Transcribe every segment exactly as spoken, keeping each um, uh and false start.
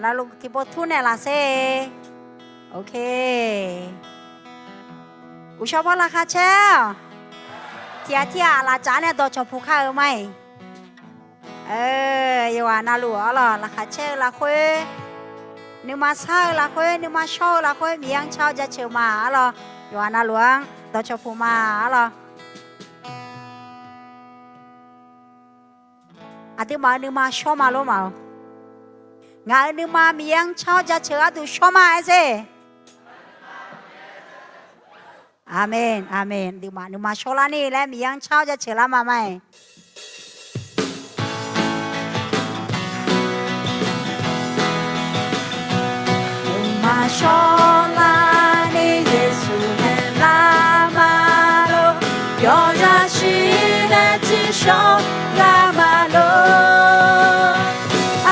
Navluf tiqpov tur naeqlaf sher. Ok. Uqshawr bawr laqkhaq caer-awq. Tiq ghaq tirghaq laftsaf nae dawqcawq puq kar-eu ma-iq. Yawqghaq navluf arlawq, laqkhaq caer-eu lafkhoer, nuima sar-eu lafkhoer, nuima shawr-eu lafkhoer Miqyaer-anr car-awr jaceuq ma arlawq. Yawqghaq navluf-anr dawqcawq puq ma arlawq. Aqduimaf-euq nuima shawr ma lor ma-awq. Ngaq-euq nuima Miqyaer-anr car-awr jaceuq gharduq shawr ma-aer sher. Aqmeq, aqmeq. Aqduimaf nuima shawrlarni laer Miqyaer-anr car-awr jaceuq lar ma ma-iq. Nuima shawrlarni Yeqsur naeq lar ma lor. Yawzaq shir nae tsiqshawr lar ma lor.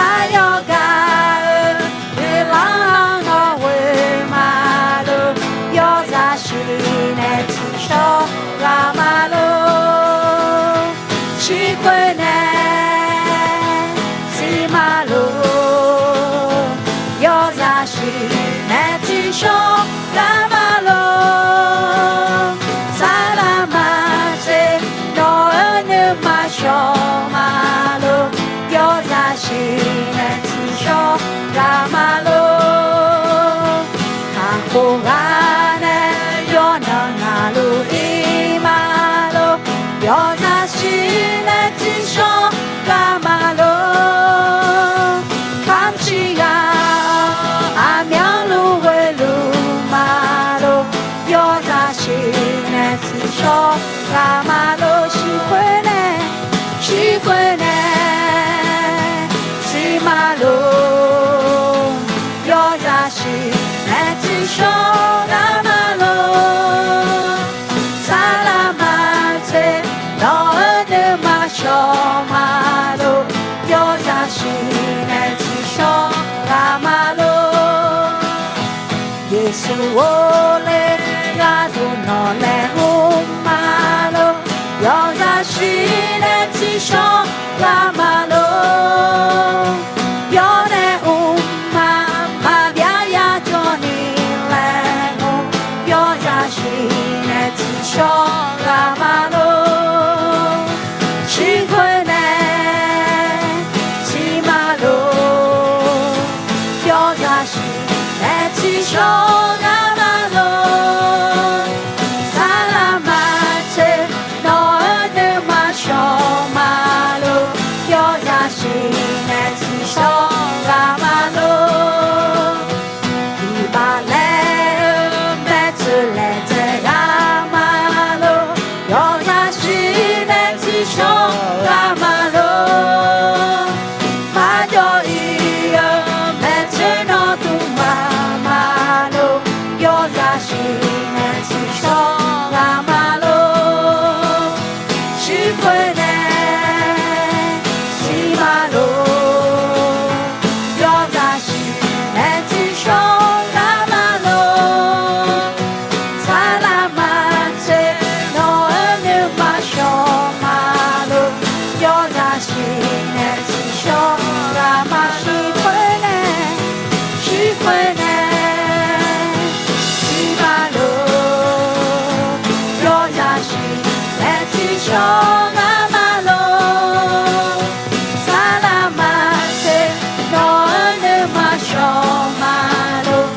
Aqyawf gaq-eu guiqlanq-anr nawr ghoe ma lor. Yawzaq shir nae tsiqshawr lar ma lor. Shirkhoer nae tsiq ma lor. Yawzaq shir nae tsiqshawr lar ma lor. Saqlaq maqtser nawq-eu nuima shawr ma lor. Yawzaq shir nae tsiqshawr lar ma lor. Kakhof ghaq nae yawqnan navluf ir ma lor. Yawzaq shir nae tsiqshawr lar ma lor. Kamqshiq ghaq-awr aqmyanluf ghoeluf ma lor. Yawzaq shir nae tsiqshawr lar ma lor. Shirkhoer nae, shirkhoer nae tsiq ma lor. Yawzaq shir nae tsiqshawr lar ma lor. Saqlaq maqtser nawq-eu nuima shawr ma lor. Yawzaq shir nae tsiqshawr lar ma lor. Yeqsur ghofle gharduq nawq laeqhmq ma lor. Yawzaq shir nae tsiqshawr lar ma lor. Yawnaeq mqmaq maqbyav yajawr ni laeqhmq. Yawzaq shir nae tsiqshawr lar ma lor. Shirkhoer nae tsiq ma lor. Yawzaq shir nae tsiqshawr lar ma lor. Saqlaq maqtser nawq-eu nuima shawr ma lor. Yawzaq shir nae tsiqshawr lar ma lor. Iqbax laer-eu baetsoeq laeqdzae lar ma lor. Yawzaq shir nae tsiqshawr lar ma lor. Maqjawv ir-eu baetsoeq nawr dmqma ma lor. Yawzaq shir nae tsiqshawr lar ma lor. Shirkhoer nae tsiq ma lor. Yawzaq shir nae tsiqshawr lar ma lor. Saqlaq maqtser nawq-eu nuima shawr ma lor. Yawzaq shir nae tsiqshawr lar ma lor. Shirkhoer nae, shirkhoer nae tsiq ma lor. Yawzaq shir nae tsiqshawr lar ma lor. Saqlaq maqtser nawq-eu nuima shawr ma lor.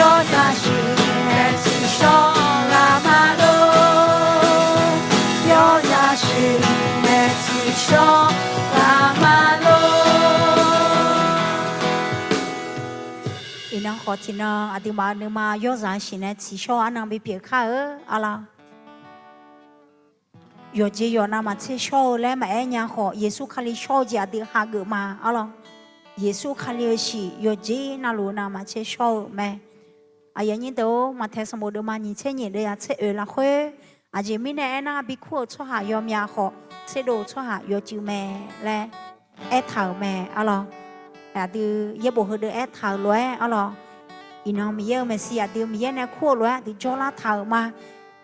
Yawzaq shir nae tsiqshawr lar ma lor. Yawzaq shir nae tsiqshawr lar ma lor. Iqnan khawf tiqnan aqduimaf-eu nuima yawrzaq shir nae tsiqshawr arnan bipyeuf kar-eu arlawr. Yawqjeq yawq navmaqtser shawr-eu laer maqaer nya khawf, Yeqsur Kali shawr-eu jeq aqdui hageuf ma arlawr. Yeqsur Kali-euq shiq yawqjeq navluf navmaqtser shawr-eu mae. Aqyuif aqnyir deuq-or, Maqtaeq sanqbof deuvma nyiq tser nyiq deuv yaf tser oeq lafkhoer, aqjeq mirnae aernar, bikur-euq tsawrhaq yawmya khawf, tserdov-eu tsawrhaq yawcuiv mae laer aertaq-euq mae arlawr. Aqdui yaerbof heudeuq aertaq-euq lof-aer arlawr, iqnan Miqyaer-euq maeqshi aqdui Miqyaer nae kur-eu lof-aer aqdui jawrlar taq-euq ma.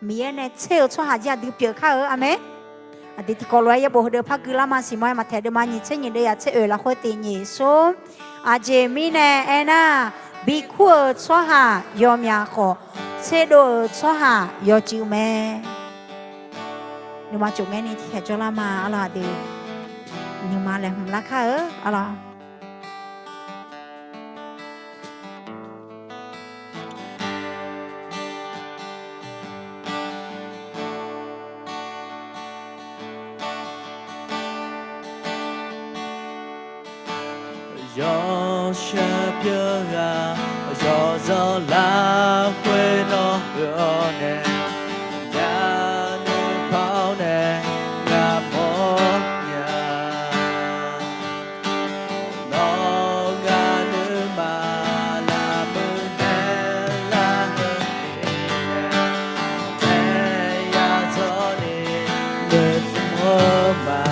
Miqyaer nae tser-euq tsawrhaq jir aqdui pyeuf kar-eu, aqmeq. Aqdui tiqkawv lof-aer yaerbof heudeuq par gui lar ma siq ma. Maqtaeq deuvma nyiq tser nyiq deuv yaf tser oeq lafkhoer tiq nyiq smr Aqjeq mirnae aernar, bikur-euq tsawrhaq yawmyaq khawf, tserdov-euq tsawrhaq yawcuiv mae. Nuima tsof ngaerni tiqkhaeq jawrlar ma arlawq aqdui. Nuima laeqhmq larkar-eu arlawq. Yawshaq pyeuf ghaq yawzanr lafkhoer nawr-eu nae, ngar nuipar-awr nae ngar mawrnya. Nawr ngar nuima lavmuiq nae lar-eu nae, aer yadzawr ni noeqtmq-eu ma.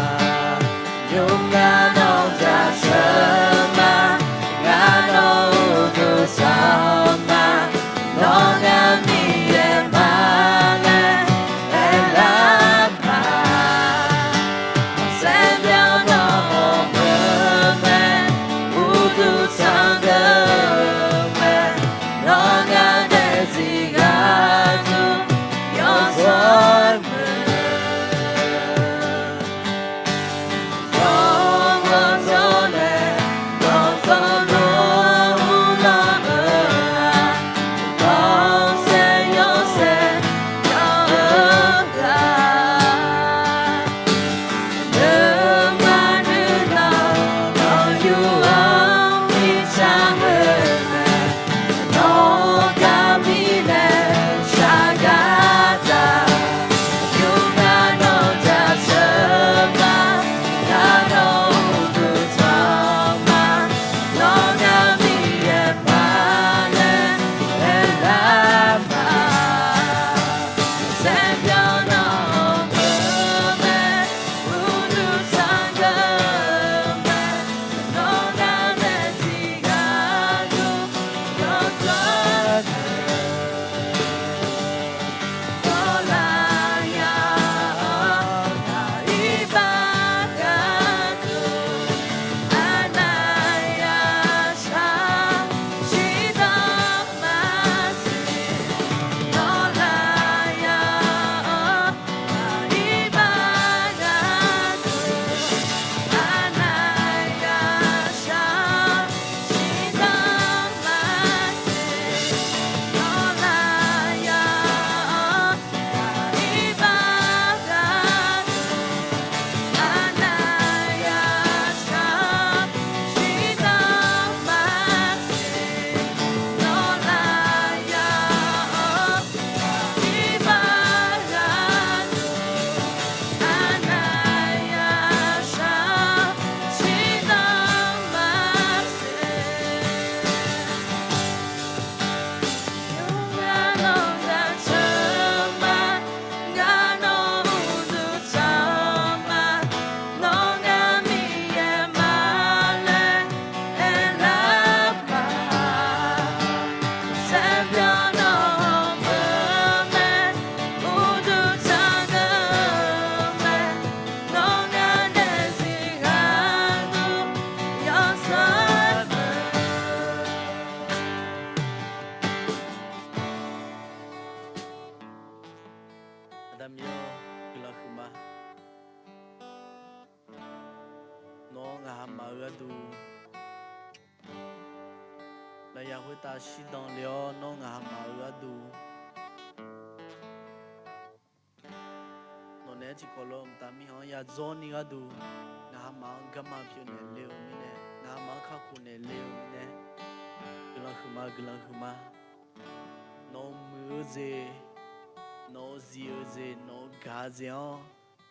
Nymr ngar nawq jaceuq ma, ngar nawq uqduq tsaq ma, nawr ngar Miqyaer ma laer aerlar ma. Saerbyan nawq-anr ngeur mae, uqduq tsaq-eu mae, nawr ngar daefzir gharduq yawzawr muiq. Yawqghaq dawrnae dawqtawvluf uvlanr-eu-aq, dawqsaef yawshaef yawq-eu ghaq, nuima nuinanq dawqyuq-anr mirtsa-eu mae. Nawq gar mirnae shaqgar taq, yawqghaq nawq jaceuq ma, ngar nawq uqduq tsaq ma, nawr ngar Miqyaer ma laer aerlar ma. Saerbyan nawq-anr ngeur mae, uqduq tsaq-eu mae, nawr ngar daefzir gharduq yawzawr muiq. Dawqlaf ya-awr, iqbax gharduq, aqnav ya shaq, shirdan maqsiq. Dawqlaf ya-awr, iqbax gharduq, aqnav ya shaq, shirdan maqsiq. Dawqlaf ya-awr, iqbax gharduq, aqnav ya shaq, shirdan maqsiq. Dawqlaf ya-awr, iqbax gharduq, aqnav ya shaq, shirdan maqsiq. Yawqghaq nawq jaceuq ma, ngar nawq uqduq tsaq ma, nawr ngar Miqyaer ma laer aerlar ma. Saerbyan nawq-anr ngeur mae, uqduq tsaq-eu mae, nawr ngar daefzir gharduq yawzawr muiq. Aqda Miqyaer-or, guiqlanq huiqma. Nawr ngaq hamaf-eu gharduq, lafyaq khoertav shirdan le-awr nawr ngaq hamaf-eu gharduq, nawq naeq-aer tiqkawv lof-aer mqtav mirkhanq-anr yadzawr ni gharduq, ngaq hamaf-anr garma pyeuf naeq le-eu mirnae, ngaq hamaf-anr kakhof naeq le-eu mirnae, guiqlanq huiqma, guiqlanq huiqma. Nawq-euq muiq-eu jeq, nawq-euq zif-eu jeq, nawq-euq gaq-eu jeq-anr,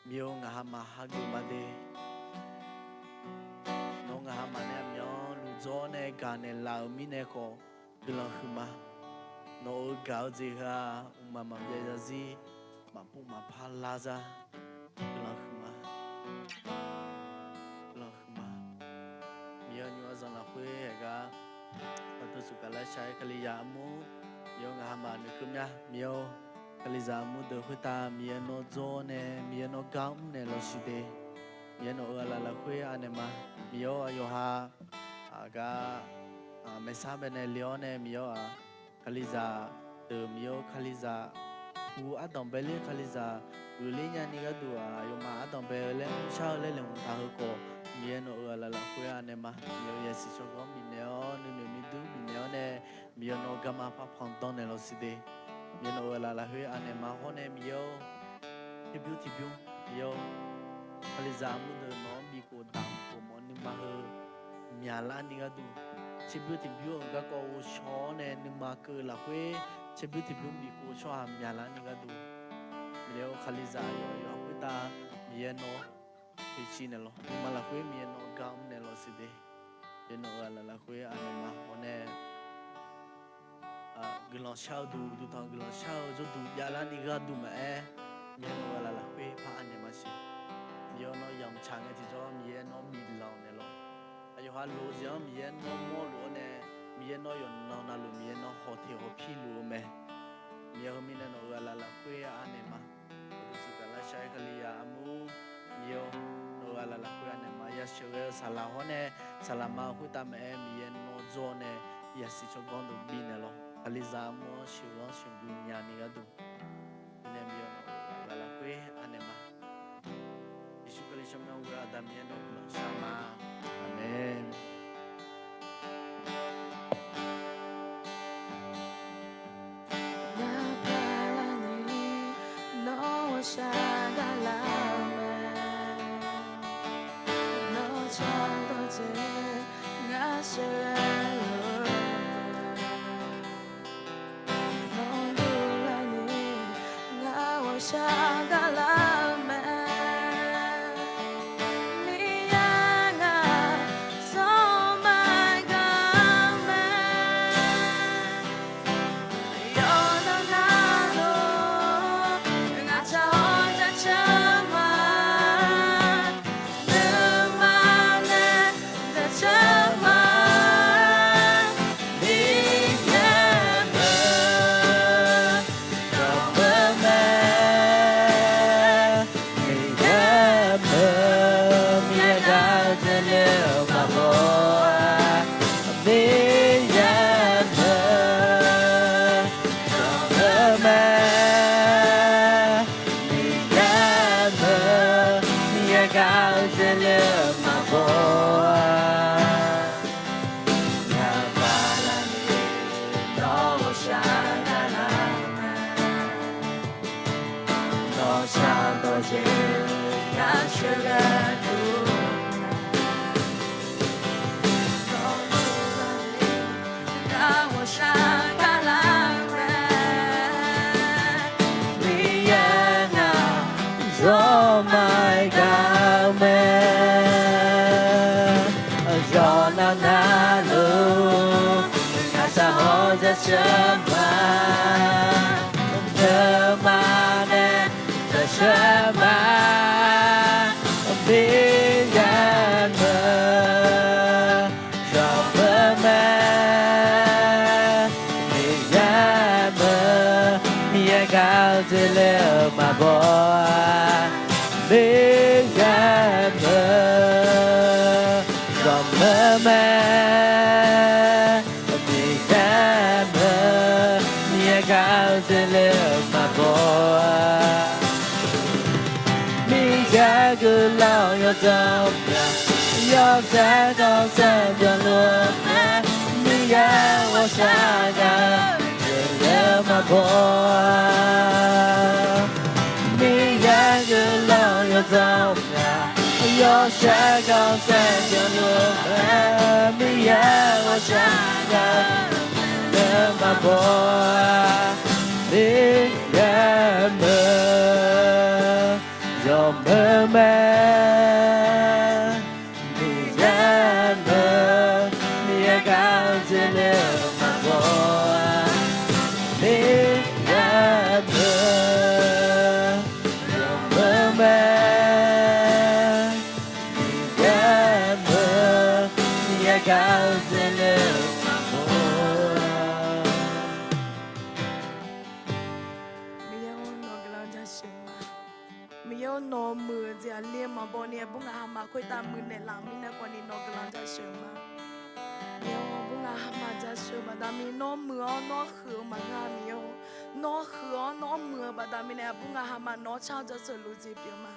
Miqyaer-or, ngaq hamaf hageuf ma de. Nawr ngaq hamaf nae aqmyan-anr luf dzawr nae gaq naeqlaf-euq mirnae khawf, guiqlanq huiqma. Nawq-euq gaq-eu jeq heu-aq, mqmaq maqbyav zarzir, maqpov maqpar lar zar. Guiqlanq huiqma. Guiqlanq huiqma. Miqyaer-or, nymr-aer zanq lafkhoer heugar, aqdui suf gaq lar shar-aer Kalizaq armur, Miqyaer-or, ngaq hamaf noeqkeuv mya. Miqyaer-or, Kalizaq armur deuq khoertav Miqyaer nawr dzawr nae, Miqyaer nawr gar mr naeq lawshiq de. Miqyaer nawq-euq aqlaf lafkhoer anaeq ma. Miqyaer-or, aqyawf ha Aqgar maeqsar baenae le-awr nae Miqyaer-aq, Kalizaq deuq Miqyaer-or, Kalizaq guv ardanq bae ler, Kalizaq geufler nyani gharduq-aq, aqyawfmaf ardanq bae-eu laer mrshar-eu laer laeqhmq taq-eu khawf, Miqyaer nawq-euq aqlaf lafkhoer anaeq ma. Miqyaer-or, yasiq tsawrganr bifnaeq-awr nuinoeq nuidur bifnaeq-awr nae, Miqyaer nawr garma parpanq dannaeq lawq siq de. Miqyaer nawq-euq aqlaf lafkhoer anaeq ma hawr nae Miqyaer-or, tserbymr tiqbymr Miqyaer-or, Kalizaq armur deuq nawq-anr bifkhof daqkhof mawf nuima heu myaqlar ni gharduq, tserbymr tiqbymr-euq garkawv ghovshaw-awr nae nuima keuv lafkhoer tserbymr tiqbymr bifkhof tsawrhaq myaqlar ni gharduq, Miqyaer-or, Kalizaq yawqyawq khoertav Miqyaer nawr toeqciv naeq lawq. Nuima lafkhoer Miqyaer nawr gar mr naeq lawq siq de. Miqyaer nawq-euq aqlaf lafkhoer anaeq ma hawr nae, guiqlanq shar-eu duq, duqtanq guiqlanq shar-eu jawrduq javlar ni gharduq maqaer, Miqyaer nawq-euq aqlaf lafkhoer par anaeq ma siq. Miqyaer nawr yamq tsaq ngae tiqjawr Miqyaer nawr biflanq naeq lawq. Aqyawf ha lof-eu jeq-anr Miqyaer nawr mawrluf-awr nae, Miqyaer nawr yawqnan navluf Miqyaer nawr hawteq hawpir luf-eu mae. Miqyaer heumirnae nawq-euq aqlaf lafkhoer anaeq ma. Uqduq saqgaq lavshar-aer Kalizaq armur, Miqyaer-or, nawq-euq aqlaf lafkhoer anaeq ma. Yasheuq ghae-eu saqlaq hawr nae, saqlaq ma-eu khoertav maqaer, Miqyaer nawr jawr nae yasiq tsawrganr deuq bifnaeq lawq. Kalizaq armur-anr sheuqghanr sheuqgui nya ni gharduq, nae Miqyaer-or, nawq-euq aqlaf lafkhoer anaeq ma. Yeqsur Kali tsawrmyanr ghoe-awr Aqda Miqyaer nawq-euq guiqlanq shar ma. Aqmeq. Ngaq paqlar ni nawr ghawqshaq gaqlar-eu mae. Nawr tsawrdawq jeq ngaq sheuqghae-eu mae. Nawr duqlar ni ngaq ghawqshaq gaqlar-eu mae. Miqyaer ngaq zawmar gaq-eu mae. Yawqnan navluf ngaq tsaq-awr jaceuq ma. Nuima nae jaceuq ma. Miqyaer meuq, yawqmeuq mae. Miqyaer meuq, Miqyaer gaq-eu jeq le-eu maqbaw-a. Miqyaer meuq, yawqmeuq mae. Miqyaer meuq, Miqyaer gaq-eu jeq le-eu maqbaw-a. Ngaq paqlar ni nawr ghawqshaq gaqlar-eu mae. Nawr shardawq jeq ngaq sheuqghae-eu mae. Nawr duqlar ni ngaq ghawqshaq gaqlar-eu mae. Miqyaer ngaq zawmar gaq-eu mae. Yawqnan navluf ngaq tsaq-awr jaceuq ma. Nuima nae jaceuq ma. Miqyaer meuq, yawqmeuq mae. Miqyaer meuq, Miqyaer gaq-eu jeq le-eu maqbaw-a. Miqyaer meuq, yawqmeuq mae. Miqyaer meuq, Miqyaer gaq-eu jeq le-eu maqbaw-a. Miqyaer guiqlanq yawdzanr myaq, yawshaef khanqsaer byanluf-eu mae. Miqyaer ghawqshaq gaq-eu jeq le-eu maqbaw-a. Miqyaer guiqlanq yawdzanr myaq, yawshaef khanqsaer byanluf-eu mae. Miqyaer ghawqshaq gaq-eu jeq le-eu maqbaw-a. Miqyaer meuq, yawqmeuq mae. Miqyaer meuq, Miqyaer gaq-eu jeq le-eu maqbaw-a. Miqyaer meuq, yawqmeuq mae. Miqyaer meuq, Miqyaer gaq-eu jeq le-eu maqbaw-a. Miqyaer-or, nawq guiqlanq jasheuq ma. Miqyaer-or, nawq muiq-eu jeq aqli maqbaw ni aer bur ngaq haq ma khoertav muiqnaeq laf mirnae khawf ni nawq guiqlanq jasheuq ma. Miqyaer-or, aqbur ngaq hamaf jaceuq-eu baqda mirnae nawr muiq-awr nawr huiq-eu maqngeur-a Miqyaer-or. Nawr huiq-awr nawr muiq-eu baqda mirnae aqbur ngaq hamaf nawr car-awr jaceuq lof jeq pyeuf ma.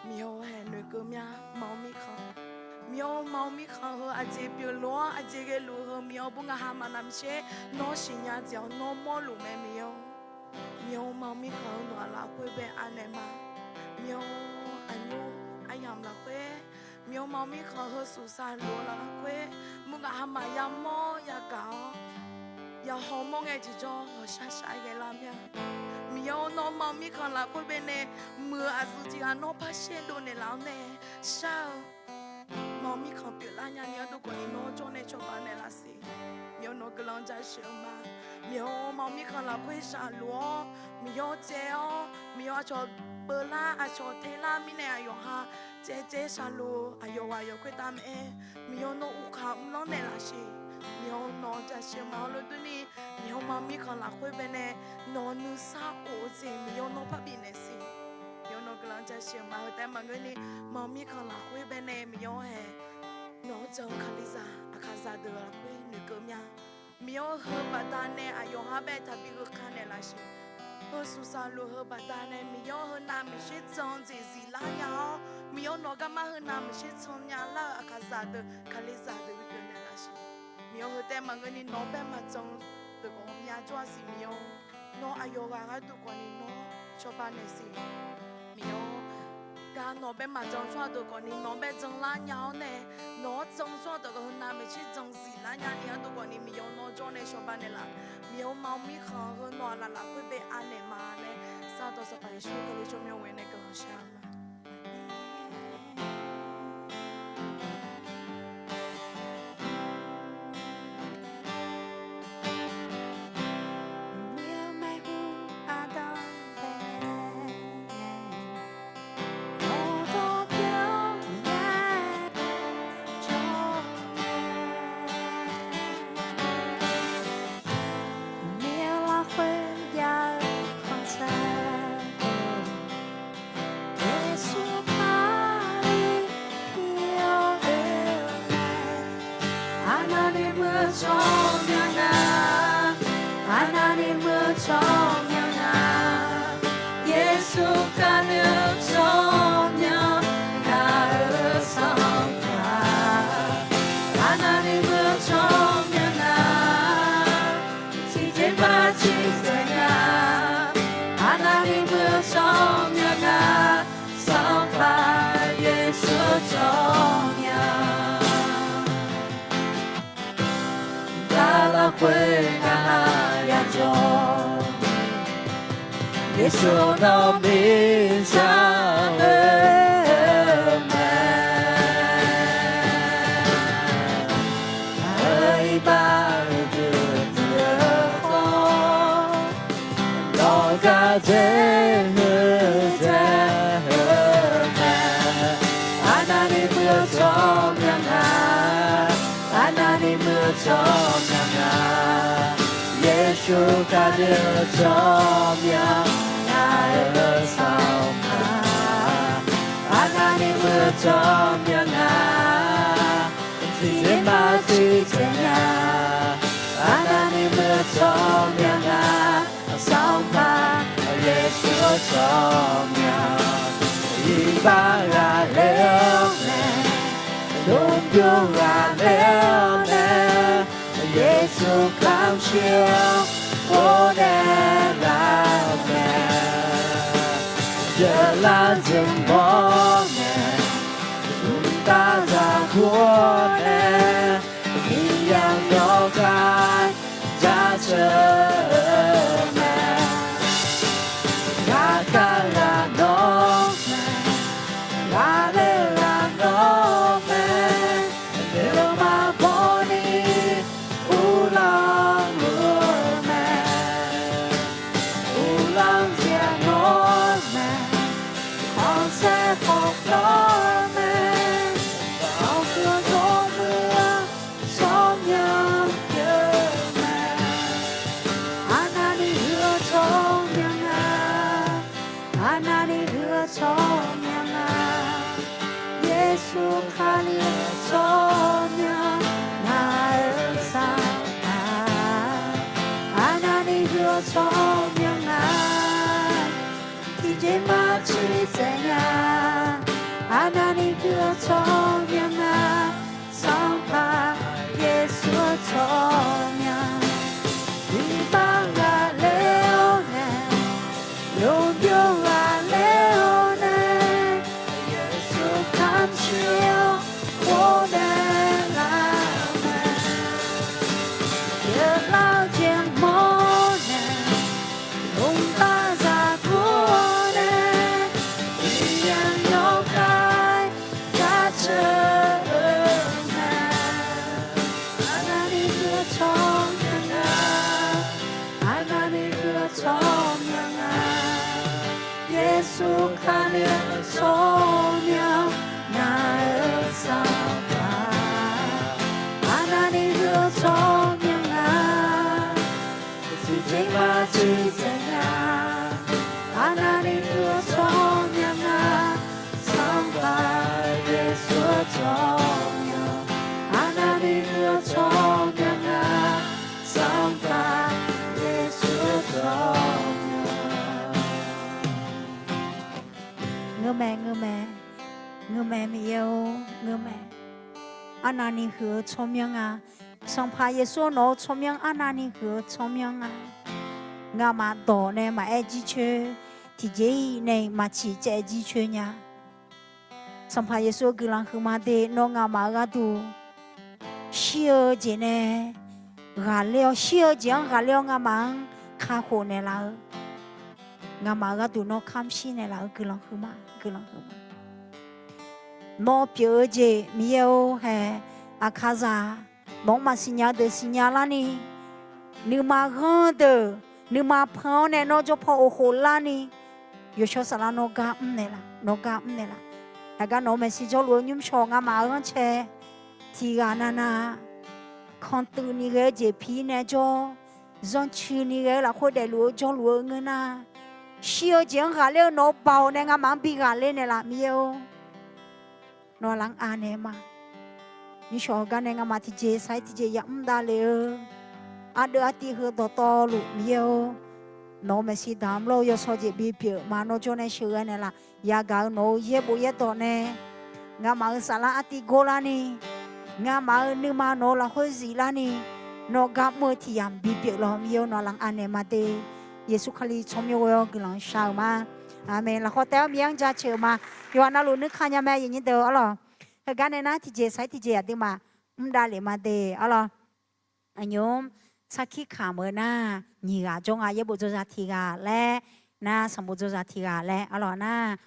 Miqyaer-or, haeq noeqkeuv mya. Maqawr mirkhanq, Miqyaer-or, maqawr mirkhanq heu aqjeq pyeufluf-awr aqjeq ghaeluf heu Miqyaer-or, aqbur ngaq hamaf navmaqtser nawr siqnya jeq-awr nawr mawrluf mae Miqyaer-or. Miqyaer-or, maqawr mirkhanq heu nawq-aq lafkhoer bae anaeq ma. Miqyaer-or, aqnymr aryamq lafkhoer, Miqyaer-or, maqawr mirkhanq heu suqsaq luf-eu lafkhoer, aqbur ngaq hamaf yamawr yagaq-awr, yahaw mawr ngae tiqjawr hawqshaq shaq ghae lar mya. Miqyaer-or, nawr maqawr mirkhanq lafkhoer bae nae muiq-eu aqdui tiq ghaq nawr par shaer dovnaeq laf-awr nae shar-eu maqawr mirkhanq pyeuflar nyani ardov khawfni nawr jawr nae cawba naeqlaf siq. Miqyaer-or, nawq guiqlanq jaceuq-eu ma. Miqyaer-or, maqawr mirkhanq lafkhoer shaqluf-awr, Miqyaer-or, caev-awr, Miqyaer-or, aqcawq beuvlar aqcawq taelar mirnae aqyawf ha caevcaev shaqluf-eu aqyawf ghaq aqyawf khoertav mae-aer, Miqyaer-or, nawr uvkaq mrlanr naeqlaf siq. Miqyaer-or, nawq jaceuq-eu ma hawr lof durni, Miqyaer-or, maqawr mirkhanq lafkhoer bae nae nawq nuisar of-eu jeq Miqyaer-or, nawr parbi naeq siq. Miqyaer-or, nawq guiqlanq jaceuq-eu ma heu taef maqngeur ni, maqawr mirkhanq lafkhoer bae nae Miqyaer-or haeq nawq-anr jan-eu kalizaq aqkaqzaq deuq lafkhoer noeqkeuv mya. Miqyaer-or, heu baqdanae aqyawf ha bae taqbi gheu kar naeqlaf siq. Heu suqsaq luf heu baqdanae Miqyaer-or, heu navmaqtser jan-eu jeq ziflar nya-awr, Miqyaer-or, nawq garma heu navmaqtser can nya lar-eu aqkaqzaq deuq kalizaq deuq bipyeuf naeqlaf siq. Miqyaer-or, heu taef maqngeur ni nawq-anr bae maqjan deuq khawf nya jawr-a siq Miqyaer-or. Nawr aqyawf ghaq gharduq khawfni nawr cawba naeq siq. Miqyaer-or, gar nawq bae maqjan jawr-a deuq khawfni nawq bae janlar nya-awr nae, nawq-anr jan jawr-a deuq khawf heu navmaqtser jan ziflar nyani ardov khawfni Miqyaer-or, nawr jawr nae cawba naeqlaf. Miqyaer-or, maqawr mirkhanq heu nawq-aq laf lafkhoer bae anaeq ma laer, sardawq Sanqpaq Yeqsur Kali tsawrmyanr ghoer nae guiqlanq shar-eu ma. Yeqsur Kali pyeuf-eu mae, arnavni muiq-eu tsawrmyanr nga, arnavni muiq-eu tsawrmyanr nga, Yeqsur Kali-eu tsawrmyanr, ngaq-euq Sanqpaq, arnavni muiq-eu tsawrmyanr nga, tiqjeq maqtiq tsaev nya, arnavni muiq-eu tsawrmyanr nga, Sanqpaq Yeqsur tsawrmyanr. Daqlaf khoer ngaq-anr yajawr, Yeqsur nawr miqzaq-eu mae. Iqbax uiqdui dui-eu khawf, nawq gaq dzae huiq dzae-eu mae. Arnavni muiq-eu tsawrmyanr nga, arnavni muiq-eu tsawrmyanr nga, Yeqsur Kali-eu tsawrmyanr, ngaq-euq Sanqpaq, arnavni muiq-eu tsawrmyanr nga, tiqjeq maqtiq tsaev nya, arnavni muiq-eu tsawrmyanr nga, Sanqpaq Yeqsur-eu tsawrmyanr. Iqbax ghaqler-awr nae, dmrbyov ghaqler-awr nae, Yeqsur kamq shir-awr ghofdaef laf-eu mae. Dzeurlar dzeurmawr nae, mqtav zaqguq-awr nae, Miqyaer-anr yawkhav jaceuq-eu mae. Ghaqkhav ghaq nawr mae, ghaqler ghaq nawr mae, aqduimaf bawni uvlanr-eu mae. Uvlanr-eu jeq-aq nawr mae, khanqsaer khawf nawr mae, aqgeu dawrmuiq tsawrmyanr nga, tiqjeq maqciq tsaev nya. Arnavni guiq-eu tsawrmyanr nga, Sanqpaq Yeqsur-eu tsawrmyanr. Iqbax ghaqler-awr nae, lmqbymr ghaqler-awr nae, Yeqsur kamq shir-awr ghofdaef laf-eu mae. Yawqlar-eu jeq mawr nae, lmqbav zaqguq-awr nae, iqyaq yawkhav jaceuq-eu mae. Arnavni guiq-eu tsawrmyanr nga, arnavni guiq-eu tsawrmyanr nga, Yeqsur Kali-eu tsawrmyanr, ngaq-euq Sanqpaq. Arnavni guiq-eu tsawrmyanr nga, tiqjeq maqciq tsaev nya. Arnavni guiq-eu tsawrmyanr nga, Sanqpaq Yeqsur-eu tsawrmyanr. Arnavni guiq-eu tsawrmyanr nga, Sanqpaq Yeqsur-eu tsawrmyanr. Ngeur mae, ngeur mae, ngeur mae Miqyaer-or, ngeur mae. Arnavni huiq-eu tsawrmyanr nga. Sanqpaq Yeqsur nawq-eu tsawrmyanr arnavni huiq-eu tsawrmyanr nga. Ngamaf dawq nae maqaer jircoer, tiqjeq-iq nae maqciq caev jircoer nya. Sanqpaq Yeqsur-eu guiqlanq huiqma de, nawr ngamaf-eu gharduq shir-eu jeq nae ghaqler-awr, shir-eu jeq-anr ghaqler-awr ngamaf-anr kakhof naeqlaf-eu, ngamaf-eu gharduq nawr kamq shir naeqlaf-eu guiqlanq huiqma, guiqlanq huiqma. Nawr pyeuf-eu jeq Miqyaer-or hae, aqkaqzaq, nawq-anr maqsiqnya-eu deuq siqnya larni, nuima ghanr-eu deuq nuima pan-awr nae nawr jawr paw of khof larni, yawshawr saflar nawr gar mr naeqlaf, nawr gar mr naeqlaf. Haqgar nawq-eu maeqshi jawrluf-eu nymrshawq ngamaf-eu ghanrcae tiq ghaq navnav, kanqtuif ni ghae-eu jeq pi nae jawr, zanrcuiq ni ghae-eu lafkhoer daefluf-eu jawrluf-eu ngeur nar, shir-eu jeq-anr ghaqler-eu nawq-eu baoq nae ngamaf-anr bi ghaqler naeqlaf Miqyaer-or. Nawq laf-anr anaeq ma. Nymrshawq heugar nae ngamaf tiqjeq saq-ir tiqjeq yamr davlef-eu, ardeuv artiv heu dawqtawvluf Miqyaer-or, nawq-euq maeqshi damq lawr-eu yawsaw jeq bipyeuf ma. Nawr jawr nae sheuqghae naeqlaf. Yagaq-eu nawq-euq yaerbof yaerdawq nae ngamaf-euq saflar artiv gor larni, ngamaf-euq nuima nawq-eu lafkhoer zif larni, nawr gar mr-eu tiq yamq bipyeuf lawq Miqyaer-or. Nawq laf-anr anaeq ma de. Yeqsur Kali tsawrmyanr ghoe-awr guiqlanq shar-eu ma. Aqmeq. Lafkhawf taef-aer Miqyaer-anr jaceuq-eu ma. Yawqha navluf nuikaq nya mae, aqyuif nyir deuq arlawq. Heugar nae nar tiqjeq saq-ir tiqjeq aqduimaf mr davlef ma de arlawq. Aqnymr sarkir kamq-eu nar, nyiq ghaq jawr nga. Yaerbof dzawzaq tiq ghaq laer nar, sanqbof dzawzaq tiq ghaq laer arlawq nar,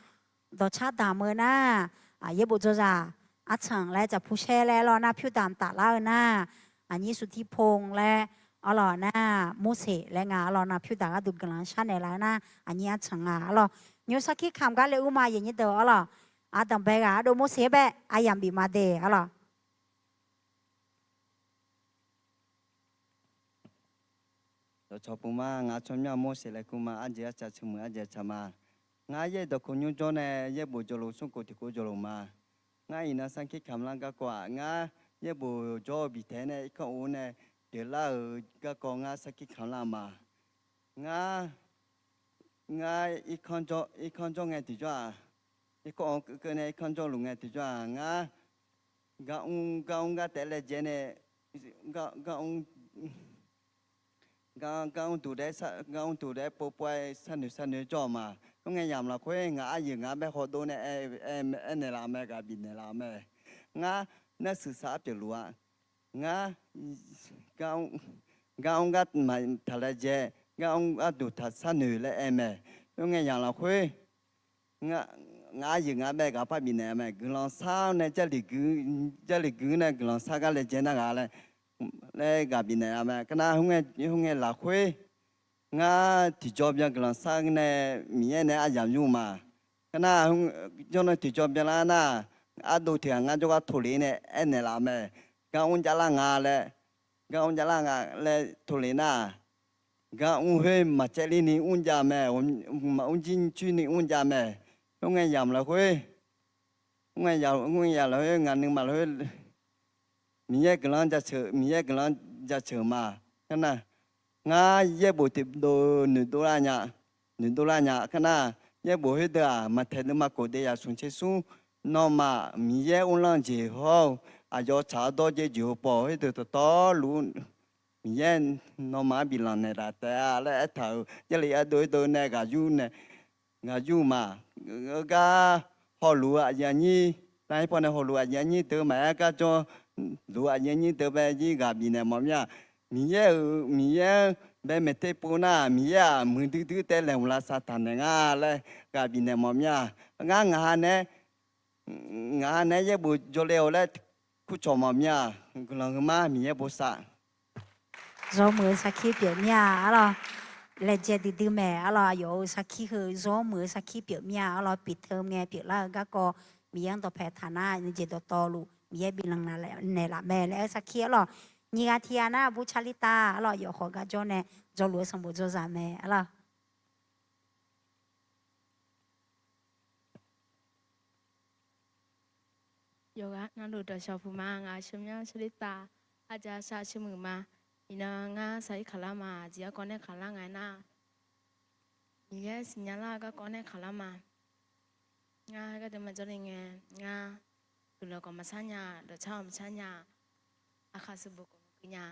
dawqcar damq-eu nar, yaerbof dzawzaq artsanq laer, jaqpu shaer laer arlawq nar, pyurdamq taflar-eu nar, aqnyir suqtirpon laer arlawq nar, Morseq laer nga arlawq nar, pyurdamq gharduq guiqlanq sharnaeq laf-eu nar, aqnyir artsanq nga arlawq. Nymr sarkir kamq gar le ur ma, aqyuif nyir deuq arlawq. Aqdanqbae ghaq ardov Morseq-aer bae aryamq bif ma de arlawq. Dawqcawq puq ma. Ngaq tsawrmyanr Morseq laer kur ma. Arjeq arcaq tseuq muiq arjeq arcaq ma. Ngar yaer dawqkawq nymr jawr nae yaerbof jawrluf smrkhof tiqkhof jawrluf ma. Ngar iqnan sarkir kamq lar garkawv-aq, ngar yaerbof jawr-eu bif taef nae irkanr of nae pyeuflar-euq garkawv ngar sarkir kamq lar ma. Ngar, ngar irkanr jawr ngae tiqjawr-aq, irkanr of keuvkeuv nae irkanr jawrluf ngae tiqjawr-aq, ngar gar mr gar mr gar taef laejae nae, gar mr gar mr duq daef, gar mr duq daef-aer povpov-aer sharnoeq sharnoeq jawr-eu ma. Khoerngae yamq lafkhoer ngaq aryuif ngaq bae khawf dov nae aer naeqlaf-eu mae, ghaq bifnaeq laf-eu mae. Ngar nar suiqsaq arpyeuf luf-a. Ngar gar mr gar mr gar taq laejae, gar mr gar duq taq sharnoeq laer aer mae. Khoerngae yamq lafkhoer ngaq aryuif ngaq bae ghaq par bifnaeq-a mae. Guiqlanq shar nae Jarlif guiq nae guiqlanq shar gar laejae nar ghaq laer, laer ghaq bifnaeq-a mae. Kar nar khoerngae lafkhoer ngar tiqjawr byan guiqlanq shar nae Miqyaer nae aryamq yur ma. Kar nar jawrnan tiqjawr byan lar nar, ardov tiq ghaq ngar jawrgar tov lef nae aernaeq laf-eu mae. Gar mr jav lar nga laer, gar mr jav lar nga laer tov lef nar, gar mr khoer maqcaev ler ni mr jav mae, maqmr jir coer ni mr jav mae. Khoerngae yamq lafkhoer, khoerngae yamq lafkhoer ngaq nuima lafkhoer Miqyaer guiqlanq jaceuq, Miqyaer guiqlanq jaceuq ma. Kar nar Ngar yaerbof tiqdov noeqdov lar nya, noeqdov lar nya kar nar, yaerbof khoerdeuq-aq, Maqtaeq deuvma kof deuvzaq smq tser smr, nawmaf Miqyaer uvlanr jeq hawr-eu, aqyawf tsaq-awr dawrjaev jeq-eu pawf khoerdeuq dawqtawvluf, Miqyaer nawmaf-anr biflanq naeqlaf taef-a laer aertaq-euq, Jarlif ardov ardov nae ghaq yur nae, ghaq yur ma. Gar hawluf-eu aqyuif aqnyir, nar-ir pawnae hawluf aqyuif aqnyir deuq maqaer, garjawr luf-eu aqyuif aqnyir deuq bae jir ghaq bifnaeq mawf mir-a. Miqyaer-euq, Miqyaer-anr bae maeq ter pov nar, Miqyaer-aq muiqdui dui taev laeqhmq lavsav taqnaeq nga laer ghaq bifnaeq mawf mir-a. Ngar ngaq ha nae, ngaq ha nae yaerbof jawrle-awq laer kurcawq mawf mir-a. Guiqlanq heu mar, Miqyaer bosav. Zawmuiq-eu sarkir pyeuf mir-a arlawq. Laejae duidui mae arlawq. Aqyawf-euq sarkir heu zawmuiq-eu sarkir pyeuf mir-a arlawq. Pyeuf teu ngae pyeuflar-eu garkawv Miqyaer-anr dawqpae taq nar, nuijeq dawqtawvluf Miqyaer biflanq naeqlaf mae laer aer sarkir arlawq. Nyiq ghaq tiq ghaq nar, Aqbur Charlita arlawq, yawf khawf gar jawr nae, jawrluf-eu sanqbof jawrzaq mae arlawq. Yawqghaq navluf dawqshawq puq ma. Ngaq-euq tsawrmyanr Charlita, arja shar sharmuiq ma. Iqnan ngar saqir kaqlar ma. Aqjeq garkawv nae kaqlar nga aernar, Miqyaer siqnya lar-eu garkawv nae kaqlar ma. Ngar gardeuv maqjawr le ngae, ngar guiqlanq khawf maqsar nya, dawqcar-awq maqsar nya, aqkhaq sanqbof khawf maqkeuv nya.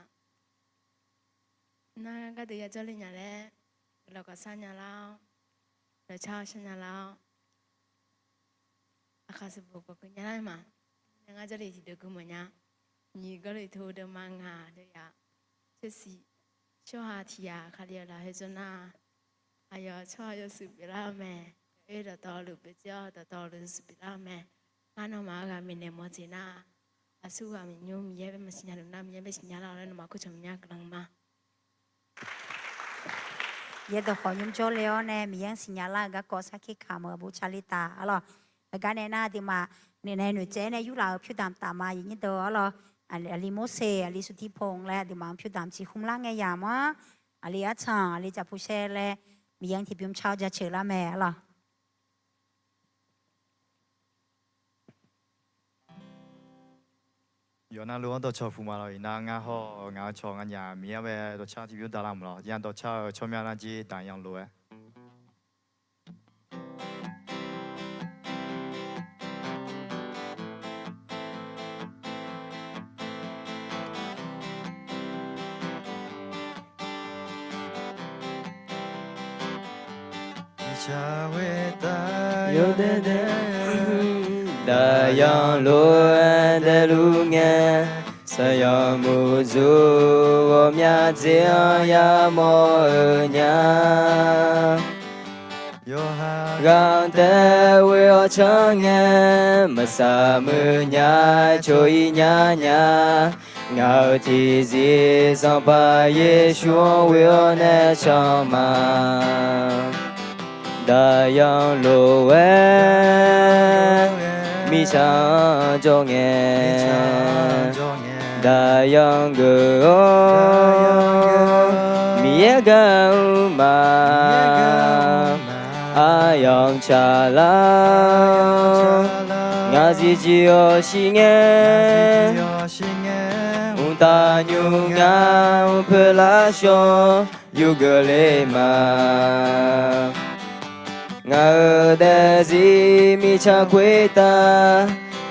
Nar gardeuv yajawr le nya laer, guiqlanq khawf sar nya lar-awr, dawqcar-awr sar nya lar-awr, aqkhaq sanqbof khawf keuv nya lar ma. Ngar jawrle tiqdeuv gui mawf nya. Nyiq Gawrliqtu deuvma ngaq deuvyaq tsersiq, tsawrhaq tiq yaq, Kali-euq lafkhoer jawr nar, aqyawf tsawrhaq yawshuif pyeuflar-eu mae. Oer dawqtawvluf pyeufjir-awr, dawqtawvluf yawshuif pyeuflar-eu mae. Ngar nawmaf-anr ghaq maeqnaeq mawf jeq nar, aqsur ghaq maeqnymr Miqyaer bae maqsiqnya luf nar, Miqyaer bae siqnya lar-awq laer nawmaf kurcawq maqnya guiqlanq ma. Yaerdawq khawf nymr jawrle-awr nae Miqyaer-anr siqnya lar-eu garkawv sarkir kamq-eu Aqbur Charlita arlawq. Heugar nae nar aqduimaf noeqnaeq noeqtsaev nae yurlaf-euq pyurdamq taf ma, yaqnyir deuq arlawq. Aqli Morseq, aqli Suqtirpov laer aqduimaf-anr pyurdamq ciqhmq lar ngae yamq-anr, aqli Artsanq, aqli Jaqpuqsaer laer Miqyaer-anr tiqbymr car-awr jaceuq lar mae arlawq. Yawqnan luf-anr dawqcawq puq ma lawq. Iqnan ngar hawr-eu ngaq-euq cawq nganyaf Miqyaer bae dawqcar tiqbymr daqlar mq lawq. Nya dawqcar-eu tsawrmyanr nar jir daqyan lof-aer Daqyan lof-aer daefluf ngae, saqyanq muiq dzur ghawqmya dzer-anr yamawr-eu nya. Yawqha ghaq taev ghoe-awr canr ngae, maqsaq muiq nya-aer coq-ir nya nya. Ngaq-euq tiqzir Sanqpaq Yeqsur-anr ghoe-awr nae can ma. Daqyan lof-aer mirtsaq-anr jawr ngae, daqyan geuf-awr Miqyaer gar-eu ma. Aqyamq tsaqlar, ngaq zifjir-awq shir ngae, mqtav nymr ngar mr peuq lar shawr yurgeuf le ma. Ngaq-euq daefzir mirtsaq khoertav,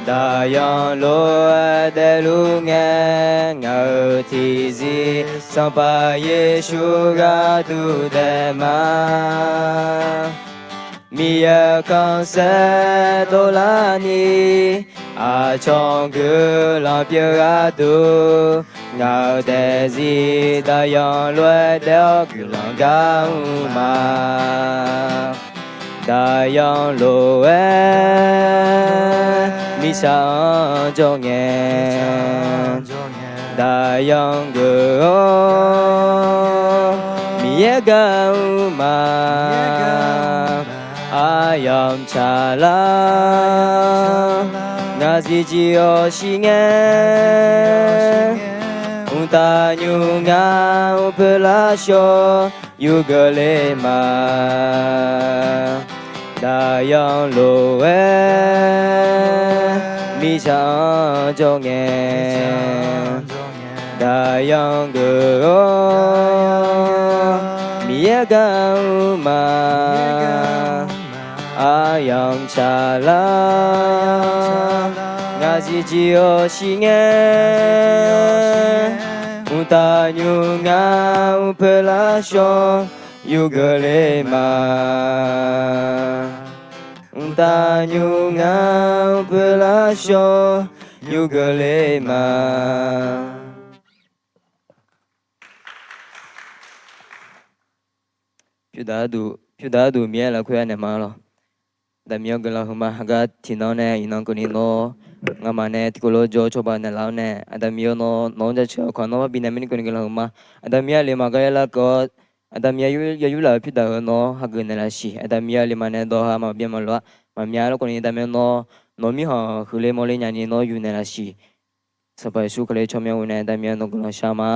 daqyan lof-aer daefluf ngae, ngaq-euq tiqzir Sanqpaq Yeqsur gharduq daef ma. Miqyaer khanqsaer dovlar ni, aqcawq guiqlanq pyeuf gharduq, ngaq-euq daefzir daqyan lof-aer daef-awr guiqlanq gar mr ma. Daqyan lof-aer mirtsaq-anr jawr ngae, daqyan geuf-awr Miqyaer gar mr ma. Aqyamq tsaqlar, ngaq zifjir-awq shir ngae, mqtav nymr ngar mr peuq lar shawr yurgeuf le ma. Daqyan lof-aer mirtsaq-anr jawr ngae, daqyan geuf-awr gar mr ma. Aqyamq tsaqlar, ngaq zifjir-awr shir ngae. Mqtav nymr ngar mr peular shawr yurgeuf le ma. Mqtav nymr ngar mr peular shawr yurgeuf le ma. Pyurdaq arduq Miqyaer lafkhoer anaeq ma lawq. Aqda Miqyaer-awr guiqlanq huiqma. Haqgar tiqnan nae iqnan keuvni nawr ngamaf nae tiqkawv lof jawr cawba naeqlaf-awr nae, Aqda Miqyaer-awr nawq-anr jaceuq-awr khawf nawr parbi nae mirni keuvni guiqlanq huiqma. Aqda Miqyaer aqli maqgar yar lar keuv-awr, Aqda Miqyaer yawr-, yawr yurlaf-euq pyurdaq-euq nawr hageuf naeq laf siq. Aqda Miqyaer aqli maqnae dawq ha maqbyan maqlof-a. Maqmya lof khawfni Aqda Miqyaer nawr, nawq mirkhanq huiqle mawrle nyani nawr yufnaeq laf siq. Sanqpaq Yeqsur Kali tsawrmyanr ghoe nae Aqda Miqyaer nawq guiqlanq shar ma.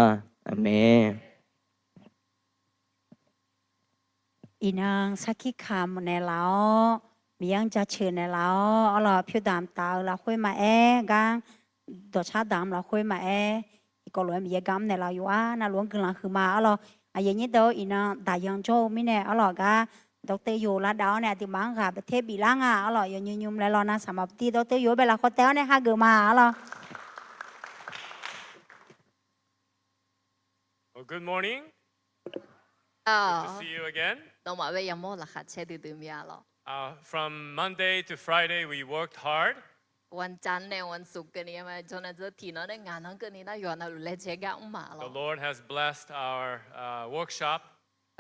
Aqmeq. Iqnan sarkir kamq naeqlaf-awr, Miqyaer-anr jaceuq naeqlaf-awr, arlawq, pyurdamq taf-eu lafkhoer maqaer, gar dawqcar damq lafkhoer maqaer, tiqkawv lof-aer Miqyaer gar mr naeqlaf-eu yuf-ar navluf-anr guiqlanq huiqma arlawq. Aqyuif nyir deuq-or, iqnan daqyan jawr-eu mirnae arlawq, gar dawqtawv yawq lavdav-awr nae aqduimaf-anr ghaq baeq ter biflar nga arlawq, yawqnymr nymr laer lawr nar saqmaq baeq ter dawqtawv yawq-anr bae lafkhawf taef-awr nae hageuf ma arlawq. Well, good morning. Good to see you again. Nawmaf bae yamawr laqkhaq caer duidui mya lawq. Uh, from Monday to Friday, we worked hard. วันจันทร์ nae วันศุกร์ keuvni ma jawr nae dzeur tiqnan nae ngaqnan keuvni nar yawqha navluf laejae gar mr ma lawq. The Lord has blessed our, uh, workshop.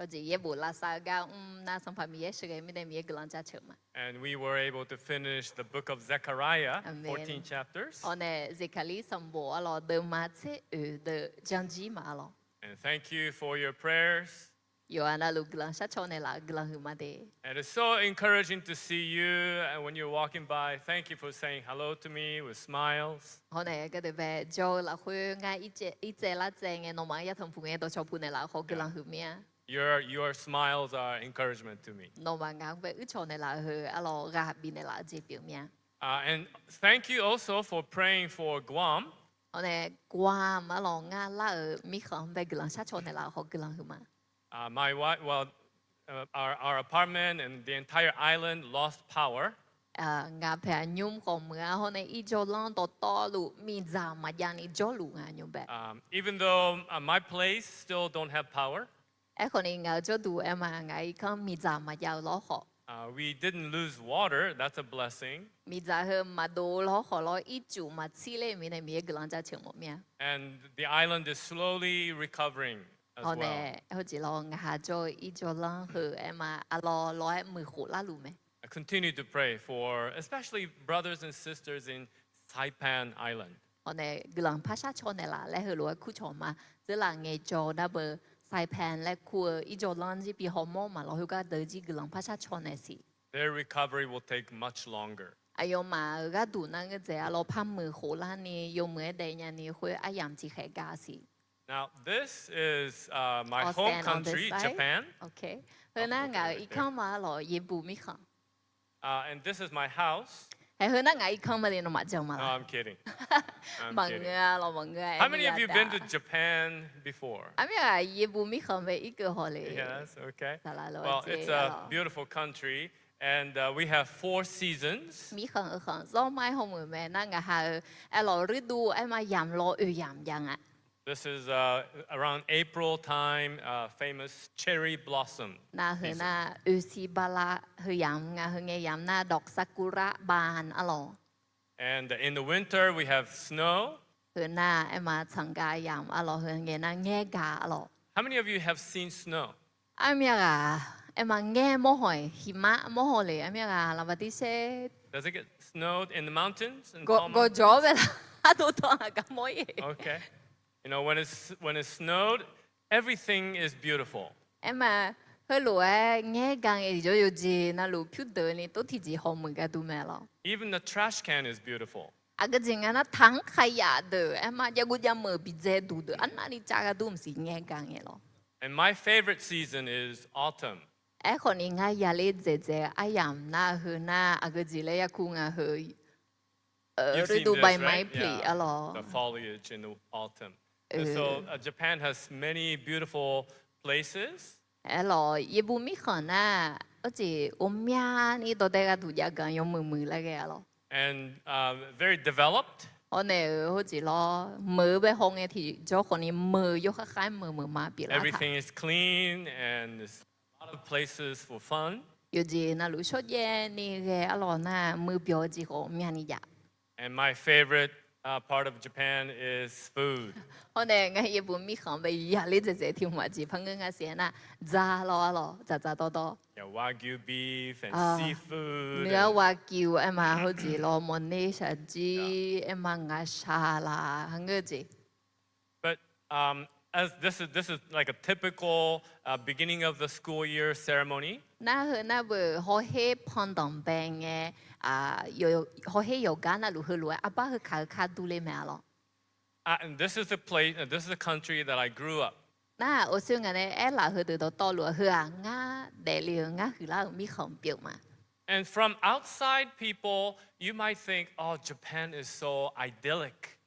Aqjeq yaerbof lavsav-eu gar mr nar Sanqpaq Miqyaer sheuqghae mirnae Miqyaer guiqlanq jaceuq ma. And we were able to finish the book of Zechariah, fourteen chapters. Hawr nae Zeqkaqlir sanqbof arlawq deuvma tser oeq deuq janr jir ma arlawq. And thank you for your prayers. Yawqha navluf guiqlanq sharcaw naeqlaf-eu guiqlanq huiqma de. And it's so encouraging to see you, and when you're walking by, thank you for saying hello to me with smiles. Hawr nae gardeuq bae jawr-eu lafkhoer ngar irtsaev lartsaev ngae nawmaf-anr yatanq puq ngae dawqcawq puq naeqlaf-eu khawf guiqlanq huiq mir-a. Your, your smiles are encouragement to me. Nawmaf ngaq-anr bae uircawq naeqlaf-eu heu arlawq ghaq bifnaeqlaf-eu jeq pyeuf mir-a. Uh, and thank you also for praying for Guam. Hawr nae Guam arlawq ngar lar-euq mirkhanq-anr bae guiqlanq sharcaw naeqlaf-eu khawf guiqlanq huiqma. Uh, my wife, well, uh, our, our apartment and the entire island lost power. Ngaq paeq aqnymr khawf meuq-a hawr nae irjawr lanr dawqtawvluf miqdzaq maqjav ni jawrluf ngaq nymr bae. Um, even though, uh, my place still don't have power. Aerkhawf ni ngaq-euq jawrduq aer ma ngaq irkanr miqdzaq maqjav-eu lawr khawf. Uh, we didn't lose water, that's a blessing. Miqdzaq heu maqdov lawr khawf lawr ircuf maqtsir ler-eu mirnae Miqyaer guiqlanq jaceuq mawf mir-a. And the island is slowly recovering as well. Hawr nae heujeq lawr ngaq ha jawr-eu irjawr lanr heu aer ma arlawr lawr-aer muiqkhof larluf mae. I continue to pray for especially brothers and sisters in Saipan Island. Hawr nae guiqlanq par sharcaw naeqlaf laer heulof-aer kurcawq ma. Dzeurlaf ngaejawr-eu nar beu Saipan laer kur-eu irjawr lanr jir bi hawmawr maqlawr khoergar deuq jir guiqlanq par sharcaw naeq siq. Their recovery will take much longer. Aqyawfmaf-euq gharduq nar ngeur dzaeq arlawr par muiqkhof larni yawmuiq-aer daef nyani khoer aryamq tiqkhaeq ga siq. Now, this is, uh, my home country, Japan. Heu nar ngaq-euq irkanr ma arlawq Yaerbof mirkhanq. Uh, and this is my house. Hae, heu nar ngaq irkanr ma le nawmaf jan ma la. No, I'm kidding. I'm kidding. Maqngeur-a lawq, maqngeur-a. How many of you been to Japan before? Armir-aq Yaerbof mirkhanq bae irkeuv haw le. Yes, okay. Well, it's a beautiful country, and, uh, we have four seasons. Mirkhanq-eu khanq zawr ma-aer hawmuiq mae nar ngaq ha-eu aerlawq ruirduv aer ma yamq lawr oeq yamq jav nga. This is, uh, around April time, uh, famous cherry blossom season. Nar heu nar oeqsiq bala heu yamq nga, heu ngae yamq nar dawq sakura baan arlawq. And in the winter we have snow. Heu nar aer ma tsanqgav yamq arlawq, heu ngae nar ngaer gaq arlawq. How many of you have seen snow? Armir ghaq aer ma ngaer mawrhaw-iq hiqmar mawrhaw le armir ghaq laqbaq tir shaer. Does it get snowed in the mountains in tall mountains? Gawqjawq-awr bae la, ardov tawv aqgar mawr-ir. Okay. You know, when it's, when it's snowed, everything is beautiful. Aer ma, heulof-aer ngaer gaq ngae tiqjawr yawqjeq navluf pyurdeuq ni tov tiqjeq hawmuiq gharduq mae lawq. Even the trash can is beautiful. Aqgeu jeq nga nar taq-anr kayaf deuq aer ma javguv javmeuq bidzae duq deuq arnavni cav gharduq maqsiq ngaer gaq ngae lawq. And my favorite season is autumn. Aerkhawf ni ngar yaler dzaeqdzae-eu aryamq nar heu nar aqgeu jeq laer yarkur nga heu ฤดูใบไม้ผลิ arlawq. The foliage in the autumn. And so, uh, Japan has many beautiful places. Aerlawq, yaerbof mirkhanq nar, hawjeq ghawqmyani dawqdae gharduq jav ganq yawmuiq muiq laer ghae-a lawr. And, uh, very developed. Hawr nae-euq hawjeq lawr, meuq-eu bae haw ngae tiqjawr khawfni meuq yawkhav khav-aer meuq meuq ma pyeuflar taq. Everything is clean and there's a lot of places for fun. Yawqjeq navluf shawrjaev ni ghae arlawq nar, muiqbyawq jeq khawf myani jav. And my favorite, uh, part of Japan is food. Hawr nae ngar yaerbof mirkhanq bae yaqler dzaeqdzaeq tiq hmq aqjeq par ngeur nga siq-aer nar, dzaq lawr arlawq, dzaqdzaq dawrdawr. Yeah, Wagyu beef and seafood. Nuiar Wagyu aerma hawjeq lawr, mawqner shaqjir aerma, ngaqshaq laf ha ngeur jeq. But, um, as this is, this is like a typical, uh, beginning of the school year ceremony. Nar heu nar beuq hawher pandanq bae ngae, hawher yawqgar navluf heulof-aer arbar heu kaq-eu kar dur ler mae arlawq. Uh, and this is the place, uh, this is the country that I grew up. Nar awqsoer ngaq nae aerlaf heudeuq dawqtawvluf-aq, heu-aq ngar daefle-euq ngar huiqlar-euq mirkhanq pyeuf ma. And from outside people, you might think, oh, Japan is so idyllic.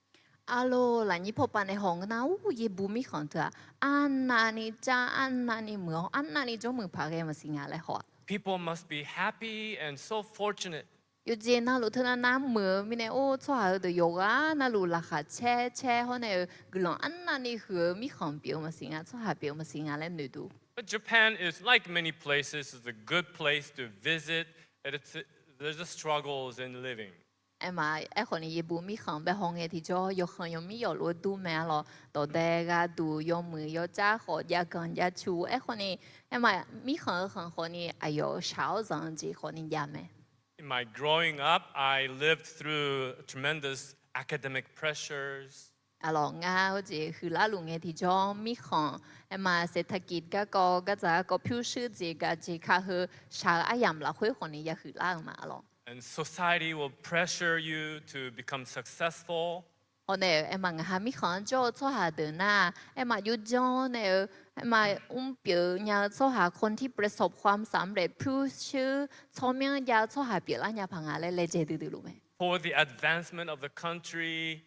Arlawq, lafnyir pawpav nae haw ngeur nar, ur, yaerbof mirkhanq teu-aq, arnavni car, arnavni muiq-awr, arnavni jawrmuiq paq ghae maqsiq nga laer haw-aq. People must be happy and so fortunate. Yawqjeq navluf teunav nav muiq-eu mirnae, or, tsawrhaq heudeuq yawqghaq navluf laqkhaq caer caer hawr nae-eu guiqlanq arnavni huiq-eu mirkhanq pyeuf-eu maqsiq nga, tsawrhaq pyeuf-eu maqsiq nga laer noeqduq. But Japan is like many places, it's a good place to visit, and it's, there's a struggles in living. Aerma, aerkhawfni yaerbof mirkhanq bae haw ngae tiqjawr yawkhanq yawmir yawflof-aer dur mae arlawq. Dawqdae gharduq yawmuiq yawcar khawf jav ganq jav cu. Aerkhawfni, aerma, mirkhanq-eu khanq khawfni aqyawf shaq-awr zanq-eu jeq khawfni jav mae. In my growing up, I lived through tremendous academic pressures. Arlawq, ngar hawjeq huiqlar luf ngae tiqjawr mirkhanq, aerma, เศรษฐกิจ garkawv gardzaq garkawv pyurshuir jeq gaq jeq ka heu shaq-eu aryamq lafkhoer khawfni ya huiqlar-eu ma arlawq. And society will pressure you to become successful. Hawr nae-euq aerma, ngaq ha mirkhanq-anr jawr-eu tsawrhaq deuq nar, aerma, jawrjan nae-eu, aerma, mrpyeuf nya-eu tsawrhaq, คนที่ประสบความสำเร็จ pyurshuir tsawrmyanr jav-eu tsawrhaq pyeuflar nya paq nga laer laejae duidui luf mae. For the advancement of the country,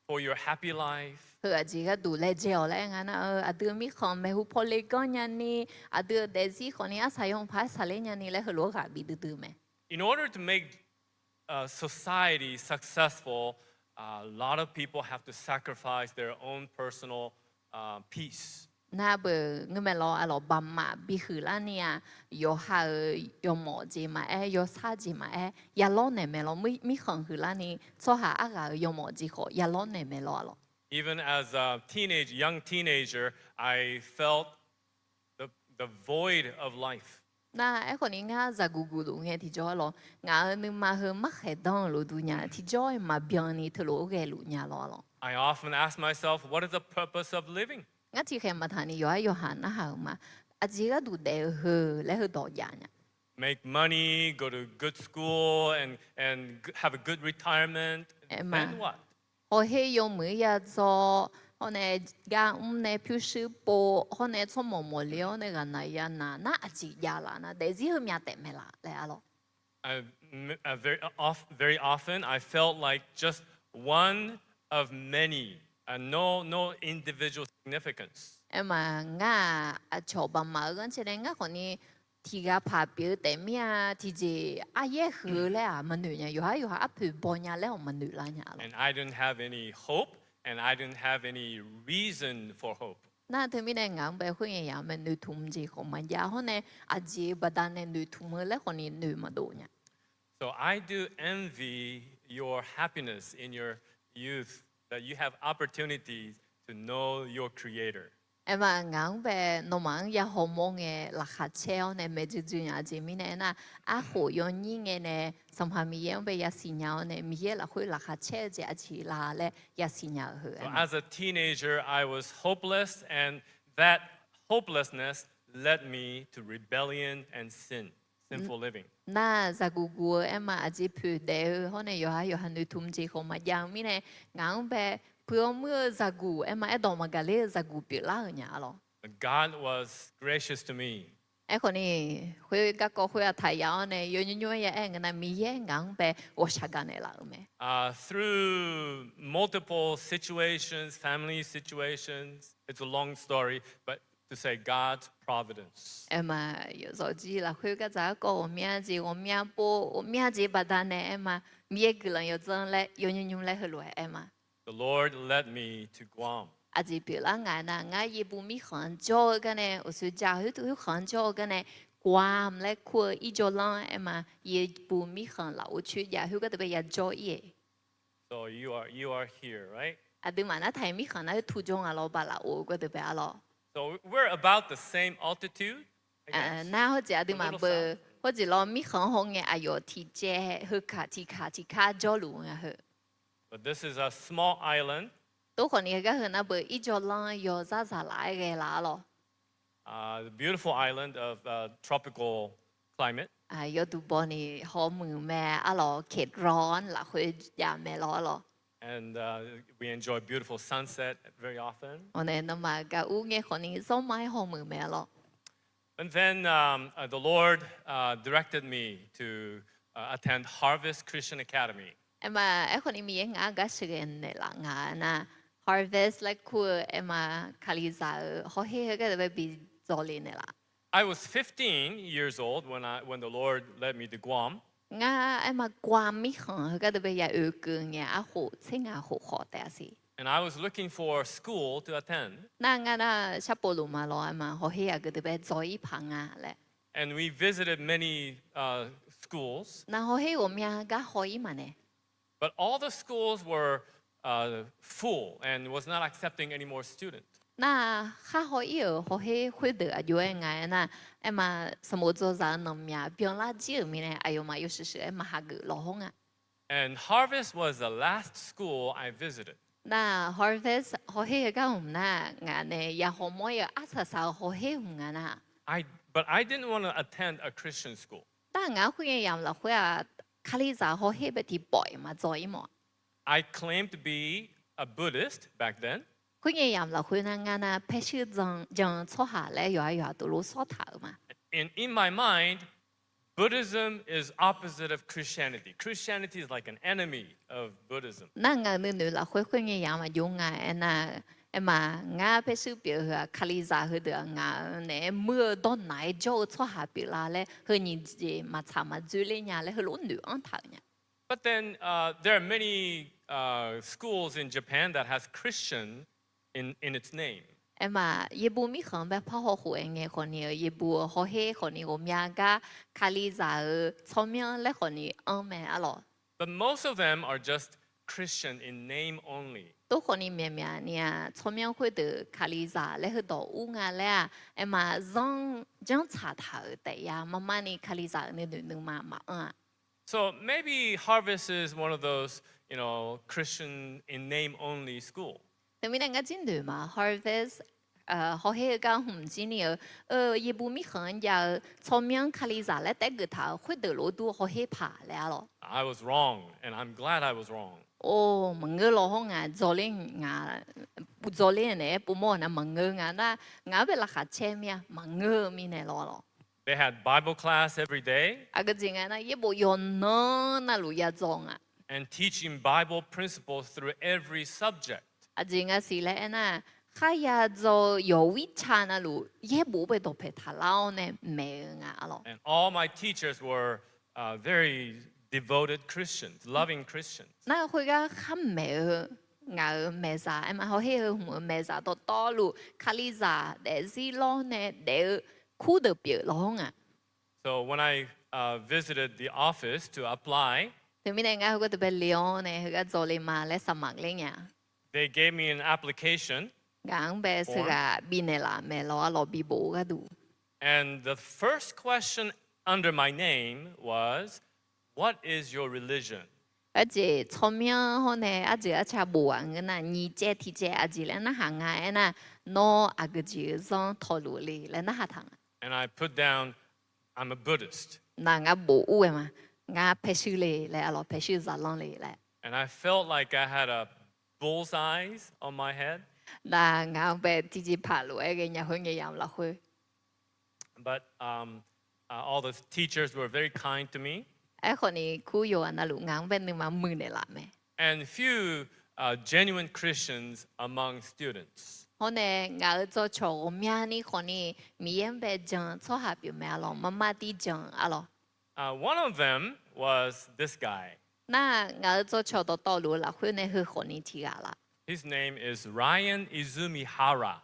for your happy life. Heu aqjeq gharduq laejae-awq laer aer nga nar-eu, aqdui mirkhanq maeqhu paw le ganr nyani, aqdui-euq daefzir khawfni arsaq yaw paq-aer saqler nyani laer heulof-aer ghaq bif duidui mae. In order to make, uh, society successful, a lot of people have to sacrifice their own personal, uh, peace. Nar beuq ngeur mae lawr, arlawq, baqmaf bihuiq larni-aq, yawqha-euq yawmawf jeq maqaer, yawsar jeq maqaer, ya lawrnaeq mae lawr. Mirkhanq huiqlarni tsawrhaq arghaq-euq yawmawf jeq khawf ya lawrnaeq mae lawr arlawq. Even as a teenage, young teenager, I felt the, the void of life. Nar aerkhawfni ngar zaqguq guq luf ngae tiqjawr arlawq, ngaq-euq nuima heu markhaeq danr-eu lofduq nya tiqjawr-aer maqbyan ni teulof-aer ghaeluf nya lawr arlawq. I often ask myself, what is the purpose of living? Ngar tiqkhaeq maqtaq ni yawqhar yawqha narhaq-euq ma. Aqjeq gharduq daef-eu heu laer heudawq jav nya. Make money, go to good school, and, and have a good retirement. Then what? Hawher yawmuiq-aer ya dzaw, hawr nae gar mr nae pyurshuir pov, hawr nae tsawrmawq mawqle-awr nae ghaqnaq yanaq nar aqjeq javlaf nar daefzir heumyav taef mae laf laer arlawq. I, I very of-, very often I felt like just one of many, uh, no, no individual significance. Aerma, ngar-aq aqcawq baqmaf-eu ghanrcae nae ngar khawfni tiqghaq paq pyeuf-eu taef mir-a, tiqjeq aryaer huiq-eu laer-aq maqnoeq nya, yawqhar yawqha arpoeq baw nya laer-awq maqnoeq lar nya arlawq. And I didn't have any hope, and I didn't have any reason for hope. Nar teumirnae ngaq-anr bae khoerngae yaq-anr bae noeqtmq jeq khawf maqjav hawr nae, aqjeq-eu baqdanae noeqtmq-eu laer khawfni noeq maqdov nya. So I do envy your happiness in your youth, that you have opportunities to know your Creator. Aerma, ngaq-anr bae nawmaf-anr ya hawmawr ngae laqkhaq caer-awr nae maeqdui dui nya jeq mirnae aernar, arkhof yawnyir ngae nae Sanqpaq Miqyaer-anr bae yasiq nya-awr nae Miqyaer lafkhoer laqkhaq caer-eu jeq aqjeq la laer yasiq nya-euq heu. So as a teenager, I was hopeless, and that hopelessness led me to rebellion and sin, sinful living. Nar zaqguq guq-eu aerma aqjeq poeq daef-eu hawr nae yawqhar yawqha noeqtmq jeq khawf maqjav-eu mirnae, ngaq-anr bae puiq-awr muir-eu zaqguq aerma aerdawq maqgaq ler-eu zaqguq pyeuflar-euq nya arlawq. But God was gracious to me. Aerkhawfni, khoer garkawv khoer-aq taq yaf-awr nae yawnymr nymr-aer ya aer ngeur nar Miqyaer ngaq-anr bae ghawqshaq gaq naeqlaf-euq mae. Uh, through multiple situations, family situations, it's a long story, but to say God's providence. Aerma, yawzawq jir lafkhoer gardzaq garkawv ghawqmya jeq ghawqmya pov ghawqmya jeq baqdanae aerma, Miqyaer guiqlanq yawdzanr laer yawnymr nymr laer heulof-aer aerma. The Lord led me to Guam. Aqjeq pyeuflar ngaq nar, ngar yaerbof mirkhanq-anr jawr-eu garnae, uqshoe jaq khoerkhanq-anr jawr-eu garnae, Guam laer kur-eu irjawrlanr aerma, yaerbof mirkhanq lafov coer jav khoergar deuq bae yajawr ir-eq. So you are, you are here, right? Aqduimaf nartaq-iq mirkhanq nar khoer tu jawr nga lawr, baq lafov-eu gar deuq bae arlawr. So we're about the same altitude, I guess. Nar hawrjeq aqduimaf beu, hawrjeq lawr mirkhanq-anr hawngae aqyawf tiqcaev heukaq tiqkaq tiqkar jawrluf nga heu. But this is a small island. Tov khawfni heugar heu nar beu irjawrlanr yawzar zaq laf-aer ghae laf arlawr. A beautiful island of, uh, tropical climate. Yawduq bawni hawmuiq mae arlawr, Kit Rod lafkhoer jav mae lawr arlawr. And, uh, we enjoy beautiful sunset very often. Awq nae nawmaf gaq ur ngae khawfni zanrma-aer hawmuiq mae arlawr. And then, um, uh, the Lord, uh, directed me to, uh, attend Harvest Christian Academy. Aerma, aerkhawfni Miqyaer ngaq-anr gar sheuqghae naeqlaf nga nar, Harvest laer kur-eu aerma, Kalizaq-euq hawher heugar deuq bae bi dzawle naeqlaf. I was fifteen years old when I, when the Lord led me to Guam. Ngar aerma Guam mirkhanq heugar deuq bae ya oekeuv ngae arkhof tser ngaq khof khawf taef-a siq. And I was looking for a school to attend. Nar ngar nar sharpov luf ma lawr aerma, hawher aqgeu deuq bae dzaw ir paq nga laer. And we visited many, uh, schools. Nar hawher ghawqmya gar haw ir maqnaeq. But all the schools were, uh, full and was not accepting any more students. Nar khar haw ir-euq hawher khoerdeuq aqjox-aer nga aernar, aerma, sanqbof dzawzaq-eu nanqmyaq byanlar jir-euq mirnae aqyawfmaf yawshuif shuif-aer maqhageuf lawq hawr nga. And Harvest was the last school I visited. Nar Harvest hawher heugar hmq nar ngaq nae ya hawmawr ir-euq arsaq saq-eu hawher hmq nga nar. I, but I didn't want to attend a Christian school. Nar ngaq-anr khoerngae yamq lafkhoer-aq, Kalizaq hawher bae tiqpawf-iq maqdzaw ir mawf. I claimed to be a Buddhist back then. Khoerngae yamq lafkhoer nar ngar nar paershuir jan-eu tsawrhaq laer yawqha yawqha tov lof sawr taq-euq ma. And in my mind, Buddhism is opposite of Christianity. Christianity is like an enemy of Buddhism. Nar ngaq-euq nuinoeq lafkhoer khoerngae yamq maqjox nga aernar, aerma, ngar paershuir pyeuf-eu heu-aq Kalizaq heudeuq-aq ngaq-euq naeq-aer muir-eu dawrnaq-aer jawr-eu tsawrhaq pyeuflar laer heu nyiq jeq maqtsaq maqdzoer ler nya laer heulof-aer noeq-anr taq-euq nya. But then, uh, there are many, uh, schools in Japan that has Christian in, in its name. Aerma, yaerbof mirkhanq bae par haw khof-aer ngae khawfni-eu yaerbof-eu hawher khawfni ghawqmya gar Kalizaq-euq tsawrmyanr laer khawfni anr mae arlawq. But most of them are just Christian in name only. Tov khawfni myaqmyaq ni-aq tsawrmyanr khoerdeuq Kalizaq laer heudawq ur nga laer-aq, aerma, zanr janrtsaq taq-euq taef ya marmar ni Kalizaq-euq nuinoeq nuima maqanr-a. So maybe Harvest is one of those, you know, Christian in name only school. Teumirnae ngar jir noeq ma, Harvest hawher-eu gar hmq jir ni-eu, yaerbof mirkhanq-anr jav-eu tsawrmyanr Kalizaq laer taef-aer geuf taq-euq khoerdeuq lof-aer dur hawher paq laer arlawq. I was wrong, and I'm glad I was wrong. Or, maqngeur lawq hawr ngaq dzawler, ngaq dzawler naeq-aer povmawr-eu nar maqngeur nga nar, ngaq-anr bae laqkhaq caer mir-a, maqngeur-eu mirnae lawr lawq. They had Bible class every day. Aqgeu jeq nga nar yaerbof yawqnan navluf yadzaw nga. And teaching Bible principles through every subject. Aqjeq nga siq laer aernar, kharya dzaw-eu yawqwir ca navluf yaerbof bae dawqpaeq taqlar-awr nae maeq-eu nga arlawq. And all my teachers were, uh, very devoted Christians, loving Christians. Nar khoergar khar maeq-eu ngaq-euq maeqzaq aerma, hawher-eu hmq-euq maeqzaq dawqtawvluf Kalizaq daefzir lawr nae daef-eu kurdeuq pyeuf lawr nga. So when I, uh, visited the office to apply, Teumirnae ngar heugar deuq bae le-awr nae heugar dzawle ma laer saqmaq ler nya. They gave me an application form. Ngaq-anr bae sheuqghaq bifnaeq laf mae lawr arlawq bibof-eu gharduq. And the first question under my name was, What is your religion? Aqjeq tsawrmyanr hawr nae arjeuq arca bof-aq ngeur nar nyiq caev tiq caev aqjeq laer narhaq nga aernar, nawr aqgeu jeq-eu zanr tawqluf le laer narhaq taq nga. And I put down, I'm a Buddhist. Nar ngar bof ur-aer ma, ngar paershuir le laer arlawq, paershuir zaqlanr le laer. And I felt like I had a bullseye on my head. Nar ngaq-anr bae tiqjeqpaq lof-aer ghaenya khoer ngae yamq lafkhoer. But, um, uh, all the teachers were very kind to me. Aerkhawfni kur yawqghaq navluf ngaq-anr bae nuima muiqnaeq laf mae. And few, uh, genuine Christians among students. Hawr nae ngaq-euq dawqcawq ghawqmyani khawfni Miqyaer-anr bae jan-eu tsawrhaq pyeuf mae arlawq, marmar tir jan arlawq. Uh, one of them was this guy. Nar ngaq-euq dawqcawq dawqtawvluf-eu lafkhoer nae heu khawfni tiq ghaq laf. His name is Ryan Izumihara.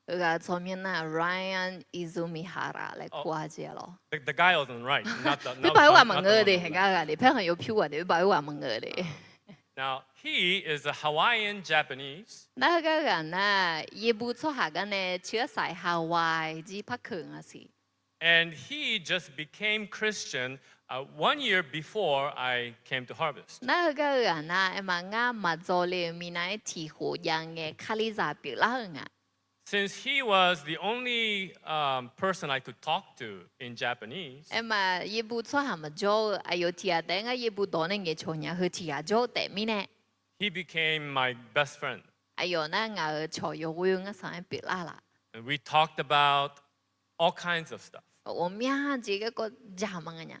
Heughaq-euq tsawrmyanr nar Ryan Izumihara laer kur-a jeq arlawq. The, the guy on the right, not the, not, not the other one. Oerbar oerghaq maqngeur-eu de, haeqgar ghaq de, paerkhanq yawpyur ghaq de, oerbar oerghaq maqngeur-eu de. Now, he is a Hawaiian Japanese. Nar heugar ghaq nar, yaerbof tsawrhaq gar nae ciqgar saq-iq Hawaii jir par keuq nga siq. And he just became Christian, uh, one year before I came to Harvest. Nar heugar-eu ghaq nar, aerma ngar maqdzaw le-euq minav-aer tiq khof jav ngae Kalizaq pyeuflar-eu nga. Since he was the only, um, person I could talk to in Japanese, aerma yaerbof tsawrhaq maqjawr-eu aqyawf tiq ghaq taef-aer ngar yaerbof dawq nae ngaeqcawq nya heu tiq ghaq jawr-eu taef mirnae, he became my best friend. Aqyawf nar ngaq-euq cawq yawghoe-eu ngar sanq-aer pyeuflar laf. And we talked about all kinds of stuff. Ghawqmya jeq garkawv ja ma nga nya.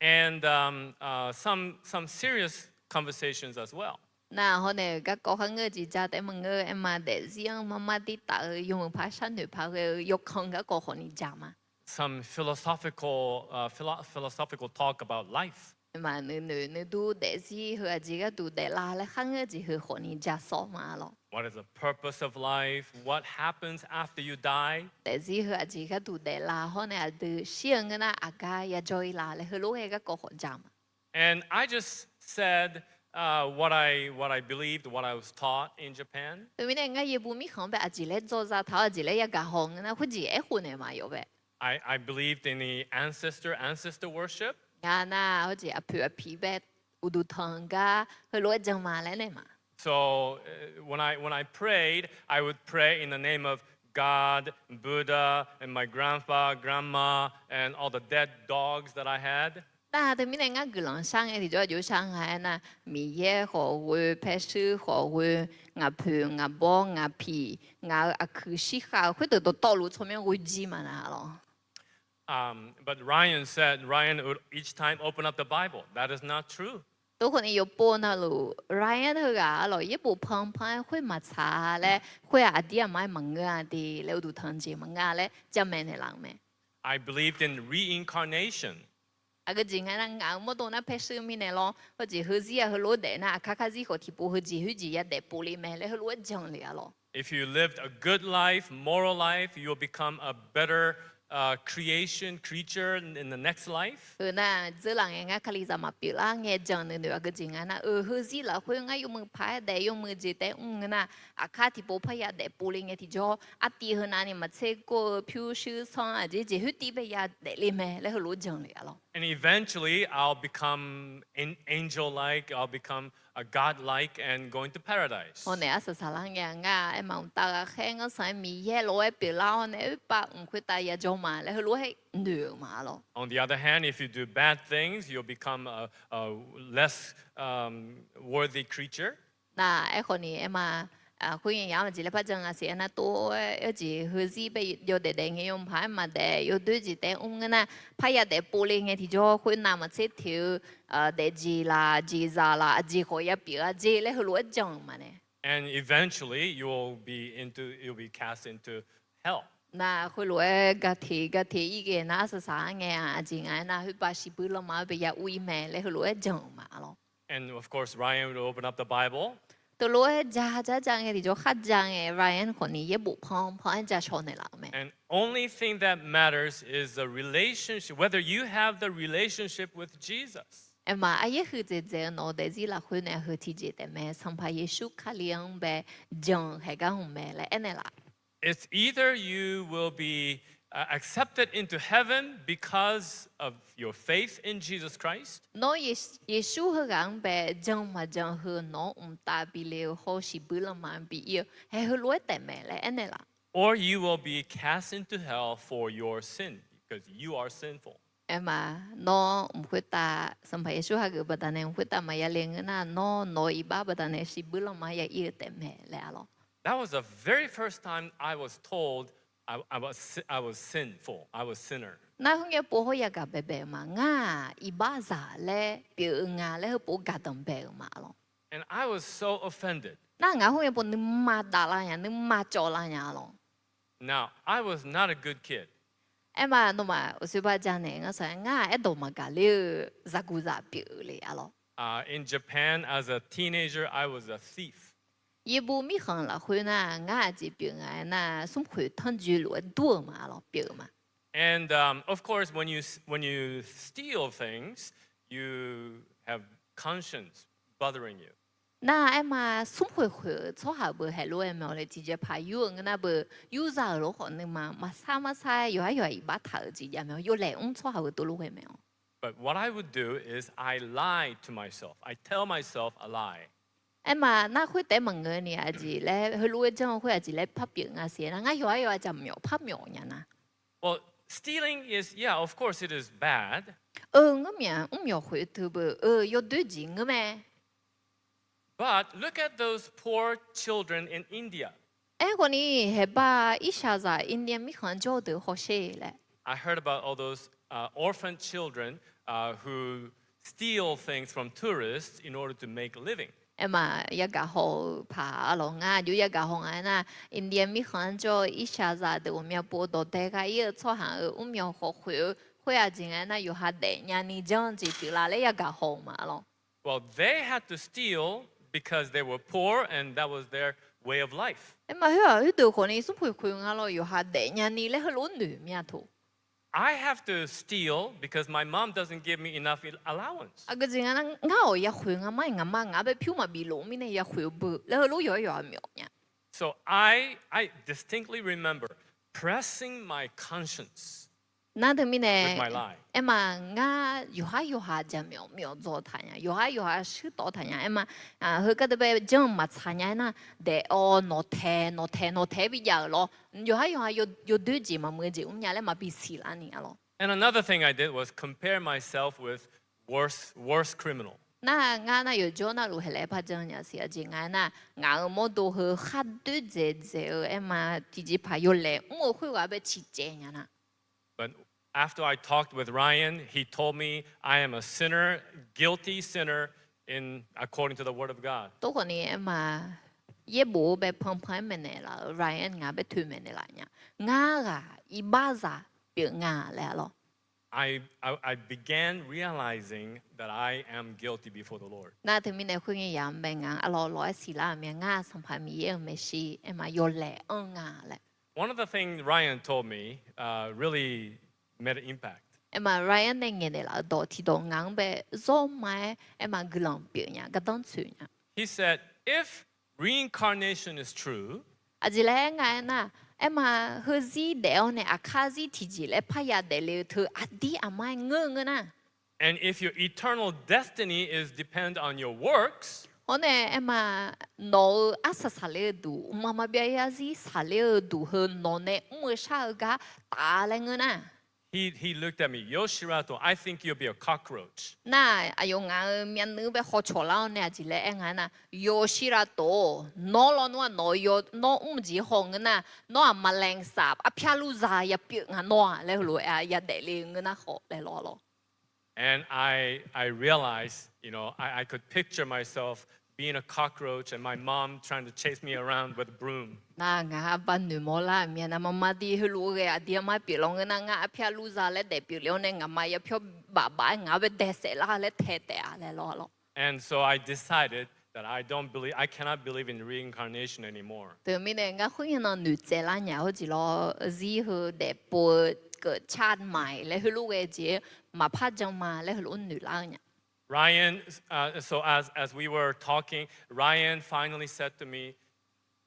And, um, uh, some, some serious conversations as well. Nar hawr nae garkawv kharngeur-eu jeq ja taef-aer maqngeur-eu, aerma daefzir-anr marmar tir taf-eu yawmuiq paq sharnoeq paq ghae-eu yawkanr garkawv khawfni ja ma. Some philosophical, uh, philo-, philosophical talk about life. Aerma nuinoeq nuidur daefzir heu aqjeq gharduq daeflar laer kharngeur-eu jeq heu khawfni ja sawr ma arlawq. What is the purpose of life? What happens after you die? Daefzir heu aqjeq gharduq daeflar hawr nae aqdui shir-eu ngeur nar aqgar yajawr-ir la laer heulof-aer garkawv khawf ja ma. And I just said, uh, what I, what I believed, what I was taught in Japan. Teumirnae ngar yaerbof mirkhanq-anr bae aqjeq laer dzawza taq-awr aqjeq laer yagaq haw ngeur nar khoerjeq aerkhof naeq ma yawf bae. I, I believed in the ancestor, ancestor worship. Ngar nar hawjeq aqpoeq aqpiq bae uqduq tanq gar heulof-aer jan ma laer naeq ma. So, uh, when I, when I prayed, I would pray in the name of God, Buddha, and my grandpa, grandma, and all the dead dogs that I had. Nar teumirnae ngar guiqlanq shar ngae tiqjawr aqjox shar nga aer nar, Miqyaer khawf ghoe, paershuir khawf ghoe, ngaqpoeq ngaqbawr ngaqpiq, ngaq-euq aqkuiq shirkhav-eu khoerdeuq dawqtawvluf tsawrmyanr ghoe jir ma na lawq. Um, but Ryan said, Ryan would each time open up the Bible. That is not true. Tov khawfni yawpov navluf Ryan heughaq arlawq yaerbof panpan-aer khoer maqtsaq laer khoer-aq aqdir aqma-aer maqngeur-a de laer uqduq tanq jeq maqngeur-a laer jamaeq naeqlaf-euq mae. I believed in reincarnation. Aqgeu jeq nga nar ngaq-euq mawrdo nar paershuir mirnae lawr, hawjeq heuzir-aq heulof-aer daef nar aqkar karzir khawf tiqpov heujeq khoerjeq yadaef pov le mae laer heulof-aer jan le arlawq. If you lived a good life, moral life, you will become a better, uh, creation, creature in the next life. Heu nar dzeurlaf ngae ngar Kalizaq maqpyeuflar ngae jan nuinoeq aqgeu jeq nga nar, eu, heuzir lafkhoer ngar yawmuiq paq-aer daef yawmuiq jeq taef-aer mr ngeur nar, aqkar tiqpov parya daef pov le ngae tiqjawr, artiv heunavni maqtser gor-eu pyurshuir sanr aqjeq jeq khoertiv bae yadaef le mae laer heulof-aer jan le arlawq. And eventually, I'll become an angel-like, I'll become a god-like and going to paradise. Hawr nae arsaq saqlar ngae ngar aerma mqtav ghaqkhaer ngar sanq-aer Miqyaer lof-aer pyeuflar-awr nae oerpav mq khoertav yajawr ma laer heulof-aer noeq-euq ma arlawq. On the other hand, if you do bad things, you'll become a, a less, um, worthy creature. Nar aerkhawfni aerma, khoerngae yamq-anr maqjeq laer par jan nga siq aernar tov-aer jeq heuzir bae yawdaef daef ngae yawmuiq paq-aer maqdaef yawdoer jeq taef-aer mr ngeur nar, parya daef pov le ngae tiqjawr khoernav maqtser teq-eu daefjeq laf jeqzaq laf aqjeq khawf yapyeuf-a jeq laer heulof-aer jan-euq ma nae. And eventually you will be into, you'll be cast into hell. Nar khoerlof-aer gateq gateq-ir ghae nar arsaq saq-ar ngae-aq aqjeq nga aernar khoerpav shiqbuir lanma-anr bae ya ur-ir mae laer heulof-aer jan-euq ma arlawq. And of course, Ryan would open up the Bible. Teulof-aer ja ja ja ngae tiqjawr kharja ngae Ryan khawfni yaerbof panpan-aer ja shaw naeqlaf-euq mae. And only thing that matters is the relationship, whether you have the relationship with Jesus. Aerma aryaer huiqdzaeq dzaeq-eu nawq-eu daefzir lafkhoer nae heu tiqjeq taef mae, Sanqpaq Yeqsur Kali-anr bae jan-eu haeqgar hmq mae laer aernaeq laf. It's either you will be, uh, accepted into heaven because of your faith in Jesus Christ. Nawr Yeqsur heughaq-anr bae jan maqjan heu nawq-anr mqtav bile-eu hawr-eu shiqbuir lanma bi ir-eu hae heulof-aer taef mae laer aernaeq laf. Or you will be cast into hell for your sin, because you are sinful. Aerma, nawr mq khoertav Sanqpaq Yeqsur hageuf baqdanae mq khoertav maqya le ngeur nar nawr nawq-eu iqbax baqdanae shiqbuir lanma ya ir-eu taef mae laer arlawq. That was the very first time I was told I, I was si-, I was sinful, I was sinner. Nar khoerngae pov hawr yagaq baebae-euq ma, ngar-aq iqbaxzaq laer pyeuf-eu nga laer heupov gaqdanq bae-euq ma arlawq. And I was so offended. Nar ngaq khoer ngae pov nuima davlar nya, nuima cawvlar nya lawq. Now, I was not a good kid. Aerma nawmaf uqshoe bar janaeq ngar saq ngar-aq aerdawq maqgaq ler-eu zaqguqzaq pyeuf le-a lawq. Uh, in Japan, as a teenager, I was a thief. Yaerbof mirkhanq lafkhoer nar ngar aqjeq pyeuf nga aernar, smrkhoeq tanrjoe lof-aer dur-euq ma lawq, pyeuf-eu ma. And, um, of course, when you s-, when you steal things, you have conscience bothering you. Nar aerma smrkhoeq khoeq-eu tsawrhaq beu haeq lof-aer mae-awr le, tiqjeqpaq yur-eu ngeur nar beu yurzaq-euq lof khawf nuima maqsar marsar-aer yawqhar yawqha iqbax taq-euq jeq jav mae-awr, yawlaeq mr tsawrhaq beu tov lof ghae mae-awr. But what I would do is I lie to myself. I tell myself a lie. Aerma nar khoer taef-aer maqngeur ni aqjeq laer heulof-aer janr-eu khoer aqjeq laer parpyeuf nga siq-aer nar, ngar yawqhar yawqha jaqmyawf parmyawf nya nar. Well, stealing is, yeah, of course it is bad. Eu, ngeurmyaf mrmyawf khoeq teu beu, eu, yawdoer jeq ngeur mae. But look at those poor children in India. Aerkhawf ni, haeqbar irshaqzaq India mirkhanq jawr-eu deuq hawsher laer. I heard about all those, uh, orphan children, uh, who steal things from tourists in order to make a living. Aerma yagaq haw-eu paq-a lawq, ngar aqjox yagaq haw nga aernar, India mirkhanq-anr jawr-eu irshaqzaq deuq ghawqmya pov dawqdae gha ir-eu tsawrhaq-euq mrmyawf khawf khoeq-eu khoer-aq jeq nga aernar, yawqha daefnya ni janr jeq pyeuflar laer yagaq haw-eu ma lawq. Well, they had to steal because they were poor and that was their way of life. Aerma khoer-aq, khoerdeuq khawf ni smrkhoeq khoeq nga lawq, yawqha daefnya ni laer heulof-aer noeq mya taq. I have to steal because my mom doesn't give me enough allowance. Aqgeu jeq nga nar, ngar-awq ya khoeq nga ma-iq, ngaqma ngaq-anr bae pyur maqbif lof-eu mirnae ya khoeq-eu beu laer heulof yawqhar yawqha myawf nya. So I, I distinctly remember pressing my conscience with my lie. Nar teumirnae, aerma ngar yawqhar yawqha jaqmyawf myawf dzaw taq nya, yawqhar yawqha shuir tawv taq nya, aerma, heugar deuq bae janr maqtsaq nya aernar, daef-awr nawqtaeq nawqtaeq nawqtaeq-aer bijav-euq lawr. Yawqhar yawqha yawdoer jeq maqmuiq-eu jeq mr nya laer maqbi siqlar ni-a lawr. And another thing I did was compare myself with worse, worse criminal. Nar ngar nar yawqjawr navluf haeqlaer par janr nya siq-aq jeq nga aernar, ngaq-euq mawrdo heu khar doer dzaeq dzaeq-eu aerma tiqjeqpaq yawlaeq mr-eu khoerghaq bae ciqcaev nya nar. But after I talked with Ryan, he told me I am a sinner, guilty sinner in according to the word of God. Tov khawf ni aerma yaerbof-eu bae panpan-aer maeqnaeq laf-euq Ryan ngaq bae toeq maeqnaeq laf nya. Ngar ghaq iqbaxzaq pyeuf nga laer-a lawr. I, I, I began realizing that I am guilty before the Lord. Nar teumirnae khoerngae yamq bae ngaq-anr arlawr lawr-aer siqlar-euq mya ngar Sanqpaq Miqyaer-euq maeqshi aerma yawlaeq anr nga laer. One of the things Ryan told me, uh, really made an impact. Aerma Ryan nae ngaeqnaeq laf-euq dawq tiqdawq ngaq-anr bae zawr ma-aer aerma guiqlanq pyeuf nya, gardanr tsoeq nya. He said, if reincarnation is true, aqjeq laer nga aernar, aerma heuzir daef-awr nae aqkar zir tiqjeq laer parya daefle-eu teu aqdir aqmar-aer ngeur-eu ngeur nar, and if your eternal destiny is depend on your works, hawr nae aerma nawq-euq arsaq saqler-eu duq, mqmaq maqbyav yarzir saqler-eu duq heu nawq nae mr-eu shar-eu gar taf laer ngeur nar. He, he looked at me, Yoshirato, I think you'll be a cockroach. Nar aqyawf ngaq-euq myavnuiv-anr bae hawcawq lar-awr nae aqjeq laer aer nga aernar, Yoshirato, nawr lawnmr-aq nawq-eu yaw nawr mr jeq haw ngeur nar, nawr-aq maqlaeqsaf arpyar lur zaq ya pyeuf nga nawr-aq laer heulof-aer ya daefle-eu ngeur nar khawf laer lawr lawr. And I, I realized, you know, I, I could picture myself being a cockroach and my mom trying to chase me around with a broom. Nar ngaq-anr bar noeqmawr lar-euq mya nar, maqmaqdi heulof-aer ghae aqdir armar pyeuf lawr ngeur nar, ngar arpyar lur zaq laer daef pyeuf le-awr nae ngaqma ya pyawr baf baf-aer ngaq-anr bae dae saef lar laer tae taef-a laer lawr lawr. And so I decided that I don't believe, I cannot believe in reincarnation anymore. Teumirnae ngar khoerngae nan noeqtsaev lar nya hawr jeq lawr, zir heu daefpov-eu keuv car maiq laer heulof ghae jeq maqpar jan ma laer heulof noeqlar-eu nya. Ryan, uh, so as, as we were talking, Ryan finally said to me,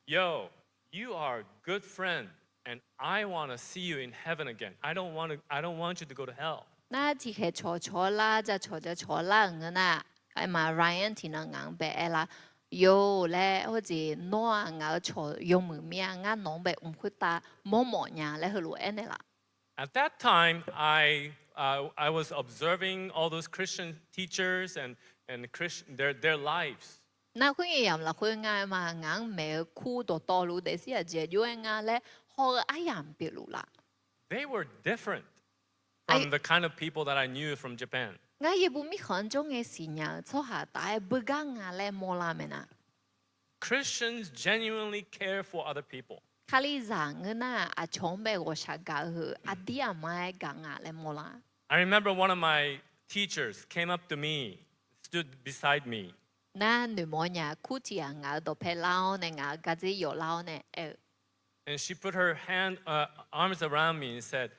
Yo, you are a good friend, and I want to see you in heaven again. I don't want to, I don't want you to go to hell. Nar tiqkhaeq cawqcawq lar, jacawq jacawq lar-euq ngeur nar, aerma Ryan tiqnan ngaq-anr bae aer lar, Yo laer, hawr jeq nawr-aq ngaq-euq cawq yawmuiq mir-a, ngar nawq-anr bae mq khoertav mawrmawf nya laer heulof aernaeq laf. At that time, I, uh, I was observing all those Christian teachers and, and Christ-, their, their lives. Nar khoerngae yamq lafkhoer ngar aerma ngaq-anr maeq-eu kur dawqtawvluf daefzir aqjeq aqjox-aer nga laer haw-eu aryamq pyeufluf laf. They were different from the kind of people that I knew from Japan. Ngar yaerbof mirkhanq-anr jawr ngae siqnya-euq tsawrhaq taf-aer beugar nga laer mawrlar mae nar. Christians genuinely care for other people. Kalizaq ngeur nar-aq, aqcawq-anr bae ghawqshaq gaq-eu heu aqdir aqma-aer gaq nga laer mawrlar. I remember one of my teachers came up to me, stood beside me. Nar noeqmawf nya kur tiq ghaq ngaq-euq dawqpae lar-awr nae ngaq-euq gardzer yawf lar-awr nae aer-eu. And she put her hand, uh, arms around me and said,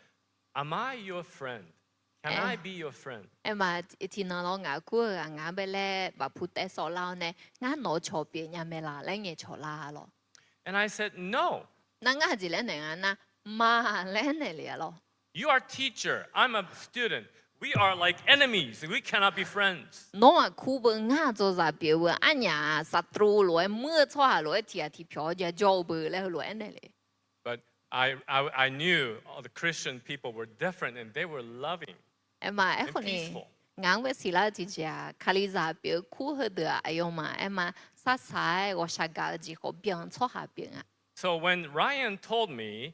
"Am I your friend? Can I be your friend?" Aerma tiqnan lawr ngaq kur-eu ghaq ngaq-anr bae laer bafpu taev sawv lar-awr nae, ngar nawq-eu cawq pyeuf nya mae laq laer ngaeqcawq lar lawr. And I said, "No." Nar ngar aqjeq laer naeq nga nar, ma laer aernaeq le-a lawr. You are teacher, I'm a student. We are like enemies. We cannot be friends. Nawr-aq kur beu, ngar-aq dzawzaq pyeuf beu, arnyaf-aq saqtruv lof-aer muir-eu tsawrhaq lof-aer tiq ghaq tiq pyawq-awr ja jawr-eu beu laer heulof-aer aernaeq le. But I, I, I knew all the Christian people were different and they were loving. Aerma aerkhawf ni, ngaq-anr bae siqlar-eu tiqjeq-aq, Kalizaq pyeuf-eu kur heudeuq-aq aqyawfmaf aerma sarsaq-aer ghawqshaq gaq-eu jeq khawf byan-eu tsawrhaq pyeuf nga. So when Ryan told me,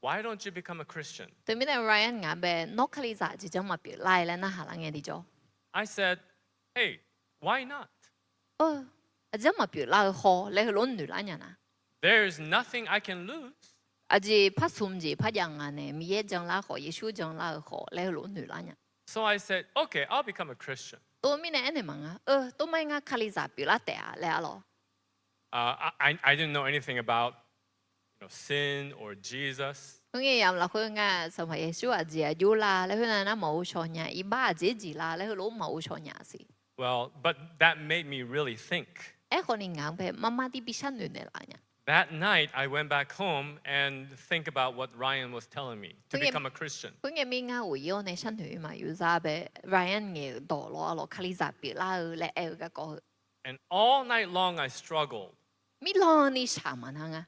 "Why don't you become a Christian?" Teumirnae Ryan ngaq-anr bae, nawr Kalizaq jeq janr maqpyeuf lar-i laer narhaq lar ngae tiqjawr. I said, "Hey, why not?" Aqjeq janr maqpyeuf lar-eu haw laer heulof-aer noeq lar nya nar, There is nothing I can lose. Aqjeq par smq jeq par jav nga nae, Miqyaer janlar khawf, Yeqsur janlar-eu khawf laer heulof-aer noeq lar nya. So I said, "Okay, I'll become a Christian." Tov mirnae aernaeq maqnga, eu, tov mar-aer ngar Kalizaq pyeuflar taef-a laer-a lawr. Uh, I, I, I didn't know anything about, you know, sin or Jesus. Khoerngae yamq lafkhoer ngar Sanqpaq Yeqsur aqjeq aqjox la laer khoernar nar maqghov shaw nya, iqbax aqjeq jeq la laer heulof-aer maqghov shaw nya siq. Well, but that made me really think. Aerkhawf ni ngaq-anr bae mar mar dir bi sharnoeq naeqlaf nya. That night, I went back home and think about what Ryan was telling me to become a Christian. Khoerngae mir ngar ghof-ir-awr nae sharnoeq-eu ma, yawzar bae Ryan ngaeq-euq dawq lawr-a lawr, Kalizaq pyeuflar-eu laer aer-eu garkawv heu. And all night long, I struggled. Mirlan ni shaq maqnar nga.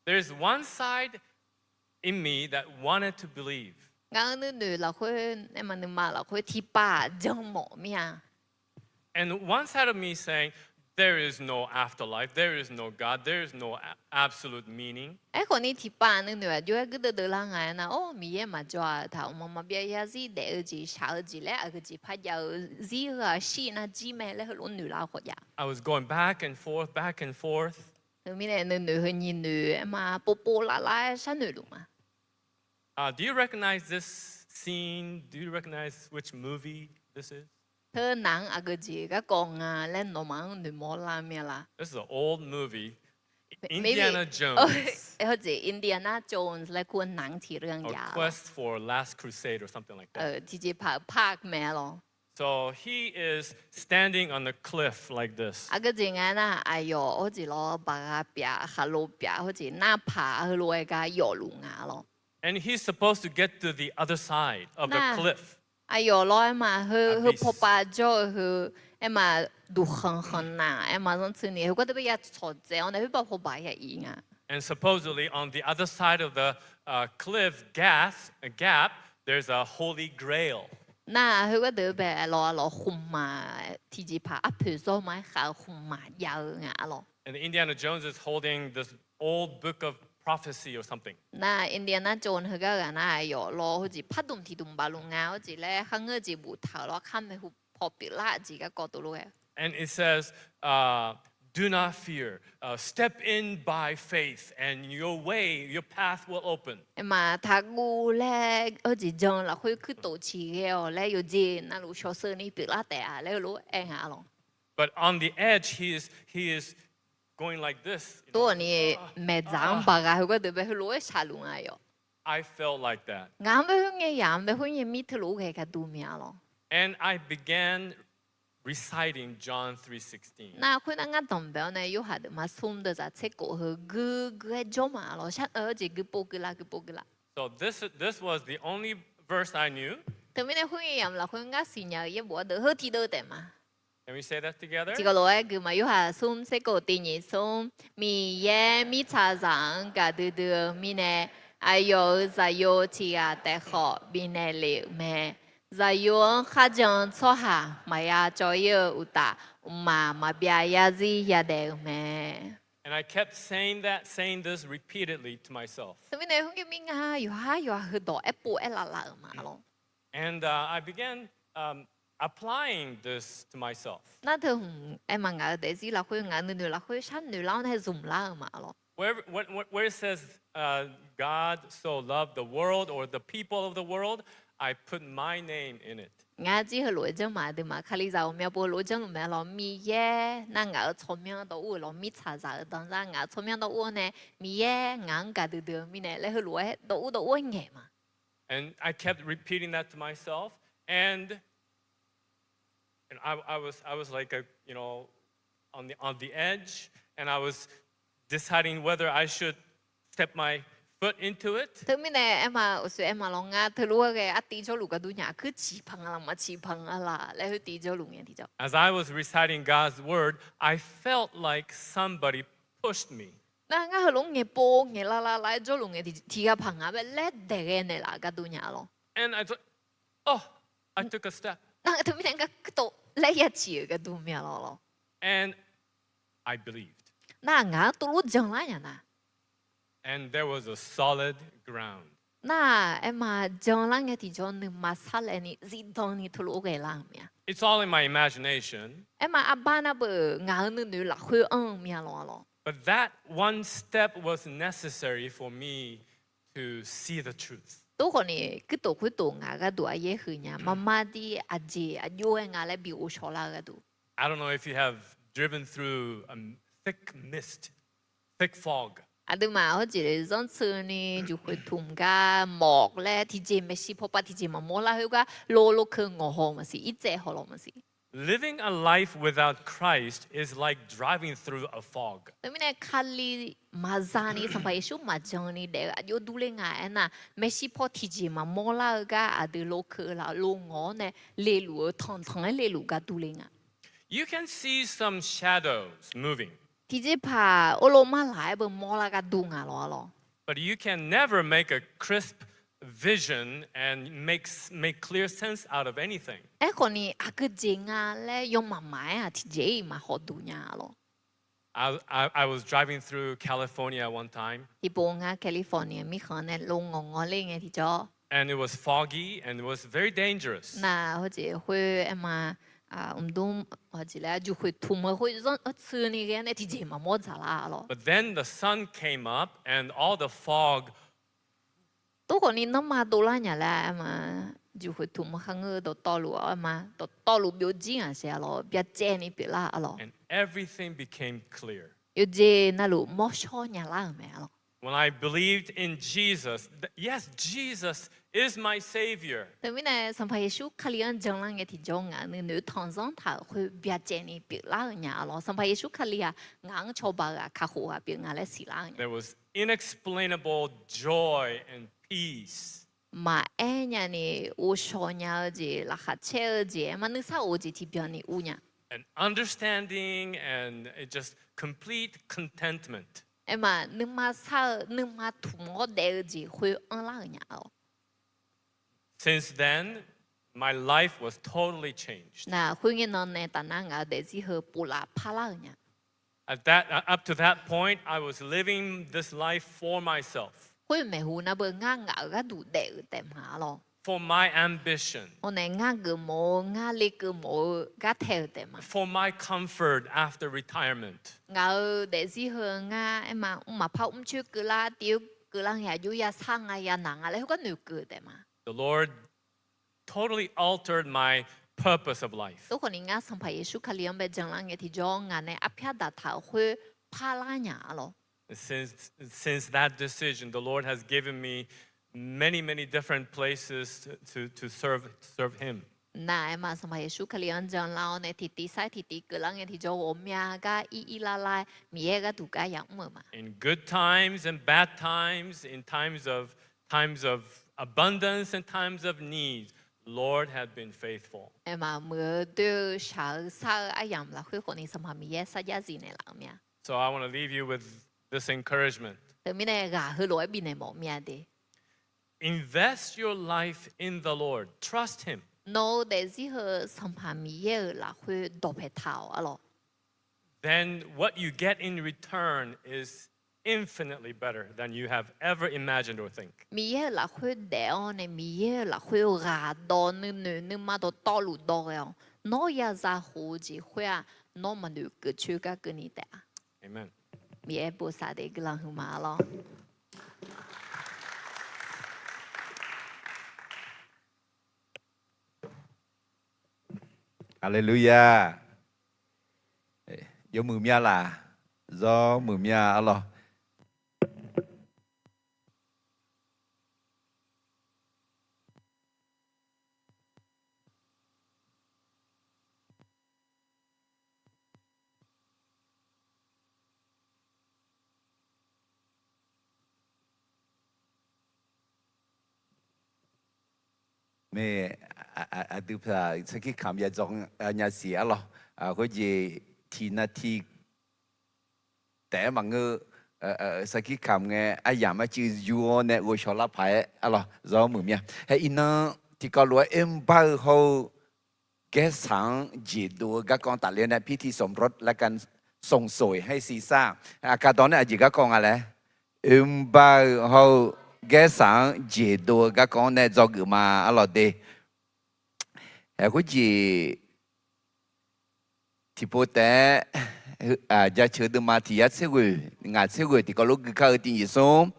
There is one side in me that wanted to believe. Ngaq-euq nuinoeq lafkhoer, aerma nuima lafkhoer tiqpav janmawf mir-a. And one side of me saying, "There is no afterlife, there is no God, there is no a-, absolute meaning." Aerkhawf ni tiqpav nuinoeq aqjox-aer guirdeuv deuvlar nga aernar, or, Miqyaer maqjawr-a, taq mqmaq maqbyav yarzir daef-eu jeq, shaq-eu jeq laer aqgeujeq par jav-eu zir-eu ghaq shir nar jir mae laer heulof-aer noeqlar khawf jav. I was going back and forth, back and forth. Teumirnae nuinoeq heu nyiq noeq aerma povpov lavlav-aer sharnoeq luf ma. Uh, do you recognize this scene? Do you recognize which movie this is? Teu naq-anr aqgeujeq garkawv nga laer nawmaf-anr noeqmawr lar mir-a la? This is an old movie. Indiana Jones. Heujeq Indiana Jones laer kur naq-anr tiq leu-anr jav-a. Quest for Last Crusade or something like that. Tiqjeqpaq-euq park mae-a lawr. So he is standing on a cliff like this. Aqgeujeq nga aernar, aqyawf heujeq lawr baqgha pyaf, khaqlo pyaf, heujeq narpaq heulof-aer gar yawfluf nga lawr. And he's supposed to get to the other side of the cliff. Aqyawf lawr aerma heu, heu pawpav jawr-eu heu, aerma duqkhanq khanqnaq aerma zanrtsuini heu gardeuv bae ya tsawqtsaev-awr nae khoerbav pawpav ya ir nga. And supposedly on the other side of the, uh, cliff gap, gap, there's a holy grail. Nar-aq, heu gardeuv bae lawr-a lawr khmqmaq tiqjeqpaq arpoeq zawr ma-aer khav-eu khmqmaq jav-eu nga-a lawr. And Indiana Jones is holding this old book of prophecy or something. Nar-aq, Indiana Jones heugar ghaq nar-aq, aqyawf lawr heujeq pardmq tiqdmq baf luf nga, heujeq laer kharngeur jeq boftaq-euq lawr kharmae hu paw pyeuflar jeq garkawv tov lof-aer. And it says, uh, "Do not fear. Uh, step in by faith, and your way, your path will open." Aerma taqguv laer heujeq jan-eu lafkhoer kuirtof ciqghae-awq laer yawqjeq navluf shawsheuvni pyeuflar taef-a laer heulof-aer aer nga-a lawr. But on the edge, he is, he is going like this, you know. Tov-awq ni maeqdzaq-anr baqgha heu gardeuv bae heulof-aer shaqluf nga yawq. I felt like that. Ngaq-anr bae khoerngae yamq-anr bae khoerngae mir teulof-aer ghae gharduq mir-a lawr. And I began reciting John three sixteen. Nar khoernar ngar danqbae-awr nae Yorhaq deuvma smr deuvzaq tser kof heu gui gui-aer jawr ma-a lawr. Shar-eu jeq guipov guilav guipov guilav. So this, this was the only verse I knew. Teumirnae khoerngae yamq lafkhoer ngar siqnya-eu yaerbof ardeuv heu tiqdeuv taef ma. Can we say that together? Tiqkawv lof-aer gui ma. Yorhaq smr tser kof tiq nyiq smr, Miqyaer mirtsaqzaq-anr gaqdui dui-eu mirnae, aqyawf-euq Zaqyo tiq ghaq taef khawf bifnaeq lef-euq mae. Zaqyo-anr kharjan tsawrhaq maqya cawv-ir-eu uqtaf, mqmaq maqbyav yarzir yadaef-euq mae. And I kept saying that, saying this repeatedly to myself. Teumirnae khoerngae mir ngar yawqhar yawqha heudawq aerpov aerlaf laf-euq ma lawr. And, uh, I began, um, applying this to myself. Nar teu hmq aerma ngaq-euq daefzir lafkhoer, ngaq-euq nuinoeq lafkhoer sharnoeq lar-awr nae zmq lar-eu ma lawr. Where, where, where it says, uh, God so loved the world or the people of the world, I put my name in it. Ngar jir heulof-aer janr ma, aqduimaf Kalizaq ghawqmya pov lof-aer janrluf mae lawr, Miqyaer nar ngaq-euq tsawrmyanr dawv-ur-eu lawr, mirtsaqzaq-euq danzar ngaq-euq tsawrmyanr dawv-ur-awr nae, Miqyaer ngaq-anr gaqdui dui-eu mirnae laer heulof-aer dawv-ur dawv-ur-aer ngaeq ma. And I kept repeating that to myself, and And I, I was, I was like, a, you know, on the, on the edge, and I was deciding whether I should step my foot into it. Teumirnae aerma, uqshoe aerma lawr, ngar teulof-aer ghae artiv jawrluf gaqdui nya, aqkuir ciqpanq nga laq, maqciqpanq nga laq laer khoertiv jawrluf ngae tiqjawr. As I was reciting God's word, I felt like somebody pushed me. Nar ngar heulof-aer ngaeqpov ngaeqlav lav lav-aer jawrluf ngae tiqghaq paq nga bae laer daeq ghae naeqlaf gaqdui nya lawr. And I thought, oh, I took a step. Nar teumirnae ngar kuirtof laer ya ciq-euq gaqdui mya lawr lawr. And I believed. Nar ngaq-anr tuvlof janlar nya nar. And there was a solid ground. Nar aerma janlar ngae tiqjawr nuima sarlaevni zifdan ni teulof ghaelar-euq mya. It's all in my imagination. Aerma arbar nar beu ngaq-euq nuinoeq lafkhoer anr-eu mya lawr lawr. But that one step was necessary for me to see the truth. Tov khawfni kuirtof khoertof ngaq gharduq aryaer huiq nya, maqmar dir aqjeq aqjox-aer nga laer bi ghovshaw lar-eu gharduq. I don't know if you have driven through a thick mist, thick fog. Aqduimaf hawjeq zanrtsuini juqkhoeq tmq gar mawf laer tiqjeq maeqshi pawpav tiqjeq maqmawr lar khoergar lo lo keuv ngawq haw maqsiq, irtsaev haw lawr maqsiq. Living a life without Christ is like driving through a fog. Teumirnae Kali maqza ni Sanqpaq Yeqsur maqjan ni daef-eu aqjox durler nga aernar, maeqshi paw tiqjeq maqmawr lar-eu gar aqdui lo keuv laf lo ngawq-awr nae leluf-eu tanqtanq-aer leluf gar durler nga. You can see some shadows moving. Tiqjeqpaq orlov marlaq-aer beu mawrlar gar dur nga lawr lawr. But you can never make a crisp vision and make, make clear sense out of anything. Aerkhawfni aqgeu jeq nga laer yawmaf maf-aer-aq tiqjeq-iq maqhaw duq nya lawr. I, I, I was driving through California one time. Tiqpov ngar California mirkhanq nae lo ngawq ngawq ler ngae tiqjawr. And it was foggy and it was very dangerous. Nar hawjeq khoer aerma, mqdmr hawjeq laer juqkhoeq tmq-eu khoer zanrtsuini ghae-awr nae tiqjeq maqmawr dzaqlar lawr. But then the sun came up and all the fog Tov khawfni nanrma dovlar nya laer aerma, juqkhoeq tmq-eu kharngeur dawqtawvluf aerma dawqtawvluf byovjir ngaq shae lawr, byacaevni pyeuflar lawr. And everything became clear. Yawqjeq navluf mawrshawr nya lar-euq mae lawr. When I believed in Jesus, th-, yes, Jesus is my Savior. Teumirnae Sanqpaq Yeqsur Kali-anr janlar ngae tiqjawr ngaq nuinoeq tanqzanr taq-euq khoer byacaevni pyeuflar-eu nya lawr. Sanqpaq Yeqsur Kali-aq ngaq-anr cawba-eu ghaq kakhof ghaq pyeuf nga laer siqlar-eu nya. There was inexplainable joy and peace. Maqaer nyani ghovshaw nya-eu jeq, laqkhaq caer-eu jeq, aerma nuisar of-eu jeq tiqbyan ni ur nya. And understanding and it just complete contentment. Aerma nuima sar-eu, nuima tmq-awr daef-eu jeq khoer anrlar-euq nya lawr. Since then, my life was totally changed. Nar khoerngae nan nae tafnar ngaq-euq daefzir heu povlaf parlar-euq nya. At that, uh, up to that point, I was living this life for myself. Khoer maeqhu nar beu ngar ngaq-euq gharduq daef-euq taef ma lawr. For my ambition. Hawnae ngar geufmawf-eu, ngar lekeuv mawf-eu gar tae-euq taef ma. For my comfort after retirement. Ngaq-euq daefzir heu ngar aerma mqmaq par mrcoer keuvlar, tiv-eu keuvlar ngae aqjox ya sar nga ya naq nga laer heugar noeqkeuv-eu taef ma. The Lord totally altered my purpose of life. Tov khawfni ngar Sanqpaq Yeqsur Kali-anr bae janlar ngae tiqjawr ngaq nae arpyar daqtaq-euq khoer parlar nya lawr. Since, since that decision, the Lord has given me many, many different places to, to, to serve, serve Him. Nar aerma Sanqpaq Yeqsur Kali-anr janlar-awr nae tiqtiv sar-aer tiqtiv keuvlar ngae tiqjawr ghawqmya gar ir ir lar lar-aer Miqyaer gharduq gar yamr-euq ma. In good times and bad times, in times of, times of abundance and times of need, Lord has been faithful. Aerma muiq-eu doer-eu shaq-eu sar-eu aryamq lafkhoer khawfni Sanqpaq Miqyaer sarjax zifnaeq laf-euq mya. So I want to leave you with this encouragement. Teumirnae ghaq heulof-aer bifnaeq mawf mya de. Invest your life in the Lord. Trust Him. Nawq-eu daefzir heu Sanqpaq Miqyaer-euq lafkhoer dawqpae taq-awq arlawq. Then what you get in return is infinitely better than you have ever imagined or think. Miqyaer-euq lafkhoer daef-awr nae Miqyaer-euq lafkhoer ghaq dawq nuinoeq nuima dawqtawvluf dawv ghae-awq. Nawr yaza khof-eu jeq khoer-aq, nawr maqnoeq keuvcoer gar keuvni taef-a. Miqyaer bosav deuq guiqlanq huiqma lawr. Haleluya. Yawmuiq mya laf, zawr muiq mya arlawr. Mae, aqdui paq sarkir kamq ya dzawr nya siq arlawr. Khoerjeq tiqnan tiq taef-aer maqngeur, sarkir kamq ngae aryamq arcuiv yur-awr nae ghovshaw lar paq-aer arlawr zawr muiq mya. Hae iqnan tiqkawv lof-aer oermr bar-eu hawr-eu gaersaq-anr jeqdov-eu garkawv tafler nae พิธีสมรส และการส่งโสยให้ซีซ่า aqkar dawq nae aqjeq garkawv nga laer, oermr bar-eu hawr-eu gaersaq-anr jeqdov-eu garkawv-anr nae dzawgeuf ma arlawr de. Hae khoerjeq tiqpov taef-aer jaceuq deuvma tiq yar tser ghoeq ngaq tser ghoeq tiqkawv lof gui kar-eu tiq nyiq smr.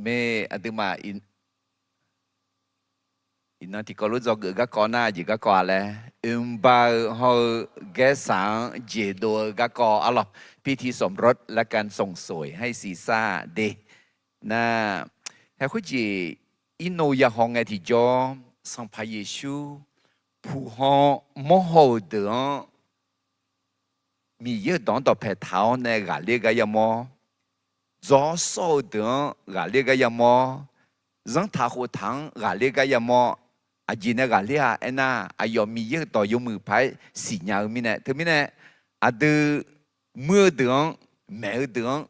Mae, aqduimaf iqnan tiqkawv lof dzawgeuf garkawv nar jeq garkawv-a laer, oermr bar-eu hawr-eu gaersaq-anr jeqdov-eu garkawv arlawr พิธีสมรส และการส่งโสยให้ซีซ่า de. Nar, hae khoerjeq irnov yahaw ngae tiqjawr, Sanqpaq Yeqsur puq haw mawrhaw-euq deuq-anr Miqyaer-euq dawq-anr dawqpae taq-awr nae ghaqler gar yamawr, dzaw-awr sawr-eu deuq-anr ghaqler gar yamawr, zanrtaq khoftaq-anr ghaqler gar yamawr. Aqjeq nae ghaqler-a aernar, aqyawf Miqyaer-euq dawq yawmuiq paq-aer siqnya-eu mirnae, teumirnae aqdui muir-eu deuq-anr, maeq-eu deuq-anr,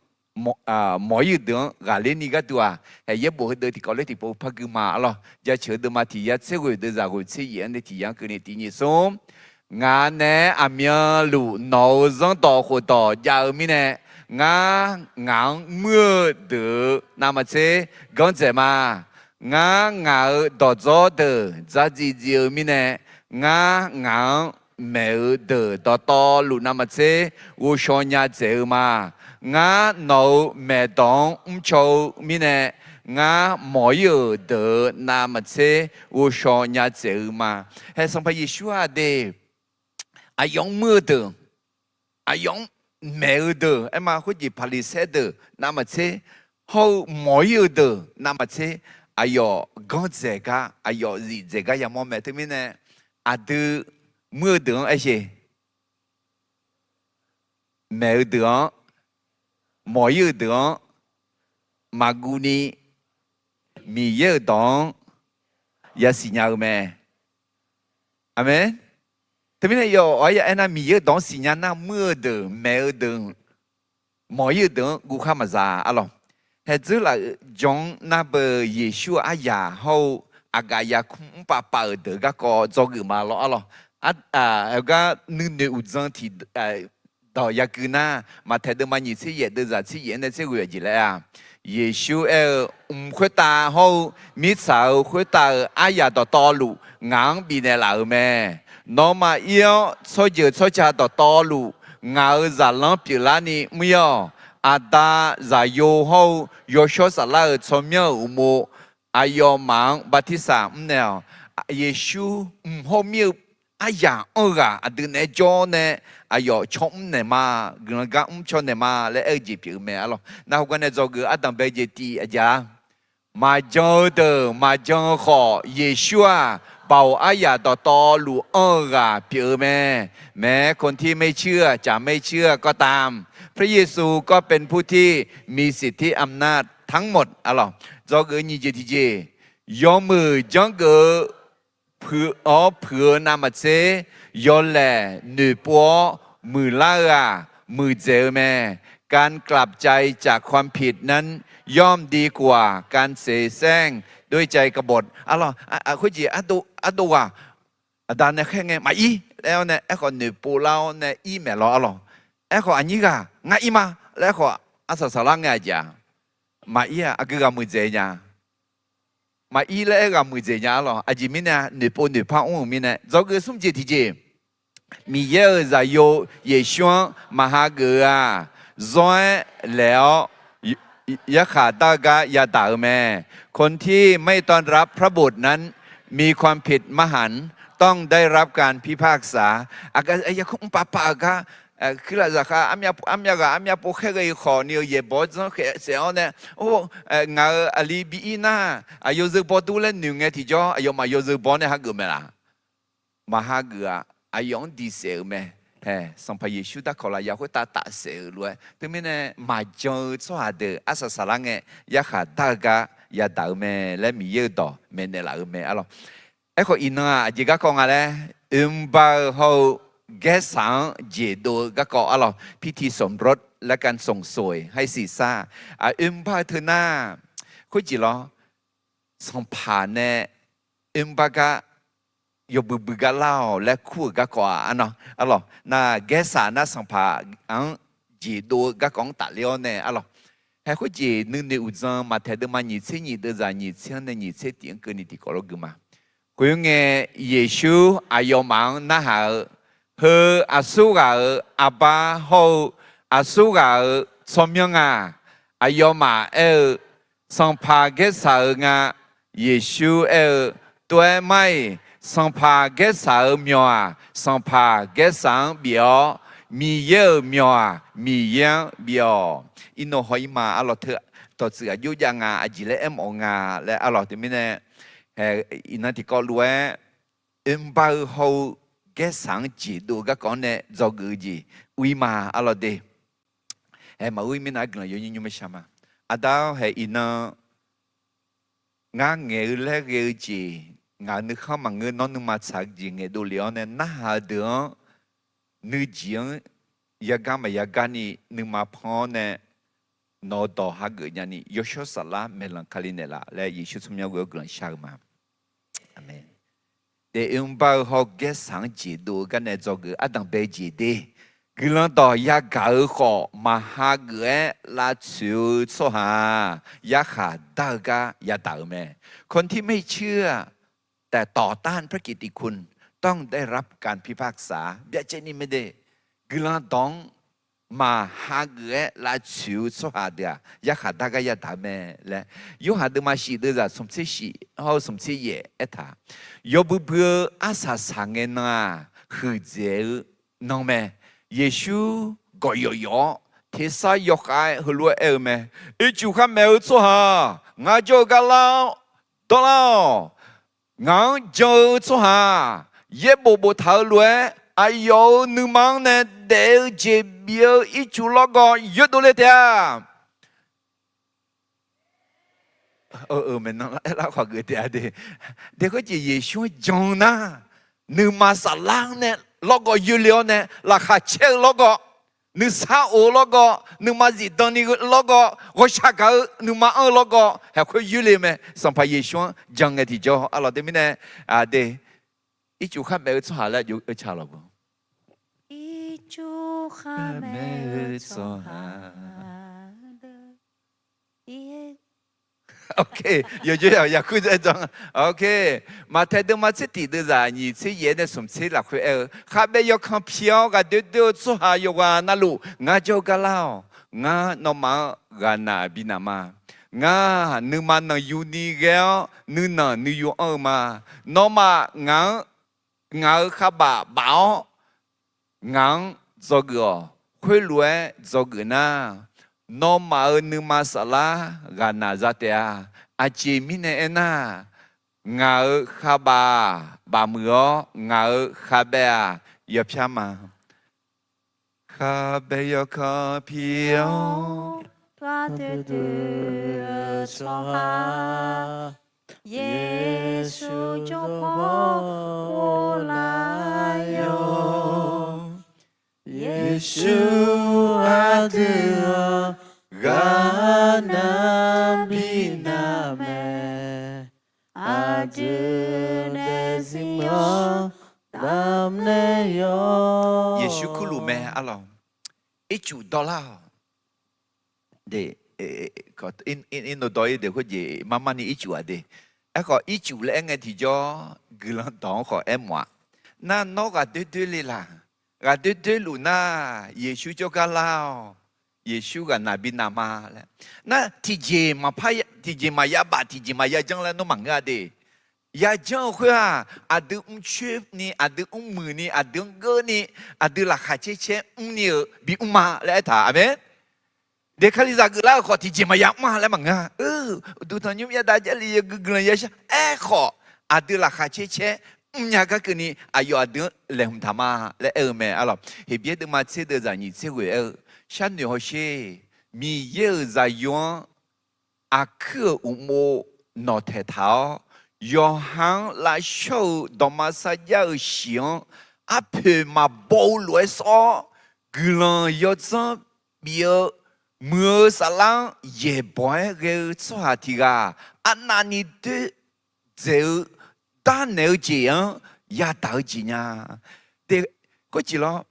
mawq-ir-euq deuq-anr ghaqler ni gharduq-aq, haeq yaerbof heudeuq tiqkawv lof tiqpov par gui ma arlawr. Jaceuq-eu deuvma tiq yar tser ghoeq deuvzaq ghoeq tser yaef-anr nae tiq yar keuvni tiq nyiq smr. Ngaq naeq-aer aqmyanluf nawq-euq zanrdawq khofdawq jav-eu mirnae, ngar ngaq-anr muir-eu deuq-euq navmaqtser ganrdzaeq ma. Ngar ngaq-euq dawqdzawr deuq dzardziv dziv-eu mirnae, ngar ngaq-anr maeq-eu deuq dawqtawvluf navmaqtser ghovshaw nya dzaeq-eu ma. Ngar nawq-euq maeqdawq-anr mrcaw-eu mirnae, ngar mawq-ir-euq deuq-euq navmaqtser ghovshaw nya dzaeq-eu ma. Hae Sanqpaq Yeqsur-aq de, aqyawf-anr muir-eu deuq, aqyawf-anr maeq-eu deuq aerma, khoerjeq Paqliqsaer deuq navmaqtser, hawr-eu mawq-ir-eu deuq navmaqtser, aqyawf ganrdzaeq gar, aqyawf zifdzaeq gar yamawr mae. Teumirnae aqdui muir-eu deuq-anr aersheq maeq-eu deuq-anr, mawq-ir-euq deuq-anr maqguv ni, Miqyaer-euq dawq-anr yasiq nya-eu mae. Aqmeq. Teumirnae yawf-awr ya aernar, Miqyaer-euq dawq-anr siqnya nar, muir-eu deuq, maeq-eu deuq, mawq-ir-euq deuq-anr guvkhar maqza arlawr. Haeqdzeur laf-euq jan-anr nar beu Yeqsur-euq aryaq hawr-eu aqgaf yarkmr mrpav pav-euq deuq garkawv dzawgeuf ma lawr arlawr. Heugar nuinoeq uqdzan tiq dawq yagui nar, Maqtaeq deuvma nyiq tser yaef deuvzaq tser yaef-anr nae tser ghoeq-aq jeq laer-a. Yeqsur aer-eu, Mq khoertav hawr-eu mirtsaq-euq khoertav-euq aryaq dawqtawvluf ngaq-anr bifnaeq laf-euq mae. Nawmaf ir-awr tsawrjeuq tsawrca dawqtawvluf ngaq-euq zaqlanr pyeuflarni mr-ir-awq. Aqda, Zaqyo hawr-eu Yawshawr Saflar-euq tsawrmyanr-euq uqmov aqyawfmaf-anr bartirsaq mrnaeq-awq. Yeqsur mq hawr mir-eu aryaq anr-eu ghaq aqdui naeq-aer jawr nae aqyawf caw mrnaeq ma, guiqlanq gar mrcaw naeq ma laer aer-eu jeq pyeuf-eu mae arlawr. Nar heugar nae dzawgeuf ardanq bae jeq tiv aqjeq-a. Maqjan-eu deuq maqjan-eu khawf, Yeqsur-aq, baoq aryaq dawqtawvluf anr-eu ghaq pyeuf-eu mae. แม้คนที่ไม่เชื่อ จะไม่เชื่อก็ตาม พระเยซูก็เป็นผู้ที่มีสิทธิอำนาจทั้งหมด arlawq. Dzawgeuf nyiq jeq tiqjeq, yawmuiq janrgeuf-eu puiq-awr puiq-eu navmaqtser, yawlaeq noeqpov-awr muiqlar-eu-aq, muiqdzaeq-eu mae. การกลับใจจากความผิดนั้นย่อมดีกว่าการเสียแซงด้วยใจกบฏ arlawq. Khoerjeq ardov ghaq, aqda nae khaer ngae maqir laer-awr nae, aerkhawf noeqpov lar-awr nae ir maeq lawr arlawq. Aerkhawf aqnyir ghaq ngar ir ma laer aerkhawf arsaq saqlar ngae aqjeq-aq, maqir-aq aqgeu ghaq muiqdzaeq nya. Maqir laer aer ghaq muiqdzaeq nya arlawq. Aqjeq mirnae noeqpov noeqpar mr-euq mirnae, dzawgeuf smr jeq tiqjeq, Miqyaer-euq Zaqyo Yeqsur-anr maqhageuf-eu-aq, zawr-aer laeq-awr yarkhaq dar-eu gar yadaq-eu mae. คนที่ไม่ต้อนรับพระบุตรนั้นมีความผิดมหันต์ ต้องได้รับการพิพากษา Aqgeu yarkmr pav pav-eu gar, kuirlaf zaqkhav armyav ghaq armyav pov khaerghae-eu khawf ni-eu yaeqbawq-anr janrkhaeq saef-awr nae, or, ngaq-euq aqli bi ir nar, aqyawf zeu baw dur laer noeq ngae tiqjawr, aqyawfmaf yawzeu baw nae hageuf mae laf? Maqhageuf-aq, aqyawf-anr diq saef-euq mae. Sanqpaq Yeqsur darkawq lafyaq khoertav tafsaef-euq lof-aer, teumirnae maqjan-eu tsawrhaq deuq arsaq saqlar ngae, yarkhaq dar-eu gar yadaq-eu mae laer Miqyaer-euq dawq maeqnaeq laf-euq mae arlawq. Aerkhawf iqnan-aq aqjeq garkawv nga laer, oermr bar-eu hawr-eu gaersaq-anr jeqdov-eu garkawv arlawq, piti somrot laer การส่งเสวยให้สิ้นซาก oermr bar-eu teu nar, khoerjeq lawr, sanqpaq nae oermr bar gar yawbui bui gar lar-awq laer kur-euq garkawv-aq arlawq. Nar gaersaq nar sanqpaq-anr jeqdov-eu garkawv-anr tafler-awr nae arlawq. Hae khoerjeq nuinoeq uqdzan Maqtaeq deuvma nyiq tser nyiq deuvzaq nyiq tser-anr nae nyiq tser tiq-anr keuvni tiqkawv lof gui ma. Khoerngae, Yeqsur aqyawfmaf-anr narhaq-eu, Heu aqsurghaq-euq arbar hawr-eu aqsurghaq-euq tsawrmyanr nga. Aqyawfmaf aer-eu, Sanqpaq gaersaq-euq nga. Yeqsur aer-eu, Tov-aer mar-iq, sanqpaq gaersaq-euq myawq-aq, sanqpaq gaersaq-anr bif-awr, Miqyaer-euq myawq-aq, Miqyaer-anr bif-awq. Irnoeq haw ir ma arlawq. Teu dawqtsuif aqjox jav nga, aqjeq laer aermawf-eu nga laer arlawq. Teumirnae, iqnan tiqkawv lof-aer, oermr bar-eu hawr-eu gaersaq-anr jeqdov-eu garkawv-anr nae dzawgeuf-eu jeq ur ir ma arlawq de. Hae maqur ir mirnae guiqlanq yawnyir nymr maer shar ma. Aqda-awr hae iqnan ngar ngaeq-eu laer ghae-eu jeq, ngaq-euq nuikhanr maqngeur nawr nuima tsaq-eu jeq ngaeqdov lef-awr nae narhaq-eu deuq-anr nuijeq-anr yagar maqya garni nuima pan-awr nae nawq-eu dawq hageuf nyani yawshawr saflar maeqlanq Kali naeqlaf laer Yeqsur tsawrmyanr ghoe-awr guiqlanq shar-eu ma. Aqmeq. Daef oermr bar-eu hawr-eu gaersaq-anr jeqdov-eu garnae dzawgeuf ardanq bae-eu jeq de. Guiqlanq dawq yagaq-eu khawf maqhageuf-aer lavtsoeq-eu tsawrhaq-aq, yarkhaq dar-eu gar yadaq-euq mae. คนที่ไม่เชื่อ แต่ต่อต้านพระกิตติคุณ ต้องได้รับการพิพากษา byacaevni mae de. Guiqlanq dawq-anr maqhageuf-aer lavtsoeq-eu tsawrhaq deuq-aq, yarkhaq dar gar yadaq-eu mae laer, Yorhaq deuvma shif deuvzaq smqtser shif hawr-eu smqtser yaef aertaq, yawbui bui-eu arsaq saq ngae nan-aq, huiqdzaeq-eu nan mae. Yeqsur gawq yawf yawf-awr, tersar yawkhav-aer heulof-aer aer-eu mae. Ircuf kharmaeq-eu tsawrhaq, ngar jawr-eu gar lar-awr dawrlar-awq. Ngaq-anr jan-eu tsawrhaq, yaerbof boftaq-eu lof-aer, aqyawf-euq nuima-anr nae daef-eu jeq bif-eu ircuf lawrgawv yoerdov le taef-a. Maeqnan aerlar khawf geuf taef-a de. Daef khoerjeq Yeqsur-anr jan-eu nar, nuima saflar-anr nae lawrgawv yoerle-awr nae laqkhaq caer-eu lawrgawv, nuisar of-eu lawrgawv, nuima zifdan ni lawrgawv, ghawqshaq gaq-eu nuima anr-eu lawrgawv haeq khoer yoerle mae. Sanqpaq Yeqsur-anr jan ngae tiqjawr arlawq. Teumirnae, de, ircuf kharmaeq-eu tsawrhaq laer aqjox-eu ca lawq. Ircuf kharmaeq-eu tsawrhaq. Yawjawr yawqha kur dzae jan. Maqtaeq deuvma tser tiq deuvzaq nyiq tser yaef nae smq tser lafkhoer aer-eu, khavbaev yawkan pi-awr ghaqdoer doer-eu tsawrhaq yawqghaq navluf ngar jawr-eu gar lar-awq. Ngar nawmaf-anr ghaqnaq binaq ma. Ngar nuima nanqyuni ghae-awr nuinanq nuiyu anr-eu ma. Nawmaf ngaq-anr, ngaq-euq kharbaf baf-awr ngaq-anr dzawgeuf-awq. Khoerlof-aer dzawgeuf nar, nawmaf-euq nuima saflar ghaqnaq za taef-a. Aqjeq mirnae aernar, ngaq-euq khavbaf-aq bafmuiq-awr, ngaq-euq khavbaev-aq yawpyar ma. Khavbaev yawkanr pir-awr, gaqdui dui-eu tsawrhaq, Yeqsur jawrpaw ghoflar-awr, Yeqsur aqdui-anr ghaq nav bi nav mae. Aqdui nae zir-anr damnaeq yawq. Yeqsur kurluf mae arlawq. Ircuf dawrlar-awq. Iqnov dawq-ir deuq khoerjeq marmar ni ircuf-aq de. Aerkhawf ircuf laer aer ngae tiqjawr guiqlanq dawq-anr khawf aermawf-aq. Nar nawr ghaqdoer doer le laq? Ghaqdoer doerluf nar, Yeqsur jawrgar lar-awq. Yeqsur ghaq nav bi nav ma laer. Nar tiqjeq maqpar, tiqjeq maqya baf, tiqjeq maqya janr laer nawr maqngeur-a de. Yajanr-eu khoer-aq, aqdui mrcoer ni, aqdui mrmuiq ni, aqdui-anr geur ni, aqdui laqkhaq caer caer mrni-euq bi mr ma laer aertaq. Aqmeq. De kalizaq geuflar-euq khawf tiqjeq maqya mr-a laer maqngeur-a. Uqduq tanqnymr yadav Jarlif yawgui guiqlanq yashar aerkhawf, aqdui laqkhaq caer caer mrnya gar keuvni aqyawf aqdui-anr laeqhmq taq ma laer aer-eu mae arlawq. Heqbyaer deuvma tser deuvzaq nyiq tser ghoeq aer-eu, sharnoeq hawsher. Miqyaer-euq zaqyo-anr aqkuir-euq uqmov nawqtaeq taq-awr, yawqha-anr lavshawr-eu dawqma sarjax-eu shiq-anr arpoeq maqbaw-eu lof-aer sawr-awr, guiqlanq yawdzanr bif-eu muiq-eu saflar-anr yaeqbawq-aer ghae-eu tsawrhaq tiq ghaq arnavni doer dzaeq-eu darnaeq-eu jeq-anr yadaq-eu jeq nya. De, khoerjeq lawr,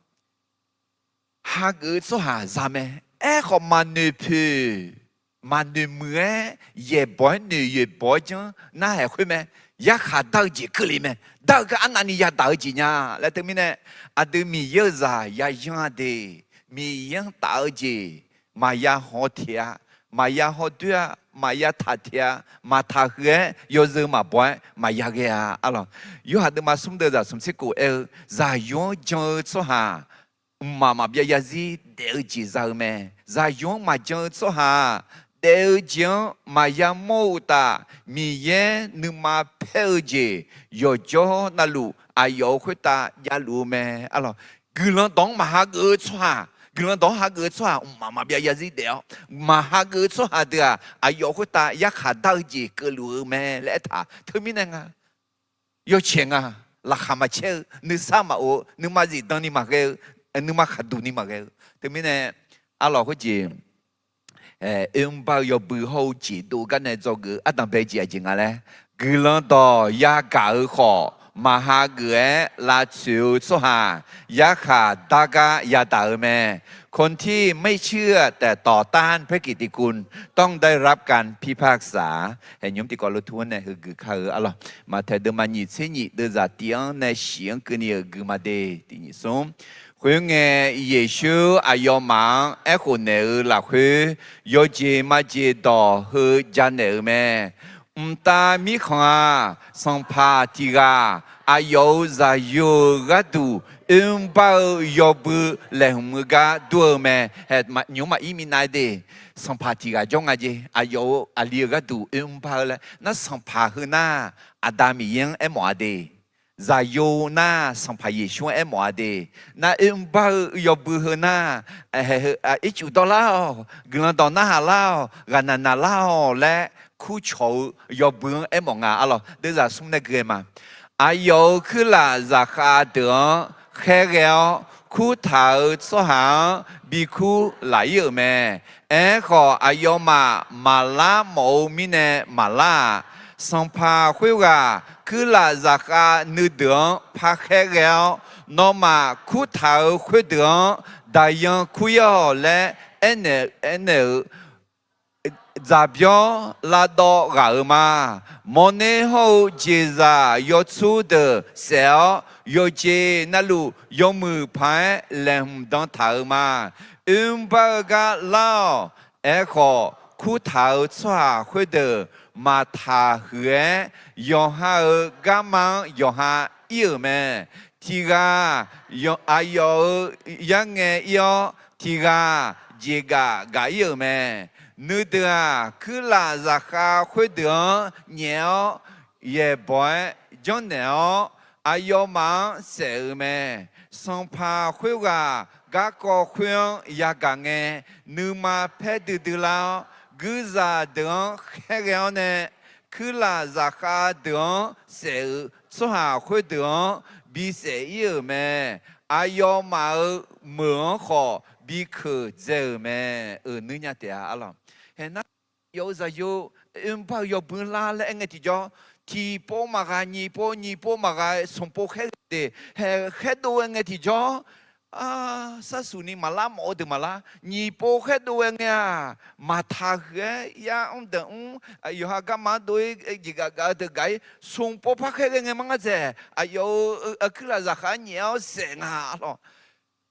hageuf-eu tsawrhaq za mae. Aerkhawf maqnoeq poeq, maqnoeq muiq-aer yaeqbawq-aer noeq yaeqbawq-aer janr narhaq khoer mae. Yarkhaq dar-eu jeq keuvle mae. Dar-eu gar arnavni yadaq-eu jeq nya laer teumirnae, aqdui Miqyaer-euq zaq yayanr-a de. Miqyaer-anr taf-eu jeq maqya haw teq-a, maqya haw doer-a, maqya taq teq-a, maqtaq huiq-aer yawzeu maqbaw-aer maqya ghae-a arlawq. Yorhaq deuvma smr deuvzaq smq tser kof aer-eu, zaqyo-anr jan-eu tsawrhaq mqmaq maqbyav zarzir daef-eu jeq za-eu mae. Zaqyo-anr maqjan-eu tsawrhaq-aq, daef-eu jeq-anr maqya mawr-eu uqtaf, Miqyaer nuima paer-eu jeq yawqjawr navluf aqyawf-euq khoertav javluf-eu mae arlawq. Guiqlanq dawq-anr maqhageuf-eu tsawrhaq, guiqlanq dawq-anr hageuf-eu tsawrhaq mqmaq maqbyav zarzir daef-awr, maqhageuf-eu tsawrhaq deuq-aq, aqyawf khoertav yarkhaq dar-eu jeq keuvluf-eu mae laer aertaq. Teumirnae nga, yawcaeq nga, laqkhaq maqcaer-eu, nuisar maqof-eu, nuima zifdan ni maqghae-eu, nuima khaqduq ni maqghae-eu. Teumirnae arlawq khoerjeq oermr bar-eu yawbui hawr-eu jeq dov gar nae dzawgeuf ardanqbae jeq aqjeq nga laer, guiqlanq dawq yagaq-eu khawf maqhageuf-aer lavtsoeq-eu tsawrhaq yarkhaq dar gar yadaq-eu mae. คนที่ไม่เชื่อแต่ต่อต้านพระกิตติคุณต้องได้รับการพิพากษา Haeqnymr tiqkawv lof tur-anr nae heugeuf kar-eu arlawq. Maqtaeq deuvma nyiq tser nyiq deuvzaq tiq-anr nae shiq-anr keuvni-euq gui ma de. Tiq nyiq smr. Khoerngae, Yeqsur aqyawfmaf-anr aerkhof naeq-eu lafkhoer, yawjeq majeq dawq heu janaeq-euq mae. Mqtav Mirkhanq-aq, sanqpaq tiq ghaq aqyawf-euq zaqyo-euq gharduq oermr bar-eu yawbui laeqhmq-eu gar dur-eu mae. Haeq nymr maqir minav de. Sanqpaq tiq ghaq jawr nga jeq, aqyawf-euq aqli-euq gharduq oermr bar-eu laer. Nar sanqpaq heu nar, Aqda Miqyaer-anr aermawf-a de. Zaqyo nar, Sanqpaq Yeqsur-anr aermawf-a de. Nar oermr bar-eu yawbui heu nar, ircuf dawrlar-awq, guiqlanq dawq narhaq lar-awq, ghaqnaq naqlar-awq laer kurcawq-eu yawbui-anr aermawf nga arlawq. Deuvzaq smr nae gui-aer ma. Aqyawf-euq kuirlaf zaqkhav deuq-anr khaerghae-awr, kurtaq-euq tsawrhaq-anr bikur laf-ir-euq mae. Aerkhawf, aqyawfmaf maqlar mawf-eu mirnae maqlar-aq, sanqpaq khoerghaq kuirlaf zaqkhav nuideuq-anr parkhaer ghae-awr, nawmaf kurtaq-euq khoerdeuq-anr daqyan kur-ir-awq laer aernaeq-eu, dzaqbyawr lavdawv ghaq-euq ma. Mawrner hawr-eu jeqzaq yawtsur deuq saef-awr, yawqjeq navluf yawmuiq paq-aer laeqhmq dan taq-euq ma. Oermr bar-eu gar lar-awq. Aerkhawf, kurtaq-euq tsawrhaq khoerdeuq maqtaq huiq-aer, yawqha-euq garma-anr yawqha ir-euq mae. Tiq ghaq aqyawf-euq yarngae ir-awr, tiq ghaq jeqgaf gaq-ir-euq mae. Nuideuq-aq, kuirlaf zaqkhav khoerdeuq-anr nyaef-awr, yaeqbawq-aer janrnaeq-awr, aqyawfmaf-anr saef-euq mae. Sanqpaq khoerghaq garkawv khoer-anr yagaq ngae, nuima paer duidui lar-awr, guirzaq deuq-anr khaerghae-awr nae, kuirlaf zaqkhav deuq-anr saef-euq tsawrhaq khoerdeuq-anr bisaef ir-euq mae. Aqyawfmaf-euq meuq-anr khawf bikeuq dzae-euq mae. Euq nuir nya taef-a arlawq. Haeq nar, yawf-eu zaqyo, oerbar-eu yawbui lar laer aer ngae tiqjawr, tiqpov maqgha nyiqpov, nyiqpov maqgha smqpov khaerghae de, haeq khaerdov-aer ngae tiqjawr, sarsuq ni maqlar mawf-eu deuq maqlar, nyiqpov khaerdov-aer ngae-aq, maqtaq huiq-aer yar mr deuq mr, yawqha garma-anr dov-ir jeqgaf gaf-eu deuq gaq-ir, smqpov par khaerghae ngae mar ngar dzaeq, aqyawf-euq kuirlaf zaqkhav-anr nyaef-awr saef nga arlawq.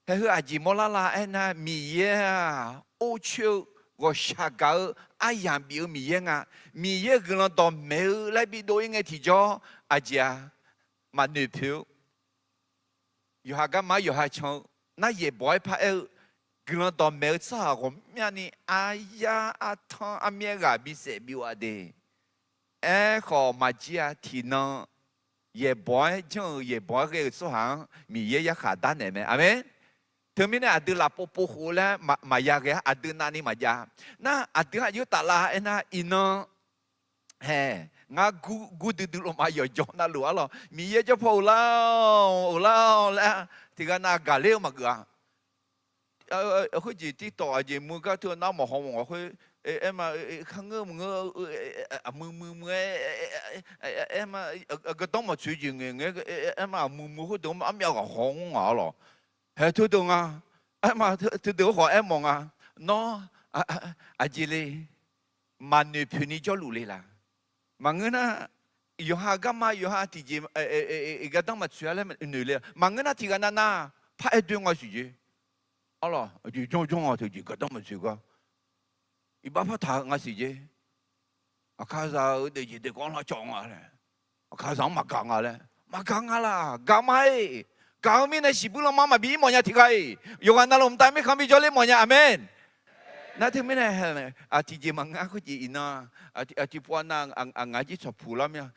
Haeq heu aqjeq mawrlar la aernar, Miqyaer-aq, or coer-eu ghawqshaq gaq-eu aryamq bif-eu Miqyaer nga. Miqyaer guiqlanq dawqmaeq-eu laer bidov-ir ngae tiqjawr, aqjeq-a, maqnoeq poeq-eu, yawqha garma-anr yawqha can-eu, nar yaeqbawq-aer paraer-eu, guiqlanq dawqmaeq-eu tsawrhaq ghawqmyani aryar artanr armyaer ghaq bisaef bighof-a de. Aerkhawf maqjir-a, tiqnan yaeqbawq-aer janr-eu, yaeqbawq-aer ghae-eu tsawrhaq-anr Miqyaer yarkhaq darnaeq mae. Aqmeq. Teumirnae aqdui lafpov povkhof laer maqya ghae-a, aqdui navni maqjav. Nar aqdui-anr aqjox taflar aernar, iqnan hae, ngar gur duidui lofma yawqjawq navluf arlawq, Miqyaer jawr paw uqlar-awq, uqlar-awq laer tiqghaq nav gaqler-eu maqgeuf-a. Khoerjeq tirtawf aqjeq mur gar teu nar mawq haw mawq khoer, aer ma, kharngeur maqngeur, aqmui mui mui-aer, aer ma, gardanr maqtsoeq jeq ngaeq ngae, aer ma, aqmui mui khoerdeuq armyav ghaq haw ngeur nga arlawq. Haeq teudeuq nga, aer ma, teudeuq-anr khawf aermawf nga. Nawr aqjeq le, maqnoeq poeqni jawrluf le laq? Maqngeur nar, yawqha garma yawqha tiqjeq gardanr maqtsoeq-a laer noeq le. Maqngeur nar, tiqghaq navnav paraer doe nga siq jeq. Arlawq, aqjeq janrjanr-a teujeq gardanr maqtsoeq gar, iqbax partaq-eu nga siq jeq. Aqkaqzaq-euq daefjeq daefkawv-anr lar cawv nga laer, aqkaqzaq-anr maqgaq nga laer, maqgaq nga laq? Gaq ma-iq. Gaq-eu mirnae shiqbuir lanma maqbi ir mawfnya tiqghaq-iq, yawqghaq navluf mqtav mirkhanq bijawr ler mawfnya. Aqmeq. Nar teumirnae tiqjeq maqngeur khoerjeq iqnan, tiqpov-a nar, ngaq jir tsawqpuq lar mir-a,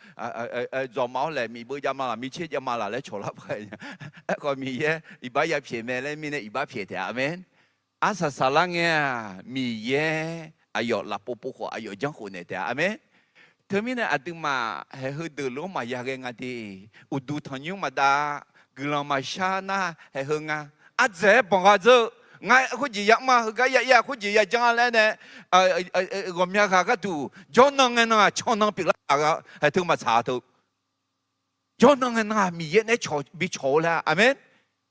dzawqma-awr laeq miqbeu javma laq, micaer javma laq laer cawqlar paq nya. Aerkhawf Miqyaer iqbax yapyaeq mae laer mirnae iqbax pyaeq taef-a. Aqmeq. Arsaq saqlar ngae-aq, Miqyaer aqyawf lafpov pov khawf aqyawf janrkhof naeq taef-a. Aqmeq. Teumirnae aqduimaf haeq heudeuq lof-anr maqya ghae nga de. Uqduq tanqnymr maqdav, guiqlanq maqshar nar haeq heu nga. Ardzaeq-aer banqgha dzeur-eu, ngar khoerjeq yamr-a, heugar ya ir-a, khoerjeq yajanr-a laer nae ghawqmya ghaq gharduq jawrnan ngae nan-aq, cannan pyeuflar taq-a, haeq teu maqtsaq teu. Jawrnan ngae nan-aq, Miqyaer nae cawq bicawq-eu laer-a. Aqmeq.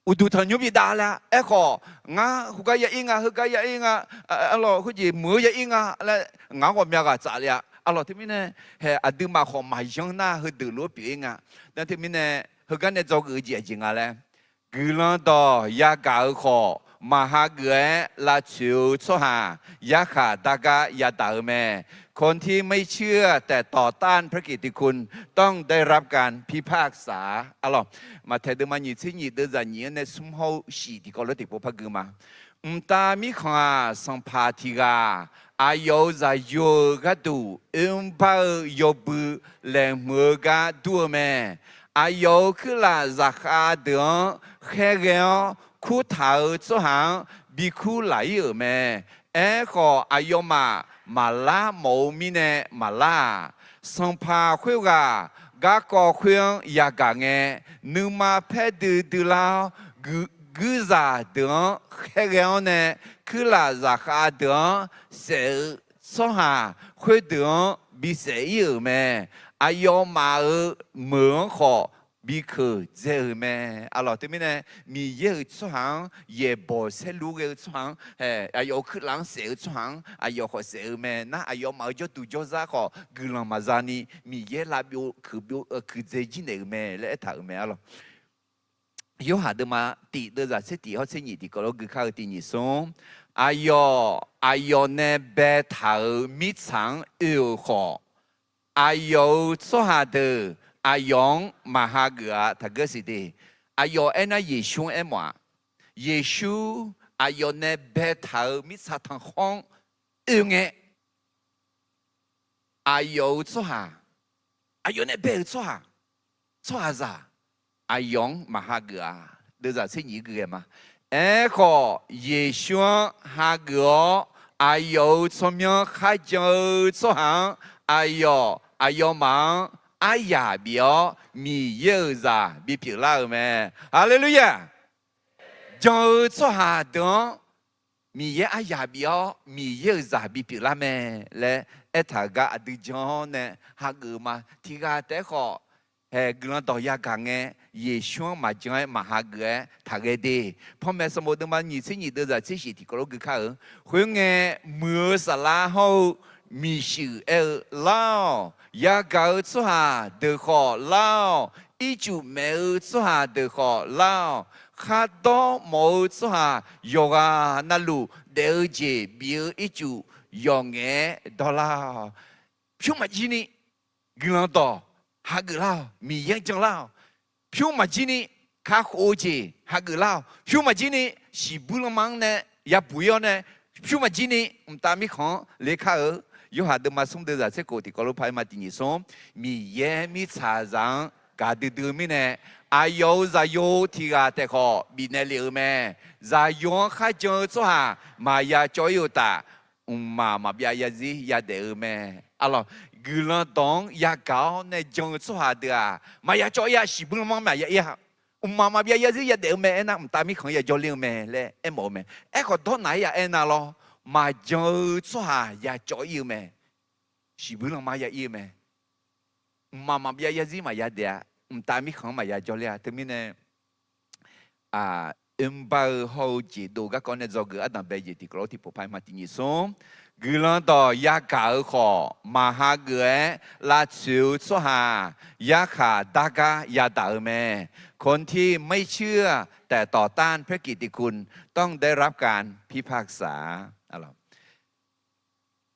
Uqduq tanqnymr bidav laer-a. Aerkhawf ngar heugar ya ir nga, heugar ya ir nga, arlawq, khoerjeq muiq-eu ya ir nga laer ngaq-anr ghawqmya ghaq tsaf le-a. Arlawq, teumirnae haeq aqduimaf khawf maqyanr nar heudeuq lof-aer pyeuf ir nga. Nar teumirnae heugar nae dzawgeuf-eu jeq aqjeq nga laer, guiqlanq dawq yagaq-eu khawf, maqha geuf-aer lavtsoeq-eu tsawrhaq yarkhaq dargar yadaq-eu mae. คนที่ไม่เชื่อแต่ต่อต้านพระกิตติคุณ ต้องได้รับการพิพากษา Arlawq, Maqtaeq deuvma nyiq tser nyiq deuvzaq nyiq-anr nae smr hawr-eu shif tiqkawv lof tiqpov par gui ma. Mqtav mirkhanq-aq, sanqpaq tiq ghaq aqyawf-euq zaqyo-eu gharduq oermr bar-eu yawbui laeqhmq-eu gar dur-eu mae. Aqyawf-euq kuirlaf zaqkhav deuq-anr khaerghae-awr kurtaq-eu tsawrhaq-anr bikur laq ir-euq mae. Aerkhawf, aqyawfmaf maqlar mawf-eu mirnae maqlar-aq, sanqpaq khoerghaq garkawv khoer-anr yagaq ngae, nuima paer duidui lar-awr, guirzaq deuq-anr khaerghae-awr nae, kuirlaf zaqkhav deuq-anr saef-eu tsawrhaq khoerdeuq-anr bisaef ir-euq mae. Aqyawfmaf-euq meuq-anr khawf bikeuq dzae-euq mae. Arlawq, teumirnae Miqyaer-euq tsawrhaq-anr yaeqbawq saerlu ghae-eu tsawrhaq-anr, aqyawf-euq kuirlaf-anr saef-eu tsawrhaq-anr aqyawf khawf saef-eu mae. Nar aqyawfmaf-euq jawrduq jawrzar khawf guiqlanq maqza ni Miqyaer lavbyov kuiqbyov kuiqdzae jir naeq-euq mae laer aertaq-euq mae. Arlawq, Yorhaq deuvma tif deuvzaq tser tif hawr tser nyiq tiqkawv lof gui kar-eu tiq nyiq smr, aqyawf aqyawf nae baetaq-euq mirtsaq-anr oe-euq khawf, aqyawf-euq tsawrhaq deuq aqyawf-anr maqha geuf-a. Taqgeur siq de. Aqyawf aernar Yeqsur-anr aermawf-aq, Yeqsur aqyawf nae baetaq-euq mirtsaq tanqkhawr-anr oe ngae, aqyawf-euq tsawrhaq, aqyawf nae bae-euq tsawrhaq, tsawrhaqzaq aqyawf-anr maqhageuf-a. Deuvzaq tser nyiq gui ghae ma. Aerkhawf, Yeqsur-anr hageuf-awr, aqyawf-euq tsawrmyanr kharjan-eu tsawrhaq-anr, aqyawf aqyawfmaf-anr aryaq bif-awr, Miqyaer-euq zaq bipyeuf lar-euq mae. Haleluya! Jan-eu tsawrhaq deuq-anr Miqyaer aryaq bif-awr, Miqyaer-euq zaq bipyeuf lar mae laer aertaq-euq gar aqdui jan-awr nae hageuf ma. Tiq ghaq taef-aer khawf, hae guiqlanq dawq yagaq ngae, Yeqsur-anr maqjan-aer maqhageuf-aer taqghae de. Panmaeq sanqbof deuvma nyiq tser nyiq deuvzaq tser shiq tiqkawv lof gui kar-euq. Khoerngae, muiq-eu saflar hawr-eu miqshuif aer-eu, Lar-awq. Yagaq-eu tsawrhaq deuq khawf lar-awq. Ircuf maef-eu tsawrhaq deuq khawf lar-awq. Khardawr mawf-eu tsawrhaq yawqghaq navluf daef-eu jeq bif-eu ircuf yawqngaef-aer dawrlar-awq. Pyur maqjir ni guiqlanq dawq hageuf lar-awq. Miqyaer-anr jan lar-awq. Pyur maqjir ni kakhof-eu jeq hageuf lar-awq. Pyur maqjir ni shiqbuir lanma-anr nae yabuq-ir-awr nae, pyur maqjir ni mqtav mirkhanq-anr lekar-eu. Yorhaq deuvma smr deuvzaq tser khof tiqkawv lof paq-aer ma tiq nyiq smr, Miqyaer mirtsaqzaq-anr gaqdui dui-eu mirnae, aqyawf-euq zaqyo tiq ghaq taef khawf bifnaeq lef-eu mae. Zaqyo-anr kharjan-eu tsawrhaq maqya cawv-ir-eu uqtaf, mqmaq maqbyav yarzir yadaef-eu mae. Arlawq, guiqlanq dawq-anr yagaq-awr nae jan-eu tsawrhaq deuq-aq, maqya cawv-ir-a. Shiqbuir lanma-anr maqya ir-a. Mqmaq maqbyav yarzir yadaef-eu mae. Aernar, mqtav mirkhanq-anr yajawr ler-eu mae laer aermawf-eu mae. Aerkhawf, dawrnaq-aer ya aernar lawr, maqjan-eu tsawrhaq ya cawv-ir-eu mae. Shiqbuir lanma ya ir-eu mae. Mqmaq maqbyav yarzir maqya daef-a. Mqtav mirkhanq-anr maqya jawr ler-a. Teumirnae, oermr bar-eu hawr-eu jeq dov garkawv nae dzawgeuf ardanqbae jeq tiqkawv lof tiqpov paq-aer ma tiq nyiq smr, guiqlanq dawq yagaq-eu khawf maqhageuf-aer lavtsoeq-eu tsawrhaq yarkhaq dar gar yadaq-eu mae. คนที่ไม่เชื่อแต่ต่อต้านพระกิตติคุณต้องได้รับการพิพากษา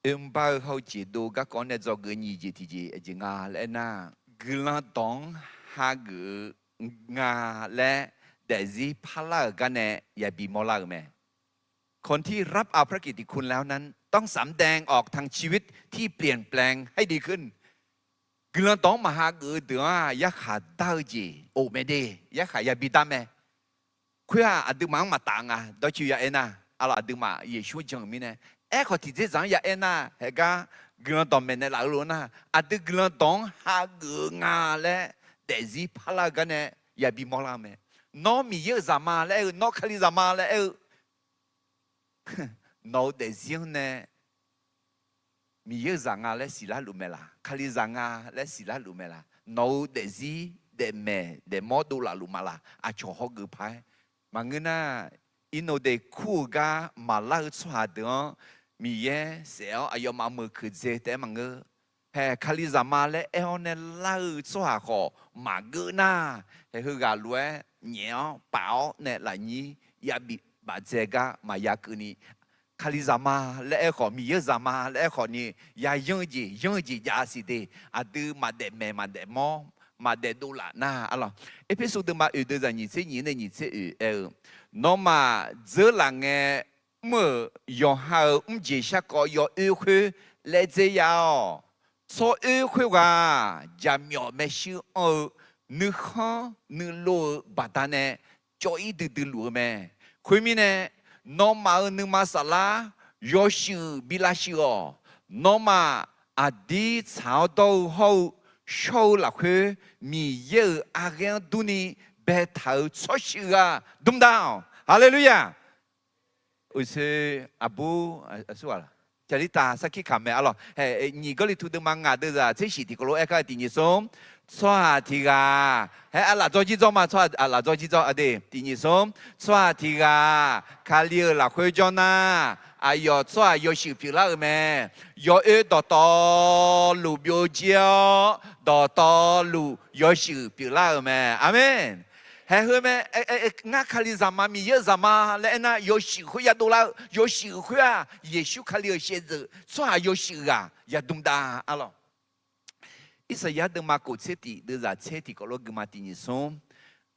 Oermr bar-eu hawr-eu jeq dov garkawv-anr nae dzawgeuf nyiq jeq tiqjeq aqjeq nga laer aernar, guiqlanq dawq-anr hageuf-eu nga laer daefzir parlar-euq gar nae yabi mawrlar-euq mae. คนที่รับเอาพระกิตติคุณแล้วนั้นต้องสำแดงออกทางชีวิตที่เปลี่ยนแปลงให้ดีขึ้น Guiqlanq dawq-anr maqhageuf-eu deuq-anr-aq, yarkhaq dar-eu jeq of mae de. Yarkhaq yabi dar mae. Khoer-aq, aqduimaf-anr maqtaf nga. Dawrcoeni ya aernar, arlawq, aqduimaf Yeqsur-anr jan-euq mirnae. Aerkhawf, tiqdzerdzaq-anr ya aernar, haegar guiqlanq dawq maeqnaeq laf-eu lof nar, aqdui guiqlanq dawq-anr hageuf-eu nga laer daefzir parlar-eu gar nae yabi mawrlar-eu mae. Nawr Miqyaer-euq zaq ma laer aer-eu, nawr Kalizaq ma laer aer-eu, nawq-euq daefzir-anr nae Miqyaer-euq zaq nga laer siqlar luf mae laq? Kalizaq nga laer siqlar luf mae laq? Nawq-euq daefzir daefmaeq daefmawr dovlaf luf ma laq? Aqcawq hawgeuf paq-aer maqngeur nar, irnoq daeqkur-euq gar maqlar-eu tsawrhaq deuq-anr Miqyaer saef-awr aqyawfmaf meuq keuqdzae taef-aer maqngeur. Hae, Kalizaq ma laer aer-awr nae lar-eu tsawrhaq khawf maqgeur nar, hae, heughaq lof-aer nyaef-awr paf-awr nae lafnyir yabif bafdzae gar maqya keuvni, Kalizaq ma laer aer khawf, Miqyaer-euq zaq ma laer aer khawfni, yayanr-eu jeq yanr-eu jeq jav siq de. Aqdui maqdaef maeq maqdaef mawr maqdaef dovlaf nar, arlawq, Erpersu deuvma oeq deuvzaq nyiq tser nyiq nae nyiq tser oeq aer-eu, nawmaf dzeurlaf ngae mr-euq yawqha-euq mrjeq sharkawv yawoer khoer laevdzer ya-awq. Tsawroer khoerghaq-aq, jaqmyawf maershuir anr-eu nuikhanr nuilov-eu baqdanae cawv-ir duidui luf-eu mae. Khoermirnae, nawmaf-euq nuima saflar yawshuif bi lavshuif-awq. Nawmaf aqdir tsaq-awr dawr-eu hawr-eu shawr-eu lafkhoer, Miqyaer-euq arghaer-anr durni baetaq-euq tsawrshuif ghaq dmq dav-awq. Haleluya! Uqshoe aqbur, aqsur ghaq, Caqlirtaq sarkir kaq mae, arlawq, hae, nyiq Gawrliqtu deuvma ngaq deuvzaq tser shiq tiqkawv lof-aer kar tiq nyiq smr, tsawrhaq tiq ghaq, hae, aqlaf dzawr jir dzawr ma, tsawrhaq aqlaf dzawr jir dzawr, aqdui tiq nyiq smr, tsawrhaq tiq ghaq Kali-euq lafkhoer jawr nar, aqyawf tsawrhaq yawshuif pyeuflar-euq mae. Yawoer dawqtawvluf byovjir-awr, dawqtawvluf yawshuif pyeuflar-euq mae. Aqmeq. Hae, heu mae, ngar Kalizaq ma, Miqyaer-euq zaq ma laer aernar, yawshuif khoer ya dovlar-eu, yawshuif khoer-aq, Yeqsur Kali-euq shaevdzeuf tsawrhaq yawshuif ghaq ya dmq dav, arlawq. Irsaqyar deuvma kof tser tiq deuvzaq tser tiqkawv lof gui ma tiq nyiq smr,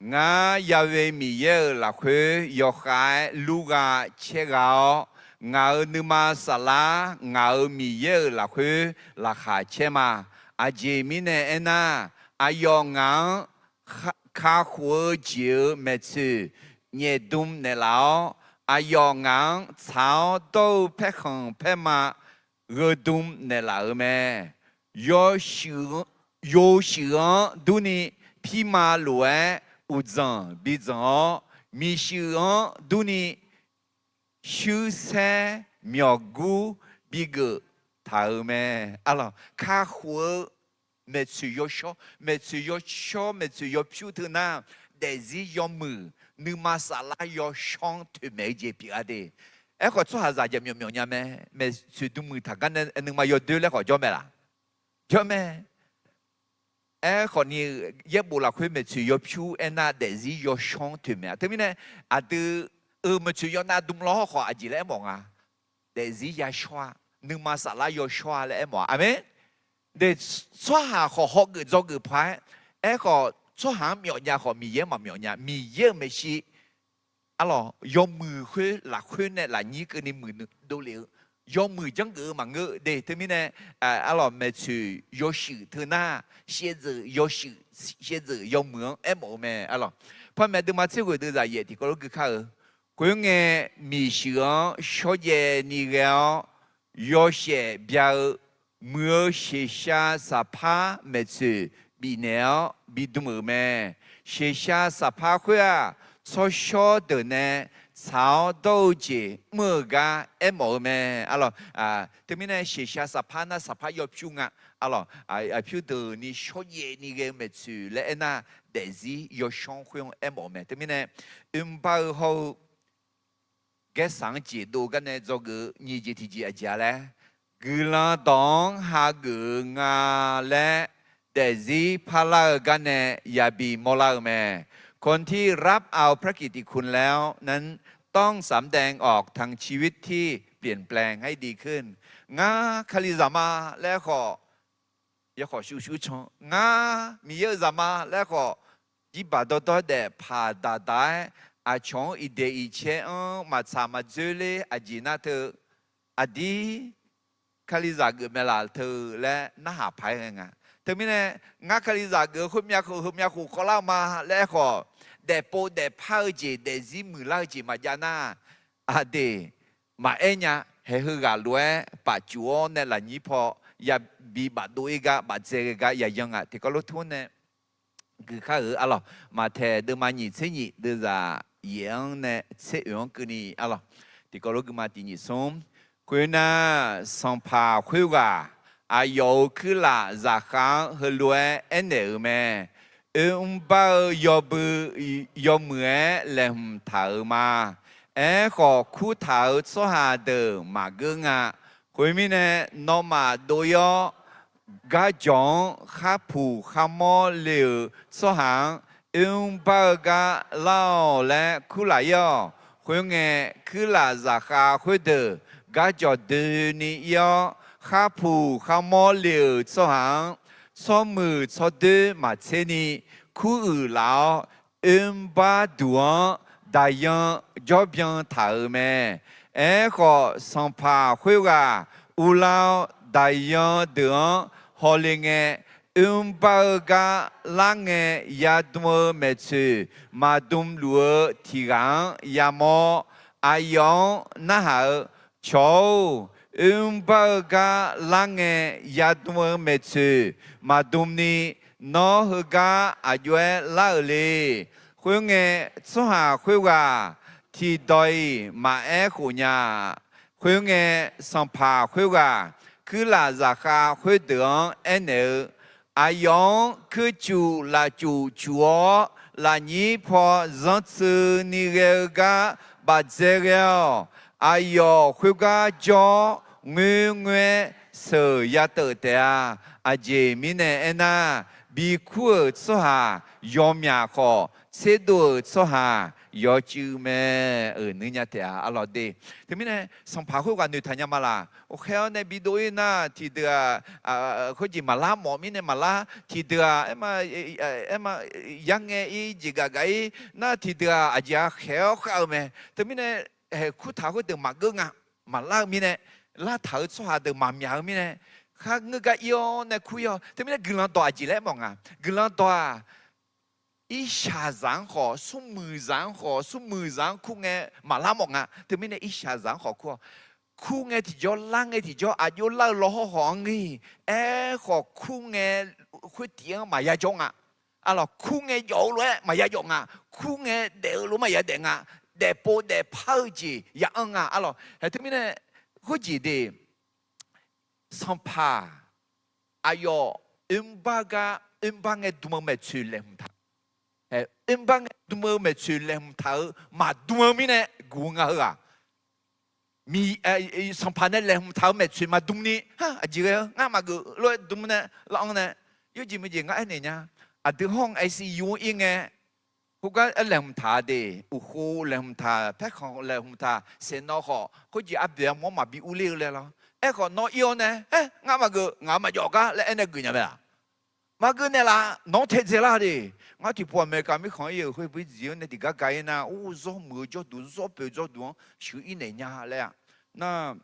ngar Ya'we Miqyaer-euq lafkhoer yawkhav-aer lur gha caer gha-awr, ngaq-euq nuima saflar ngaq-euq Miqyaer-euq lafkhoer laqkhaq caer ma. Aqjeq mirnae aernar, aqyawf ngaq-anr kakhof-eu jeq-euq maeqtsoeq nyaef dm naeqlaf-awr, aqyawf ngaq-anr tsaq-awr dawr-eu paerkhanq paerma gheudm naeqlaf-euq mae. Yawshuif-anr durni, pirma lof-aer uqdzanq bidzanq-awr, miqshuif-anr durni, shuirsaer myawqgur bigeuf taq-euq mae. Arlawq, kakhof-eu maeqtsoeq yawshawr, maeqtsoeq yawshawr, maeqtsoeq yawpyur teu nar, daefzir yawmuiq, nuima saflar yawshawr-anr toeqmaeq-eu jeq pyeuf-a de. Aerkhawf, tsawrhaqzaq jeq myawf myawf nya mae. Maeqtsoeq dm muiq taq gar nae nuima yawdoer laer khawf jawr mae laq? Jawr mae. Aerkhawf ni, yaerbof lafkhoer maeqtsoeq yawpyur aernar, daefzir yawshawr-anr toeqmaeq-a. Teumirnae, aqdui-euq maeqtsoeq yawnav dm law hawrkhawf aqjeq laer aermawf nga. Daefzir yashawr-a, nuima saflar yawshawr-a laer aermawf-a. Aqmeq. De, tsawrhaq khawf hawgeuf dzawgeuf paq-aer, aerkhawf tsawrhaq-anr myawf nya khawf, Miqyaer-anr maqmyawf nya. Miqyaer-euq maeqshi, arlawq, yawmuiq khoer lafkhoer nae lafnyir keuvni muiqdov lef-eu, yawmuiq janrgeuf-eu maqngeur de. Teumirnae, arlawq, maeqtsoeq yawshuif teu nar, shaevdzeuf yawshuif, shaevdzeuf yawmuiq-anr aermawf-eu mae. Arlawq, panmaeq deuvma tser ghoeq deuvzaq yaef tiqkawv lof gui kar-eu. Khoerngae, miqshuif-anr shawrjaev ni ghae-awr, yawshaef bya-eu muiq-eu sheqshav saqpar maeqtsoeq bifnaeq-awr bidm-euq mae. Sheqshav saqpar khoer-aq, tsawrshawr deuq nae tsaq-awr dawr-eu jeq mr-euq gar aermawf-eu mae. Arlawq, teumirnae sheqshav saqpar nar saqpar yawpyur nga. Arlawq, aqpyur deuq ni shawrjaev ni ghae-eu maeqtsoeq laer aernar, daefzir yawshawr khoer-anr aermawf-eu mae. Teumirnae, oermr bar-eu hawr-eu gaersaq-anr jeqdov gar nae dzawgeuf-eu nyiq jeq tiqjeq aqjeq-a laer, guiqlanq dawq-anr hageuf-eu nga laer daefzir parlar-eu gar nae yabi mawrlar-eu mae. คนที่รับเอาพระกิตติคุณแล้วนั้นต้องสำแดงออกทางชีวิตที่เปลี่ยนแปลงให้ดีขึ้น Ngar Kalizaq ma laer khawf, yakhawf shuv shuv can, ngar Miqyaer-euq zaqma laer khawf, jirbaq dawrdawr daef paq daq daq-aer, aqcawq-anr iqdeq iqcaer-anr maqtsaq maqdzoer ler aqjeq nar teu, aqdir Kalizaq geuf mae laf teu laer narhaq paq-aer ghae nga. Teumirnae, ngar Kalizaq geuf-eu khoermyav khof heumyav khof khawvlar-eu ma laer khawf, daefpov daefpar-eu jeq daefzir muiqlar-eu jeq maqjav nar, aqdeq maqaer nya. Haeq heughaq lof-aer pafcuf-awr nae lafnyir paw yabi bafdov-ir gar bafdzae ghae gar yayan nga. Tiqkawv lof tmr nae gui kar-euq arlawq. Maqtaeq deuvma nyiq tser nyiq deuvzaq yaef-anr nae tser oeq-anr keuvni arlawq. Tiqkawv lof guima tiq nyiq smr. Khoernar, sanqpaq khoerghaq aqyawf-euq kuirlaf zaqkhav-anr heulof-aer aernaeq-euq mae. Oermr bar-eu yawbui yawmuiq-aer laeqhmq taq-euq ma. Aerkhawf, kurtaq-euq tsawrhaq deuq maqgeur nga. Khoermirnae, nawmaf dov-ir-awr, garjawq-anr kharpuq kharmawr le-euq tsawrhaq-anr oermr bar-eu gar lar-awq laer kurlaf-ir-awq. Khoerngae, kuirlaf zaqkhav khoerdeuq garjawq doeni ir-awr, kharpuq kharmawr le-euq tsawrhaq-anr tsawrmuiq tsawrdoer maqtser ni kuruiq laf-awr, oermr bar duq-anr daqyan jawrbyan taq-euq mae. Aerkhawf, sanqpaq khoerghaq uvlar-awr, daqyan deuq-anr hawle ngae, oermr bar-eu gar lar ngae yadm-eu maeqtsoeq maqdm luf-eu tiq ghaq-anr yamawr-awr, aqyawf-anr narhaq-eu, Cawq-or, oermr bar-eu gar lar ngae yadm-eu maeqtsoeq maqdm ni, nawr heugar aqjox-aer lar-euq le. Khoerngae, tsawrhaq khoerghaq tiqdawq-iq maqaer khof nya. Khoerngae, sanqpaq khoerghaq kuirlaf zaqkhav khoerdeuq-anr aernaeq-eu, Aqyawf-anr kuircuf lafcuf cuf-awr, lafnyir paw zanrtsui ni ghae-eu gar bafdzae ghae-awq. Aqyawf khoergar jawr-awr, ngoerngoer-aer sheuq ya teuf taef-a. Aqjeq mirnae aernar, bikur-euq tsawrhaq yawmyaq khawf, tserdov-euq tsawrhaq yawcuiv mae. Euq nuir nya taef-a arlawq de. Teumirnae, sanqpaq khoerghaq noeqtaq nya ma laq? Khaer-awr nae bidov-ir nar, tiqdeuq-aq, khoerjeq maqlar mawf mirnae maqlar, tiqdeuq-aq, aerma, aerma, yarngae-ir jeq gafgaf-ir nar, tiqdeuq-aq, aqjeq-aq khaeq-awr khav-eu mae. Teumirnae, haeq kurtaq khoerdeuq maqgeur nga. maqlar-eu mirnae, lartaq-eu tsawrhaq deuq maqmyaq-eu mirnae, kharngeur gar ir-awr nae kur ir-awr. Teumirnae guiqlanq dawq aqjeq laer mawf nga. Guiqlanq dawq-aq, irshaq zaq-anr khawf, smrmuiq zaq-anr khawf, smrmuiq zaq-anr kur ngae maqlar mawf nga. Teumirnae irshaq zaq-anr khawf kur-awr, kur ngae tiqjawr, lar ngae tiqjawr, aqjox lar-eu lawhawr khawf-anr ngir. Aerkhawf kur ngae khoertif-anr maqya jawr nga. Arlawq, kur ngae jawf-eu lof-aer maqya jawf nga. Kur ngae daef-eu lof maqya daef nga. Daefpov daefpar-eu jeq ya anr nga. Arlawq, hae teumirnae khoerjeq de, sanqpaq aqyawf oerbar gar, oerbar ngae dm-eu maeqtsoeq laeqhmq taq. Oerbar ngae dm-eu maeqtsoeq laeqhmq taq-eu maqdm-eu mirnae guq-eu nga heughaq. Sanqpaq nae laeqhmq taq-eu maeqtsoeq maqdm ni, aqjeq ghae-eu ngar maqgeuf lof-aer dm nae lar-anr nae, yawjeq meujeq ngar aernaeq nya. Aqdui hawr-eu I C U-anr ir ngae, khoergar aer laeqhmq taq de, uqkhov laeqhmq taq, paerkhanq laeqhmq taq, saeqnawv khawf khoerjeq arboeq armawr maqbi urler-eu laer lawr. Aerkhawf nawr ir-awr nae, aer ngar maqgeuf, ngaq maqjawf gar laer aernaeq geuf nya mae-aq. Maqgeuf naeqlaf, nawq-anr taedzae lar de. Ngar tiqpov America mirkhanq-anr ir-euq khoer bui dziq-anr nae tiqgar ga ir nar, or, zawr muiq-eu jawrduq, zawr poeq jawrduq-anr sheuq ir naeq nya laer-aq. Nar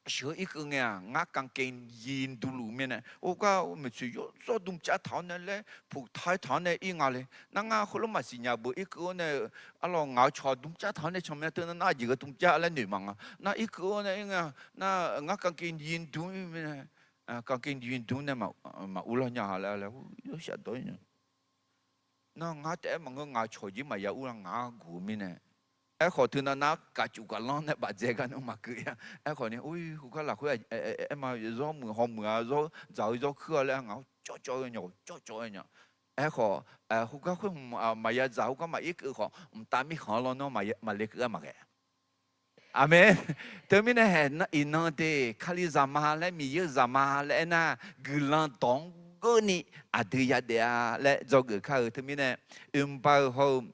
sheuq-eu irkeuv ngae-aq, ngar กางเกงยีน dmluf mirnae, or, gar maeqtsoeq yawzawr dm cav taq-awr nae laer, puq tae taq-awr nae ir nga le. Nar ngar khoerlof maqsiq nya beu irkeuv-awr nae, arlawq, ngaq-euq cawq dm cav taq-awr nae canmya teu nar, nar aqjeq ghae dm cav laer noeq ma nga. Nar irkeuv-awr nae ir nga, nar ngar กางเกงยีน dm ir mirnae, กางเกงยีน dm nae maqur lar nya laer laer, yawshaf dawr ir nya. Nar ngar taef-aer maqngeur, ngaq-euq cawq jeq maqya ur lar, ngaq-anr guq-eu mirnae. Aerkhawf teunav nar kaqcuf kaqlanr nae bafdzae gar nmr maqkeuv-a. Aerkhawf ni, or, khoergar lafkhoer aer ma, zawr muiq haw muiq-a, zawr dzaq-eu zawr kuir-a laer ngaq-anr cawvcawv-eu nya, cawvcawv-eu nya. Aerkhawf, khoergar khoer hmq maqya dzaq, khoergar maqir keuv khawf, mqtav mirkhanq-anr lawr nawr maqle keuv-a maqghae. Aqmeq. Teumirnae hae, iqnan de, Kalizaq ma laer, Miqyaer-euq zaq ma laer aernar, guiqlanq dawq-anr geurni aqdui yadaef-a laer dzawgeuf kar-eu. Teumirnae, oerbar-eu hawr-eu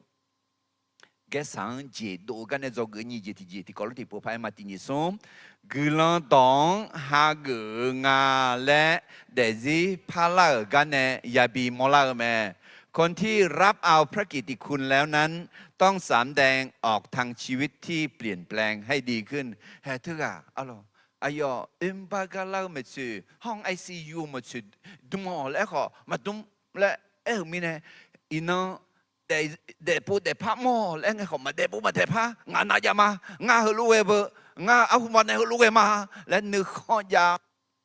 gaersaq-anr jeq dov-eu gar nae dzawgeuf nyiq jeq tiqjeq tiqkawv lof tiqpov paq-aer ma tiq nyiq smr. Guiqlanq dawq-anr hageuf-eu nga laer daefzir parlar-euq gar nae yabi mawrlar-eu mae. คนที่รับเอาพระกิตติคุณแล้วนั้น ต้องสำแดงออกทางชีวิตที่เปลี่ยนแปลงให้ดีขึ้น hae teughaq arlawq. Aqyawf oerbar gar lar-eu maeqtsoeq, hawr-anr I C U-eu maeqtsoeq dm-awq laer aerkhawf maqdm laer aer-euq mirnae, iqnan daefpov daefpar mawr laer aer ngae khawf maqdaefpov maqdaefpar, ngaq nav jav ma, ngar heulof ghae beu, ngar arhu ma nae heulof ghae ma laer nuikhanr jav-awr,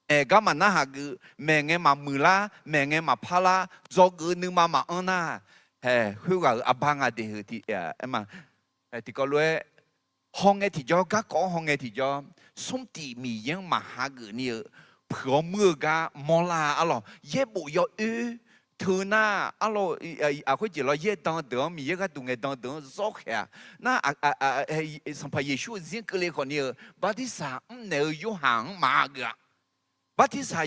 maeq gar maqnar hageuf, maeq ngae maqmuiq lar, maeq ngae maqpar lar, dzawgeuf nuima maqanr nar, hae, khoerghaq-euq arbar nga de heu tiq, aer ma. Tiqkawv lof-aer, hawngae tiqjawr, garkawv-anr hawngae tiqjawr, smrtif Miqyaer-anr maqhageuf ni-eu puiq-awr muir-eu gar mawrlar arlawq. Yaerbof yawoer teu nar arlawq, aqkhoer jeq lawr yaerdan deuq-anr Miqyaer gharduq ngaeqdan deuq-anr zawr khaeq-a. Nar, Sanqpaq Yeqsur-euq zir keuvle khawf ni-eu bartirsaq mrnaeq-eu Yorhaq-anr maqhageuf-a. Bartirsaq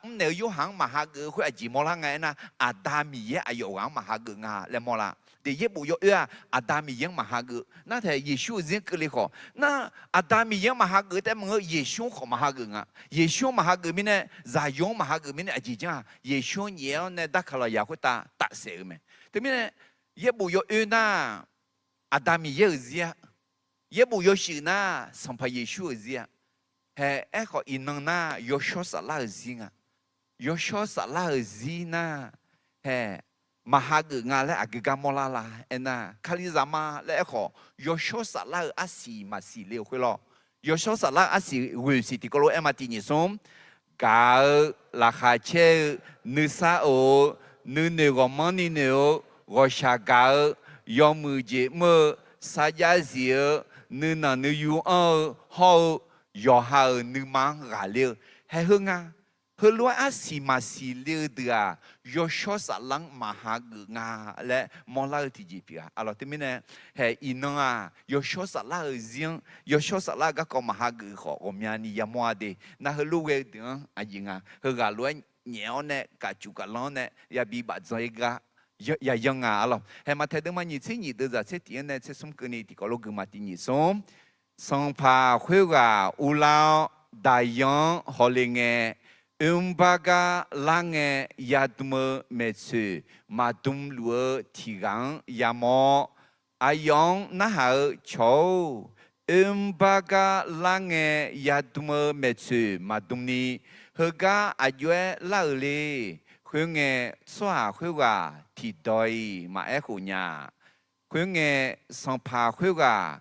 mrnaeq-eu Yorhaq-anr maqhageuf-eu khoer aqjeq mawrlar nga aernar, Aqda Miqyaer aqyawf ghaq-anr maqhageuf nga laer mawrlar. Deq yaerbof yawoer-aq, Aqda Miqyaer-anr maqhageuf. Nar taeq Yeqsur-euq zir keuvle khawf nar, Aqda Miqyaer-anr maqhageuf taef maqngeur, Yeqsur-anr khawf maqhageuf nga. Yeqsur-anr maqhageuf mirnae, zaqyo-anr maqhageuf mirnae aqjeq janr-aq, Yeqsur-anr nyaef-awr nae darkaq lawqyaq khoertav tafsaef-eu mae. Teumirnae, yaerbof yawoer nar, Aqda Miqyaer-euq zir-a. Yaerbof yawshuif nar, Sanqpaq Yeqsur-euq zir-a. Hae, aerkhawf iqnan nar, yawshawr saflar-euq zir nga. Yawshawr saflar-euq zir nar, hae, maqhageuf nga laer aqgeu gar mawrlar la aernar, Kalizaq ma laer aerkhawf, yawshawr saflar-eu arsiq maqsiq le-eu khoer lawr. Yawshawr saflar-eu arsiq ghoeq siq tiqkawv lof-aer ma tiq nyiq smr. Gaq-eu, laqkhaq caer-eu, nuisar of-eu, nuinoeq ghawqmanrni noeq-eu, ghawqshaq gaq-eu, yawmuiq jeq mr-eu, sarjax zif-eu, nuinanq nuiyu anr-eu hawr-eu, yawqha-euq nuima-anr ghaqler-eu, hae heu nga. Heulof-aer arsiq maqsiq le-eu deuq-aq, yawshawr saflar-anr maqhageuf nga laer mawrlar-eu tiqjeq pyeuf-a. Arlawq teumirnae, hae iqnan-aq, yawshawr saflar-euq zir-anr, yawshawr saflar-eu garkawv maqhageuf khawf, ghawqmyani yamawr-a de. Nar heulof ghae-eu deuq-anr aqjeq nga. Heughaq lof-aer nyaef-awr nae, kafcuf kaflanr-awr nae, yabi bafdzan-ir gar yayanr nga arlawq. Hae Maqtaeq deuvma nyiq tser nyiq deuv zaq tser tiq-anr nae tser smr keuvni tiqkawv lof gui ma tiq nyiq smr. Sanqpaq khoerghaq uvlar-awr, daqyan-anr hawle ngae, oermr bar gar lar ngae yadm-eu maeqtsoeq maqdm luf-eu tiq ghaq-anr yamawr. Aqyawf-anr narhaq-eu cawq-or, Oermr bar gar lar ngae yadm-eu maeqtsoeq maqdm ni, heugar aqjox-aer lar-euq le. Khoerngae, tsawrhaq khoerghaq tiqdawq-iq maqaer khof nya. Khoerngae, sanqpaq khoerghaq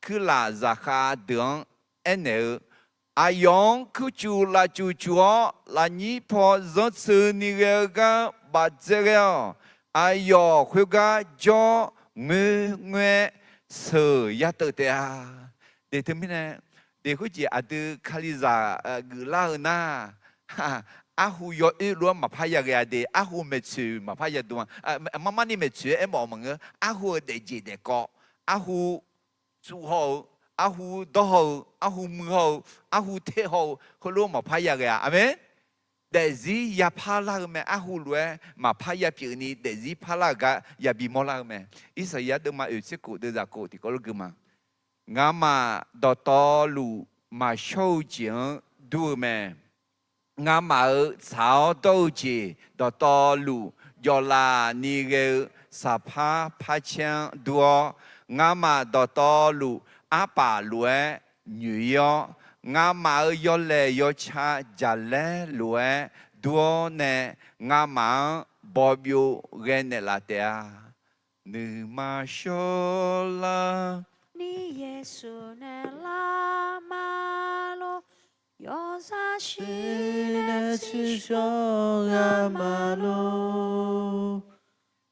kuirlaf zaqkhav deuq-anr aernaeq-eu, Aqyawf-anr kuircuf lafcuf cuf-awr, lafnyir paw zanrtseuni ghae-eu gar bafdzae ghae-awq. Aqyawf khoergar jawr ngoerngoer-aer sheuq ya teuv taef-a. Deq teumirnae, deq khoerjeq aqdui Kalizaq geuflar-eu nar, arhu yawoer lof-aer maqpar ya ghae-a de, arhu maeqtsoeq maqpar ya dm-a. Marmarni maeqtsoeq-aer aermawf maqngeur, arhu-eu daefjeq daefkawv, arhu tsuf haw-eu, arhu dawr haw-eu, arhu muiq haw-eu, arhu ter haw-eu heulof maqpar ya ghae-a. Aqmeq. Daefzir yapar lar-eu mae. Arhu lof-aer maqpar ya pyeufni daefzir parlar-euq gar yabi mawrlar-eu mae. Irsaqyar deuvma oeq tser khof deuvzaq khof tiqkawv lof gui ma. Ngamaf dawqtawvluf maqshawr-eu jeq-anr dur-eu mae. Ngamaf-euq tsaq-awr dawr-eu jeq dawqtawvluf jawvlaf ni ghae-eu saqpar parcaer-anr dur-awr, ngamaf dawqtawvluf arpaf lof-aer nyoeq-ir-awr, ngamaf-euq yawlaeq yawca jaqlaer lof-aer dur-awr nae, ngamaf-anr bawbyov ghae naeqlaf taef-a. Nuima shawrlar ni Yeqsur nae lar ma lor. Yawzaq shir nae tsiqshawr ghaq ma lor.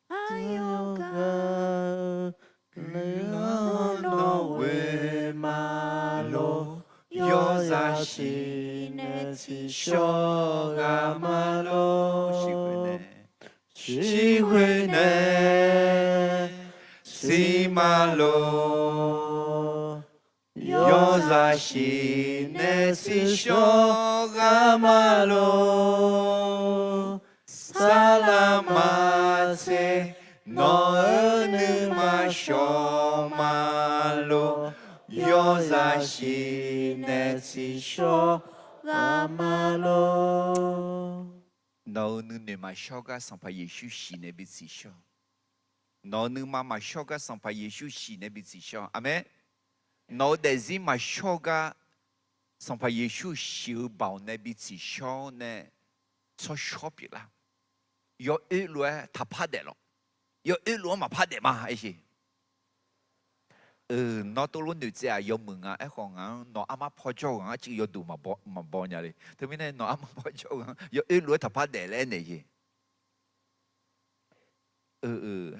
Aqyawf gaq-eu guiqlanq nawq ghoe ma lor. Yawzaq shir nae tsiqshawr ghaq ma lor. Shir khoer nae shir ma lor. Yawzaq shir nae tsiqshawr ghaq ma lor. Saqlaq maqtser nawq-euq nuima shawr ma lor. Yawzaq shir nae tsiqshawr ghaq ma lor. Nawq-euq nuinoeq maqshawr gar Sanqpaq Yeqsur shiq nae bi tsiqshawr. Nawq-euq nuima maqshawr gar Sanqpaq Yeqsur shiq nae bi tsiqshawr. Aqmeq. Nawq-euq daefzir maqshawr gar Sanqpaq Yeqsur shiq-eu baoq nae bi tsiqshawr nae tsawrshawr pyeuflar. Yawoer lof-aer taqpar daeflawq. Yawoer lof-anr maqpar daef ma aer sheq. Nawr tov lof noeqtsaev-aq yawmuiq nga. Aerkhawf ngaq-anr nawq armar pawjawr-eu ghaq-anr arcuiv yawduq maqbaw nya le. Teumirnae nawq armar pawjawr-eu ghaq-anr yawoer lof-aer taqpar daef laer aernaeq jeq.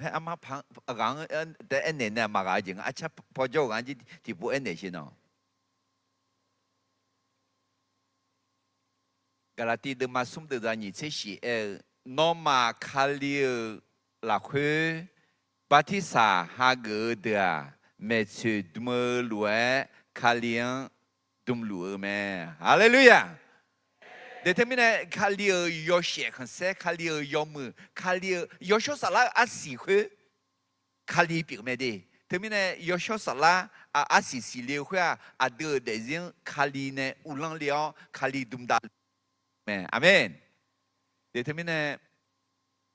Haer armar paq ghaq-anr taef-aer aernaeq nae maqghaq-eu jeq nga. Arcar pawjawr-eu ghaq-anr jir tiqpov aernaeq sheq nawq. Gaqlaqtiv deuvma smr deuvzaq nyiq tser shiq aer-eu, Nawmaf Kali-euq lafkhoer bartirsaq hageuf-eu deuq-aq, maeqtsoeq dm-eu lof-aer Kali-anr dmluf-eu mae. Haleluya! Deq teumirnae Kali-euq yawshaef khanqsaer, Kali-euq yawmuiq, Kali-euq yawshawr saflar-eu arsiq khoer Kali pyeuf mae de. Teumirnae yawshawr saflar arsiq siqle-eu khoer-aq, aqdui-euq daefzir-anr Kali nae uvlanr le-awr Kali dmdav luf mae. Aqmeq. Deq teumirnae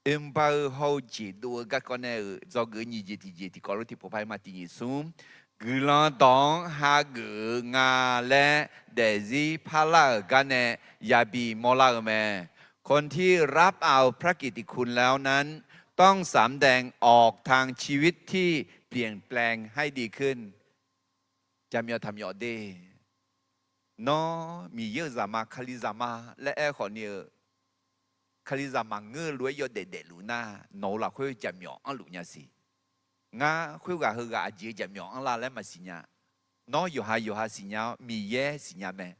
oermr bar-eu hawr-eu jeq dov-eu garkawv nae-euq dzawgeuf nyiq jeq tiqjeq tiqkawv lof tiqpov par-aer ma. Tiq nyiq smr, guiqlanq dawq-anr hageuf-eu nga laer daefzir parlar-euq gar nae yabi mawrlar-eu mae. คนที่รับเอาพระกิตติคุณแล้วนั้น ต้องสำแดงออกทางชีวิตที่เปลี่ยนแปลงให้ดีขึ้น Jaqmyawf taqmyawf de. Nawr Miqyaer-euq zaqma, Kalizaq ma laer aer khawf ni-eu, Kalizaq maqngeur-eu lof-aer yawdaef daefluf nar, nawq-euq lafkhoer jaqmyawf anrluf nya siq. Ngar khoerghaq heughaq aqjeq-eu jaqmyawf anrlar laer maqsiq nya. Nawr yawqha yawqha siqnya-awr Miqyaer siqnya mae.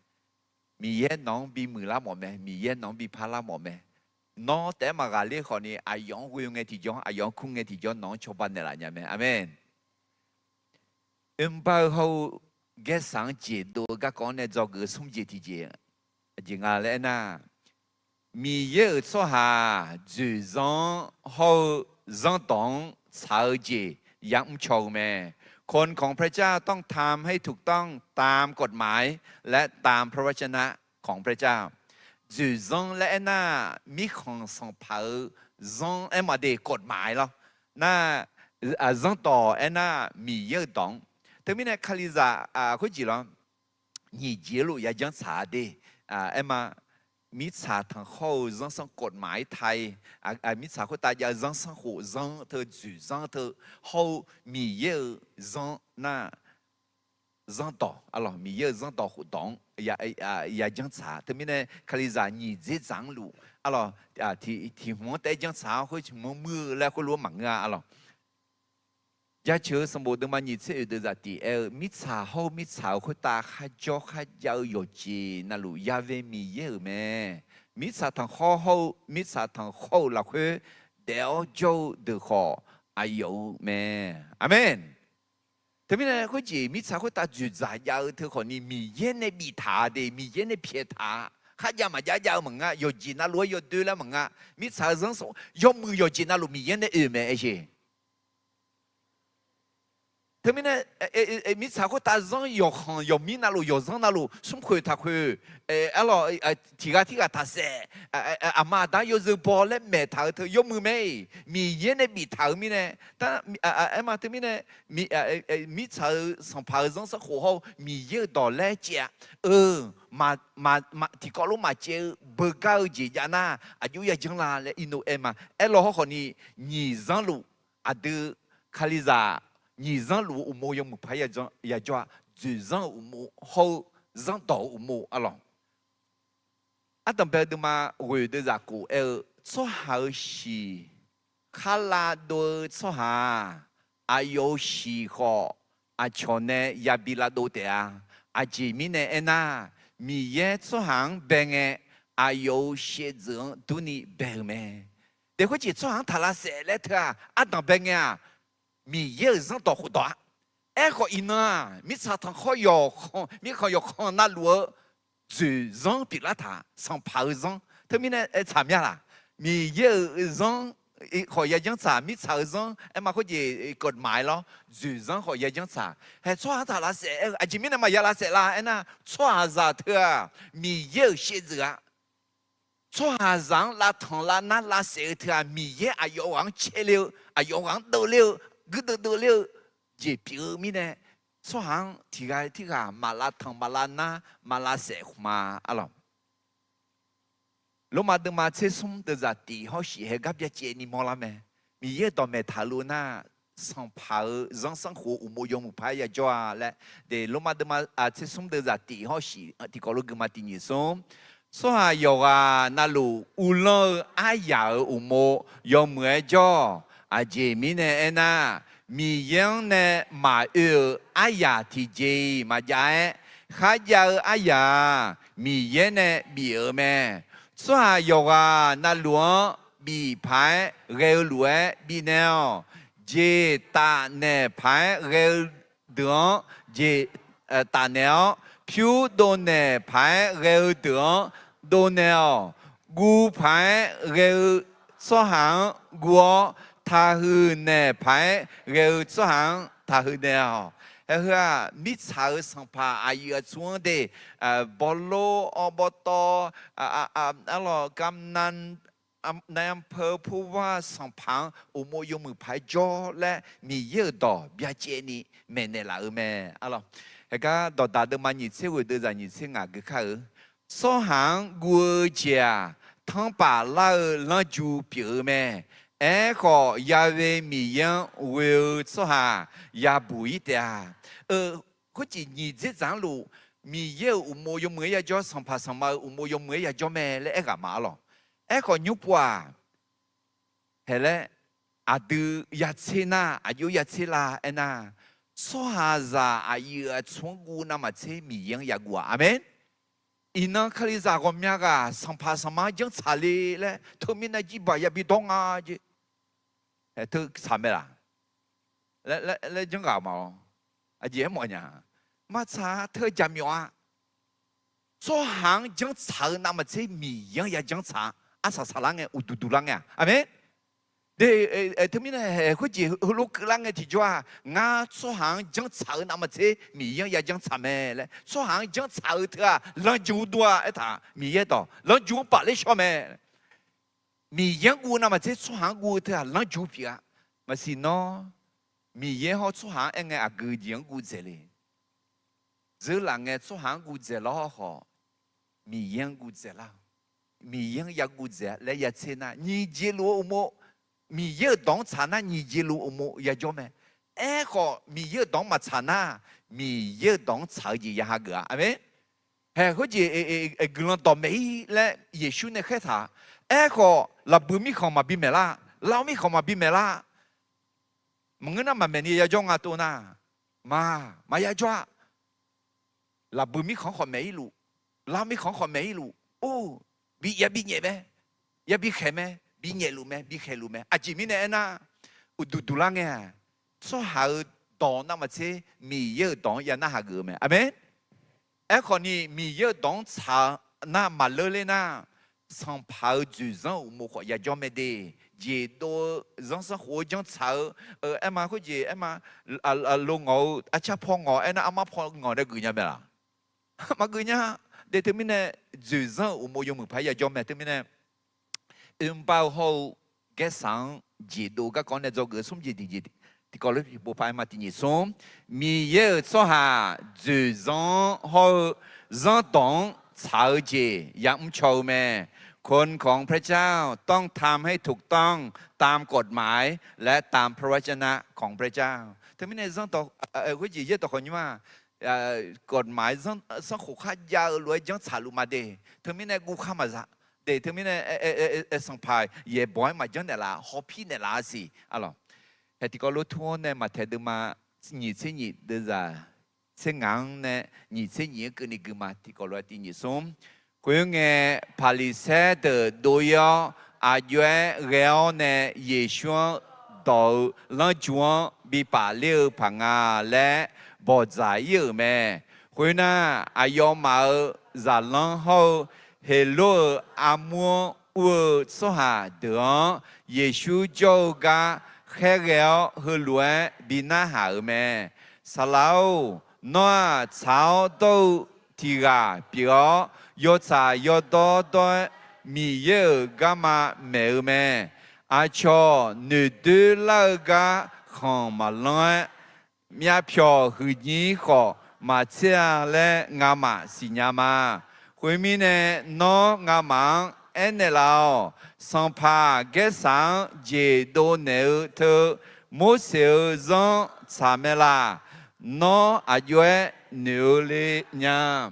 Miqyaer nawq-anr bimuiq lar mawf mae. Miqyaer nawq-anr bi parlar mawf mae. Nawr taef-aer maqghaqler khawf ni aqyawf-anr ghoe ngae tiqjawr, aqyawf-anr kur ngae tiqjawr nawq-anr cawba naeqlaf nya mae. Aqmeq. Oermr bar-eu hawr-eu gaersaq-anr jeq dov-eu garkawv-anr nae dzawgeuf-eu smr jeq tiqjeq, aqjeq nga laer aernar, Miqyaer-euq tsawrhaq dzoeqzanr-anr hawr-eu zanrdawq-anr tsaq-eu jeq yamr caw-eu mae. คนของพระเจ้าต้องทำให้ถูกต้องตามกฎหมายและตามพระวจนะของพระเจ้า Dzoeqzanr laer aernar, mirkhanq sanqpaq-euq zanr aer maqde, กฎหมาย lawr. Nar, zanrdawq aernar Miqyaer-euq dawq-anr. Teumirnae Kalizaq khoerjeq lawr, nyiq jeq-anr luf yajanr tsaq-a de. Aer ma, mirtsaq tanqkhawr-eu zanrsanrkhof maqaer ta-ir, mirtsaq khoertav jav-eu zanrsanrkhof zanr teu dzoeqzanr teu hawr-eu Miqyaer-euq zanr nar, zanrdawq arlawq, Miqyaer-euq zanrdawq khofdawq-anr yajanr tsaq-a. Teumirnae Kalizaq nyiq dzerdzaq-anr luf arlawq, tiq hmq-anr taef-aer janr tsaq-awr khoer hmq-anr muir-eu laer khoerlof-aer maqngeur-a arlawq. Jaceuq-eu sanqbof deuvma nyiq tser oeq deuvzaq tiq aer-eu, mirtsaq hawr-eu mirtsaq-euq khoertav kharjawr kharjav-eu yawqjeq navluf yave Miqyaer-euq mae. Mirtsaq tanqkhawr hawr-eu mirtsaq tanqkhawr-euq lafkhoer daef-awr jawr-eu deuq khawf aqyawf-eu mae. Aqmeq. Teumirnae khoerjeq mirtsaq khoertav dzoeqdzaq jav-eu teu khawfni Miqyaer nae biftaq-a de, Miqyaer nae pyaeqtaq-a. Kharjav maqjav jav-eu maqngeur, yawqjeq navluf-aer yawdoer laer maqngeur, mirtsaq-euq zanrsanr yawmuiq yawqjeq navluf Miqyaer nae oe mae aer jeq. Teumirnae mirtsaq khoertav zanr yawqkhanq yawqmir navluf yawqzanr navluf smrkhoeq taqkhoeq, arlawq, tiq ghaq tirghaq taqsaef, aqma aqda yawzeu baw laer maeqtaq-eu teu yawmuiq mae-iq Miqyaer nae biftaq-eu mirnae, aer ma teumirnae mirtsaq-euq sanqpaq-euq zanrsanrkhof hawr-eu Miqyaer-euq dawq laer caev-a. Eu, tiqkawv lof maqcaev-eu beugar-eu jeq jav nar aqjox yajanr la laer irnoq aer ma. Aerlaw hawrkhawfni nyiq zanrluf aqdui Kalizaq nyiq zanrluf-eu uqmov yawmuiq paq-aer yajawr-a. Dzoeqzanr-euq uqmov hawr-eu zanrdawq-eu uqmov arlawq. Ardanqbae deuvma ghoeq deuvzaq kof aer-eu, tsawrhaq-euq shiq kharlav dov-eu tsawrhaq-aq, aqyawf-euq shiq khawf aqcawq nae yabi lavdov taef-a. Aqjeq mirnae aernar, Miqyaer tsawrhaq-anr bae ngae, aqyawf-euq shaevdzeuf-anr durni bae-eu mae. Daef khoerjeq tsawrhaq-anr taq lavsaef laer teu-aq, ardanqbae ngae-aq, Miqyaer-euq zanrdawq khofdawq-a. Aerkhawf iqnan-aq, mirtsaq tanqkhawr yawqkhanq, mirkhanq yawqkhanq navluf-eu dzoeqzanr pyeuflar taq, sanqpaq-eu zanr. Teumirnae aer tsaq mya laq? Miqyaer-euq zanr khawf yajanr tsaq, mirtsaq-eu zanr aer ma khoerjeq kawv maqaer lawr, dzoeqzanr khawf yajanr tsaq. Hae tsawrhaq-anr taq lavsaef aer-eu aqjeq mirnae maqya lavsaef la aernar, tsawrhaqzaq teu-aq Miqyaer-euq shaevdzeuf-a. Tsawrhaqzaq-anr lavtanq lavnar lavsaef-eu teu-aq, Miqyaer aqyawf ghaq-anr caeler-eu, aqyawf ghaq-anr deuvler-eu, guirdeuv deuvler-eu jeq pyeuf-eu mirnae, tsawrhaq-anr tiq ghaq tirghaq maq lavtanq maq lavnar maq lavsaef khmq-a arlawq. Lormav deuvma tser smr deuvzaq tiq hawr shiq hae gar byacaevni mawrlar mae. Miqyaer-euq dawqmaeq taq-eu lof nar, sanqpaq-euq zanrsanrkhof uqmov yawmuiq paq-aer yajawr-a laer, de Lormav deuvma tser smr deuvzaq tiq hawr shiq tiqkawv lof guima tiq nyiq smr. Tsawrhaq yawqghaq navluf uvlanr-eu aryaq-euq uqmov yawmuiq-aer jawr-awq. Aqjeq mirnae aernar, Miqyaer-anr nae maqoe-euq aryaq tiqjeq-iq maqjav-aer, kharjav-eu aryaq-aq, Miqyaer nae bif-euq mae. Tsawrhaq yawqghaq navluf-anr bif paq-aer ghae-eu lof-aer bifnaeq-awq. Jeq tafnaeq paq-aer ghae-eu deuq-anr jeq tafnaeq-awr, pyur dovnaeq paq-aer ghae-eu deuq-anr dovnaeq-awq. Guv paq-aer ghae-eu tsawrhaq-anr guv-awr, taqhuiq naeq paq-aer ghae-eu tsawrhaq-anr taqhuiq naeq-awq. Hae heu-aq, mirtsaq-euq sanqpaq aqyuif aqtsu-anr de, bawlor, awrbawtawv, arlawq, kamnan, nayamq peuq purvar sanqpaq-anr uqmov yawmuiq paq-aer jawr laer Miqyaer-euq dawq byacaevni maeqnaeq laf-eu mae. Arlawq, haegar dawqdaq deuvma nyiq tser ghoeq deuvzaq nyiq tser ngaq geukar-eu, tsawrhaq-anr guv-eu jeq-aq, tanrpaf lar-eu lanrju pyeuf-eu mae. Aerkhawf, yave Miqyaer-anr ghoe-eu tsawrhaq yabuq-ir taef-a. Khoerjeq nyiq dzerdzaq-anr luf, Miqyaer-euq uqmov yawmuiq-aer yajawr, sanqpaq sanqma-euq uqmov yawmuiq-aer yajawr mae laer aerghaq ma arlawq. Aerkhawf nymr pov-aq, haeq laer aqdui yatser nar aqjox yatser la aernar, tsawrhaqzaq aqyuif aqtsu-anr guv navmaqtser Miqyaer-anr yaguv-aq. Aqmeq. Iqnan Kalizaq ghawqmya ghaq sanqpaq sanqma-anr janrtsaq le laer teumirnae jirbaq yabi dawr nga jeq. Haeq teu tsaq mae laq? Laer janrghaq ma-awr, aqjeq aermawf nya. Maqtsaq teu jaqmyawf-a. Tsawrhaq-anr janrtsaq-eu navmaqtser Miqyaer-anr yajanr tsaq-a. Arsaq saqlar ngae, uqduq duq lar ngae-aq. Aqmeq. De, teumirnae haeq khoerjeq heulof keuvlar ngae tiqjawr-aq, ngar tsawrhaq-anr janrtsaq-eu navmaqtser Miqyaer-anr yajanr tsaq mae laer, tsawrhaq-anr janrtsaq-eu teu-aq lanrju dur-a aertaq, Miqyaer dawq lanrju-anr paf ler shawr mae. Miqyaer-anr guv navmaqtser tsawrhaq-anr guv-eu teu-aq lanrju pyeuf-a. Maqsiq nawr Miqyaer hawr tsawrhaq-anr aer ngae aqgeu jeq-anr guv dzaeq le. Dzeurlaf ngae tsawrhaq-anr guv dzaeq lawr khawf, Miqyaer-anr guv dzaeq lar-eu. Miqyaer-anr ya guv dzaeq laer ya tser nar, nyiq jeq luf-eu uqmov, Miqyaer-euq dawq-anr tsaq nar nyiq jeq luf-eu uqmov yajawr mae. Aerkhawf, Miqyaer-euq dawq-anr maqtsaq nar, Miqyaer-euq dawq-anr tsaq-eu jeq ya hageuf-a. Aqmeq. Hae, khoerjeq guiqlanq dawqmaeq-ir laer Yeqsur nae khaertaq. Aerkhawf, lafbuiq mirkhanq maqbi maeq lar, lar-awr mirkhanq maqbi maeq lar. Maqngeur nar maqmaeq ni yajawr nga tov nar, ma, maqya jawr-a. Lafbuiq mirkhanq-anr khawf maeq-ir luf, lar-awr mirkhanq-anr khawf maeq-ir luf. Or, bi ya bi nyaef mae, ya bi khaeq mae, bi nyaef luf mae, bi khaeq luf mae. Aqjeq mirnae aernar, uqduq duq lar ngae-aq, tsawrhaq-euq dawq navmaqtser Miqyaer-euq dawq-anr ya narhaq geuf-eu mae. Aqmeq. Aerkhawf ni, Miqyaer-euq dawq-anr tsaq-eu nar maqleur ler nar, sanqpaq-euq dzoeqzanr-euq uqmov khawf yajawr mae de. Jeqdov-eu zanrsanrkhof-eu janr tsaq-eu, aerma khoerjeq aerma, lo ngawq-eu arcar paw ngawq aernar armar paw ngawq nae geuf nya mae laq? Maqgeuf nya. De teumirnae, dzoeqzanr-euq uqmov yawmuiq paq-aer yajawr mae. Teumirnae, oerbar-eu hawr-eu gaersaq-anr jeqdov garkawv-anr nae dzawgeuf-eu smr jeq tiqjeq, tiqkawv lof-aer pov paq-aer ma. Tiq nyiq smr, Miqyaer-euq tsawrhaq dzoeqzanr-anr hawr-eu zanrdawq-anr tsaq-eu jeq yamr caw-eu mae. คนของพระเจ้าต้องทำให้ถูกต้องตามกฎหมายและตามพระวจนะของพระเจ้า Teumirnae zanrdawq, khoerjeq yaerdawq khawf nymr-aq, กฎหมาย zanrsanrkhof kharjav-eu lof-aer janr tsaqluf ma de. Teumirnae guv khar maqza de. Teumirnae sanqpaq yaeqbawq-aer maqjanr naeqlaf, hawpir naeqlaf-a siq. Hae, tiqkawv lof tur-anr nae Maqtaeq deuvma nyiq tser nyiq deuvzaq tser ngaq-anr nae nyiq tser nyiq-anr keuvni gui ma. Tiqkawv lof-aer tiq nyiq smr. Khoerngae, Paqliqsaer deuq dov-ir-awr, aqjox-aer ghae-awr nae Yeqsur-anr dawq-eu lanrju-anr bi paf ler-eu paq nga laer bawqdzaq-ir-euq mae. Khoernar, aqyawfmaf-euq zaqlanr hawr-eu Heqlor-euq armur-anr ur-eu tsawrhaq deuq-anr Yeqsur jawr-eu gar khaerghae-awr, heulof-aer bi narhaq-euq mae. Saqlaq-or, nawr-aq, tsaq-awr dawr-eu tiq ghaq pyeuf-awr, yawtsaq yawdawr dawr-aer Miqyaer-euq garma maeq-eu mae. Aqcawq noeqdoer lar-eu gar khanq maqlanr-aer, myavpyawq huiqnyir khawf maqtser-a laer ngamaf siqnya ma. Khoermirnae, nawr ngamaf-anr aernaeqlaf-awq. Sanqpaq Gaersaq-anr jeq dovnaeq-eu teu Morseq-euq zanr tsaq mae laq? Nawr aqjox-aer noeq-eu le nya.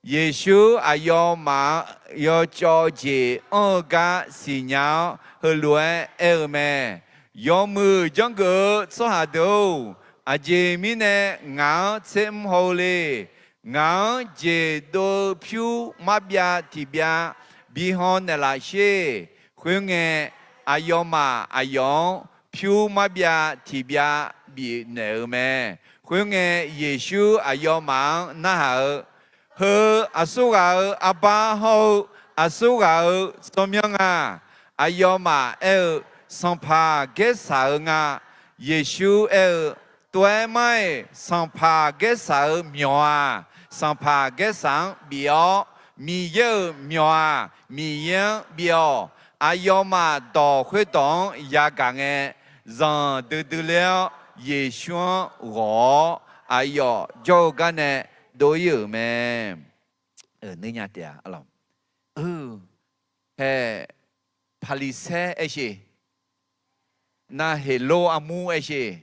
Yeqsur aqyawfmaf-anr yawcawv jeq anr-eu gar siqnya-awr, heulof-aer aer-eu mae. Yawmuiq janrgeuf-eu tsawrhaq deuq-or, aqjeq mirnae ngaq-anr tsermr haw-eu le. Ngaq-anr jeq dov-eu pyur marbyav tiqbyav bi haw naeqlaf sher. Khoerngae, aqyawfmaf aqyawf-anr pyur marbyav tiqbyav bifnaeq-eu mae. Khoerngae, Yeqsur aqyawfmaf-anr narhaq-eu, Heu aqsurghaq-euq arbar hawr-eu aqsurghaq-euq tsawrmyanr nga. Aqyawfmaf aer-eu, Sanqpaq Gaersaq-euq nga. Yeqsur aer-eu, Tov-aer mar-iq, Sanqpaq Gaersaq-euq myawq-aq, Sanqpaq Gaersaq-anr bif-awr, Miqyaer-euq myawq-aq, Miqyaer-anr bif-awq. Aqyawfmaf dawq khoerdawq-anr yagaq ngae, zanqdui dui ler-awr, Yeqsur-anr ghawq-awr, aqyawf jawr-eu gar nae dov-ir-euq mae. Nui nya taef-a. Hae, Paqliqsaer aer sher. Nar Heqlor armur aer sher.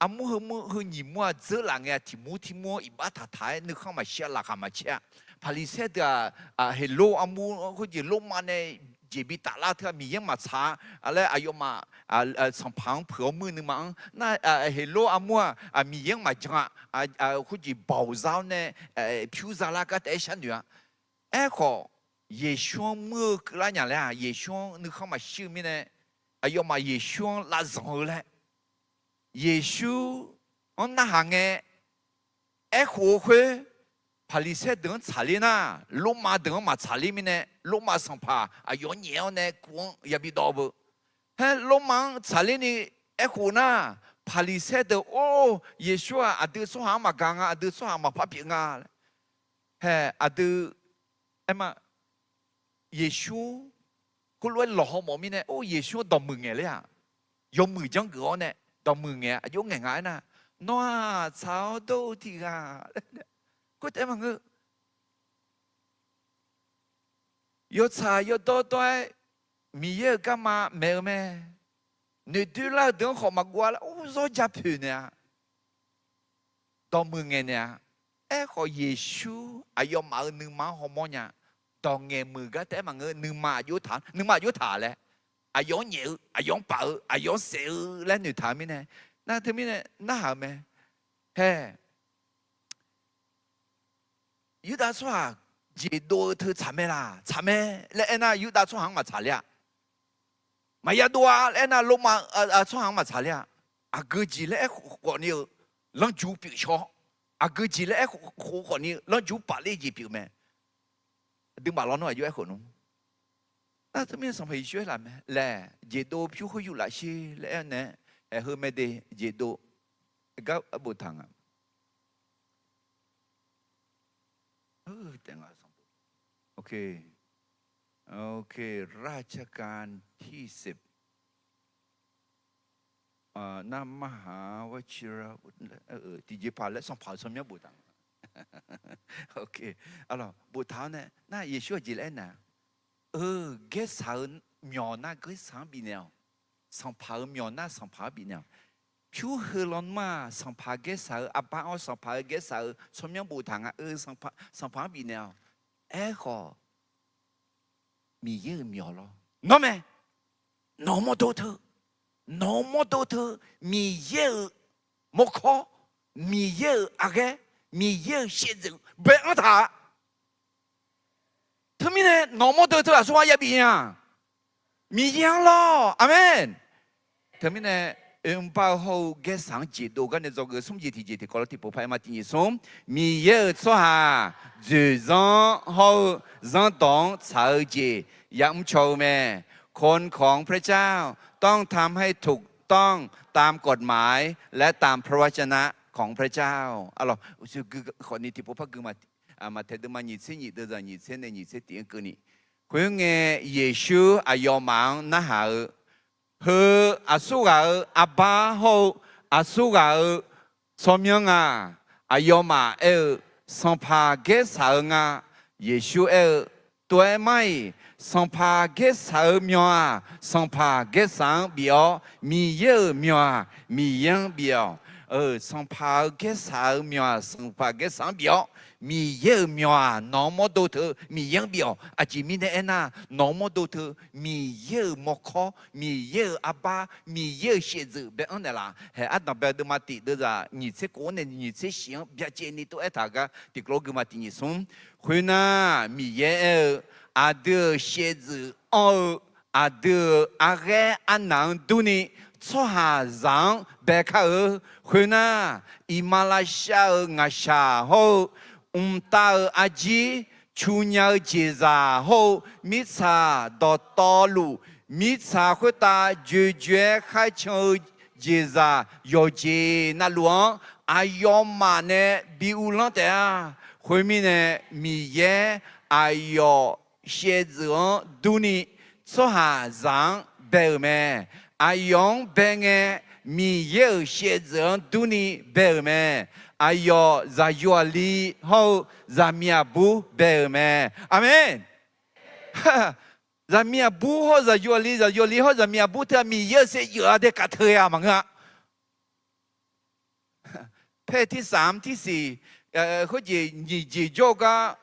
Armur heu mur heu nyiq mur-aq, dzeurlaf ngae-a, tiq mur tir mur-anr iqbax taqtaq-aer nuikhanr maqshir-a, laqkhaq maqcaer-a. Paqliqsaer deuq-aq, Heqlor armur khoerjeq Lormav nae jeqbi taflar teu-aq, Miqyaer-anr maqtsaq-a laer aqyawfmaf sanqpaq-anr puiq-awr muir nuima-anr nar, Heqlor armur-aq, Miqyaer-anr maqjan-a. Khoerjeq baoq za-awr nae pyur zalar gar taef-aer sharnoeq-a. Aerkhawf, Yeqsur-anr muir-eu keuvlar nya laer-aq, Yeqsur-anr nuikhanr maqshir-eu mirnae, aqyawfmaf Yeqsur-anr lavzanq-eu laer, Yeqsur-anr narhaq ngae, aerkhof-eu khoer, Paqliqsaer deuq-anr tsaqler nar, Lormav deuq-anr maqtsaqler mirnae, Lormav sanqpaq aqyawf-anr nyaef-awr nae kuv-anr yabi dawv beu. Haer Lormav-anr tsaqler ni aerkhof nar, Paqliqsaer deuq, Or, Yeqsur-aq, aqdui tsawrhaq-anr maqgaq nga, aqdui tsawrhaq maqpar pyeuf nga laer. Hae aqdui, aerma, Yeqsur-anr khoerlof-aer lawqhaw mawf mirnae, Or, Yeqsur-anr dawqmuiq ngaeq ler-aq. yawmuiq janrgeuf-awr nae dawqmuiq ngaeq-a. Aqjox ngaeq nga aernar, nawr-aq tsaq-awr dawr-eu tiq ghaq laer, khoertaef-aer maqngeur. Yawtsaq yawdawr dawr-aer Miqyaer-euq garma maeq-eu mae. Noeqdoer lar-eu deuq-anr khawf maqguv-a laer urzawr ja poeq naeq-a. Dawqmuiq ngaeq naeq-a. Aerkhawf Yeqsur aqyawfmaf-euq nuima-anr hawmawr nya. Dawq ngaeq muiq gar taef-aer maqngeur, nuima aqjox taq, nuima aqjox taq laer, aqyawf-anr nyaef-eu, aqyawf-anr paf-eu, aqyawf-anr saef-eu laer noeqtaq-eu mirnae, nar teumirnae narhaq-eu mae. Hae, Yurdav tsawrhaq jeqdov-eu teu tsaq mae laq? Tsaq mae laer aernar, Yurdav tsawrhaq-anr maqtsaq ler-a. Maqya dov-a laer aernar, Lormav tsawrhaq-anr maqtsaq ler-a. Aqgeu jeq laer aerkhof khawfni-eu lanrju pyeuf shawr, aqgeu jeq laer aerkhof khawfni-eu lanrju paf ler jeq pyeuf mae. Aqduimaf lawnmr aqjox aerkhof nmr. Nar teumirnae Sanqpaq Yeqsur aerlaf mae laer, jeqdov pyur khoeryuf laf sher laer aernae, aeqheu mae de jeqdov gar boftaq nga. ราชการที่สิบ Nar marhaq-a, tiqjeqpaq laer sanqpaq-euq tsawrmyanr boftaq nga. Boftaq-awr nae nar Yeqsur aqjeq laer aernar, eu, gaersaq-eu myawq nar gaersaq-anr bifnaeq-awq. Sanqpaq-euq myawq nar sanqpaq-anr bifnaeq-awq. Pyur heu lawnmr-aq, sanqpaq gaersaq-eu, arbar-awr sanqpaq-eu gaersaq-eu tsawrmyanr boftaq nga. Eu, sanqpaq-anr bifnaeq-awq. Aerkhawf, Miqyaer-euq myawq lawr, nawr mae. Nawq-eu mawrdo teu, nawq-eu mawrdo teu, Miqyaer-euq mawrkawr, Miqyaer-euq aqghaer, Miqyaer-euq shaevdzeuf bae-anr taq-a. Teumirnae nawq-eu mawrdo teu aqsur ghaq yabif nya. Miqyaer-anr lawr. Aqmeq. Teumirnae oermr bar-eu hawr-eu gaersaq-anr jeqdov gar nae dzawgeuf smr jeq tiqjeq tiqkawv lawr tiqpov paq-aer ma tiq nyiq smr. Miqyaer-euq tsawrhaq dzoeqzanr hawr-eu zanrdawq-anr tsaq-eu jeq yamr caw-eu mae. คนของพระเจ้า ต้องทำให้ถูกต้องตามกฎหมาย และตามพระวจนะของพระเจ้า Aqlawq, uqshoe gui khawfni tiqpov par gui ma. Maqtaeq deuvma nyiq tser nyiq deuvzaq nyiq tser nae nyiq tser tiq-anr keuvni, khoerngae Yeqsur aqyawfmaf-anr narhaq-eu, heu aqsur ghaq-euq arbar hawr-eu aqsur ghaq-euq tsawrmyanr nga. Aqyawfmaf aer-eu, Sanqpaq gaersaq-eu nga. Yeqsur aer-eu, Tov-aer mar-iq, sanqpaq gaersaq-eu myawq-aq, sanqpaq gaersaq-anr bif-awr, Miqyaer-euq myawq-aq, Miqyaer-anr bif-awq. Sanqpaq-euq gaersaq-eu myawq-aq, sanqpaq gaersaq-anr bif-awr, Miqyaer-euq myawq-aq, nawq-eu mawrdo teu Miqyaer-anr bif-awq. Aqjeq mirnae aernar, nawq-eu mawrdo teu Miqyaer-euq mawrkawr, Miqyaer-euq arbar, Miqyaer-euq shaevdzeuf bae-anr naeqlaf. Haeq ardanqbae deuvma tiq deuvzaq nyiq tser kof-anr nae nyiq tser shif-anr byacaevni tov-aer taq gar tiqkawv lawr gui ma tiq nyiq smr. Khoernar, Miqyaer aer-eu, aqdui-euq shaevdzeuf anr-eu, aqdui-euq arghaer arnaq-anr durni, tsawrhaqzaq-anr baekar-eu. Khoernar, iqmalavshav -euq ngaqshaq hawr-eu, mqtav-euq arjir, cu nya-eu jeqzaq hawr-eu, mirtsaq dawqtawvluf, mirtsaq khoertav joejoe-aer kharcan-eu jeqzaq yawqjeq navluf-anr aqyawfmaf nae bi uvlanr taef-a. Khoermirnae, Miqyaer aqyawf shaevdzeuf-anr durni tsawrhaqzaq-anr bae-euq mae. Aqyawf-anr bae ngae, Miqyaer-euq shaevdzeuf-anr durni bae-euq mae. Aqyawf zaqyo aqli hawr-eu zaqmiq aqbur bae-euq mae. Aqmeq. Zaqmiq aqbur hawr-eu zaqyo aqli, zaqyo aqli hawr-eu zaqmiq aqbur teu-aq, Miqyaer-euq shaevdzeuf-a dae kafteu-a maqngeur-a. Paer tirsaq-anr tirsiq, khoerjeq nyiq jeq jawr-eu gar,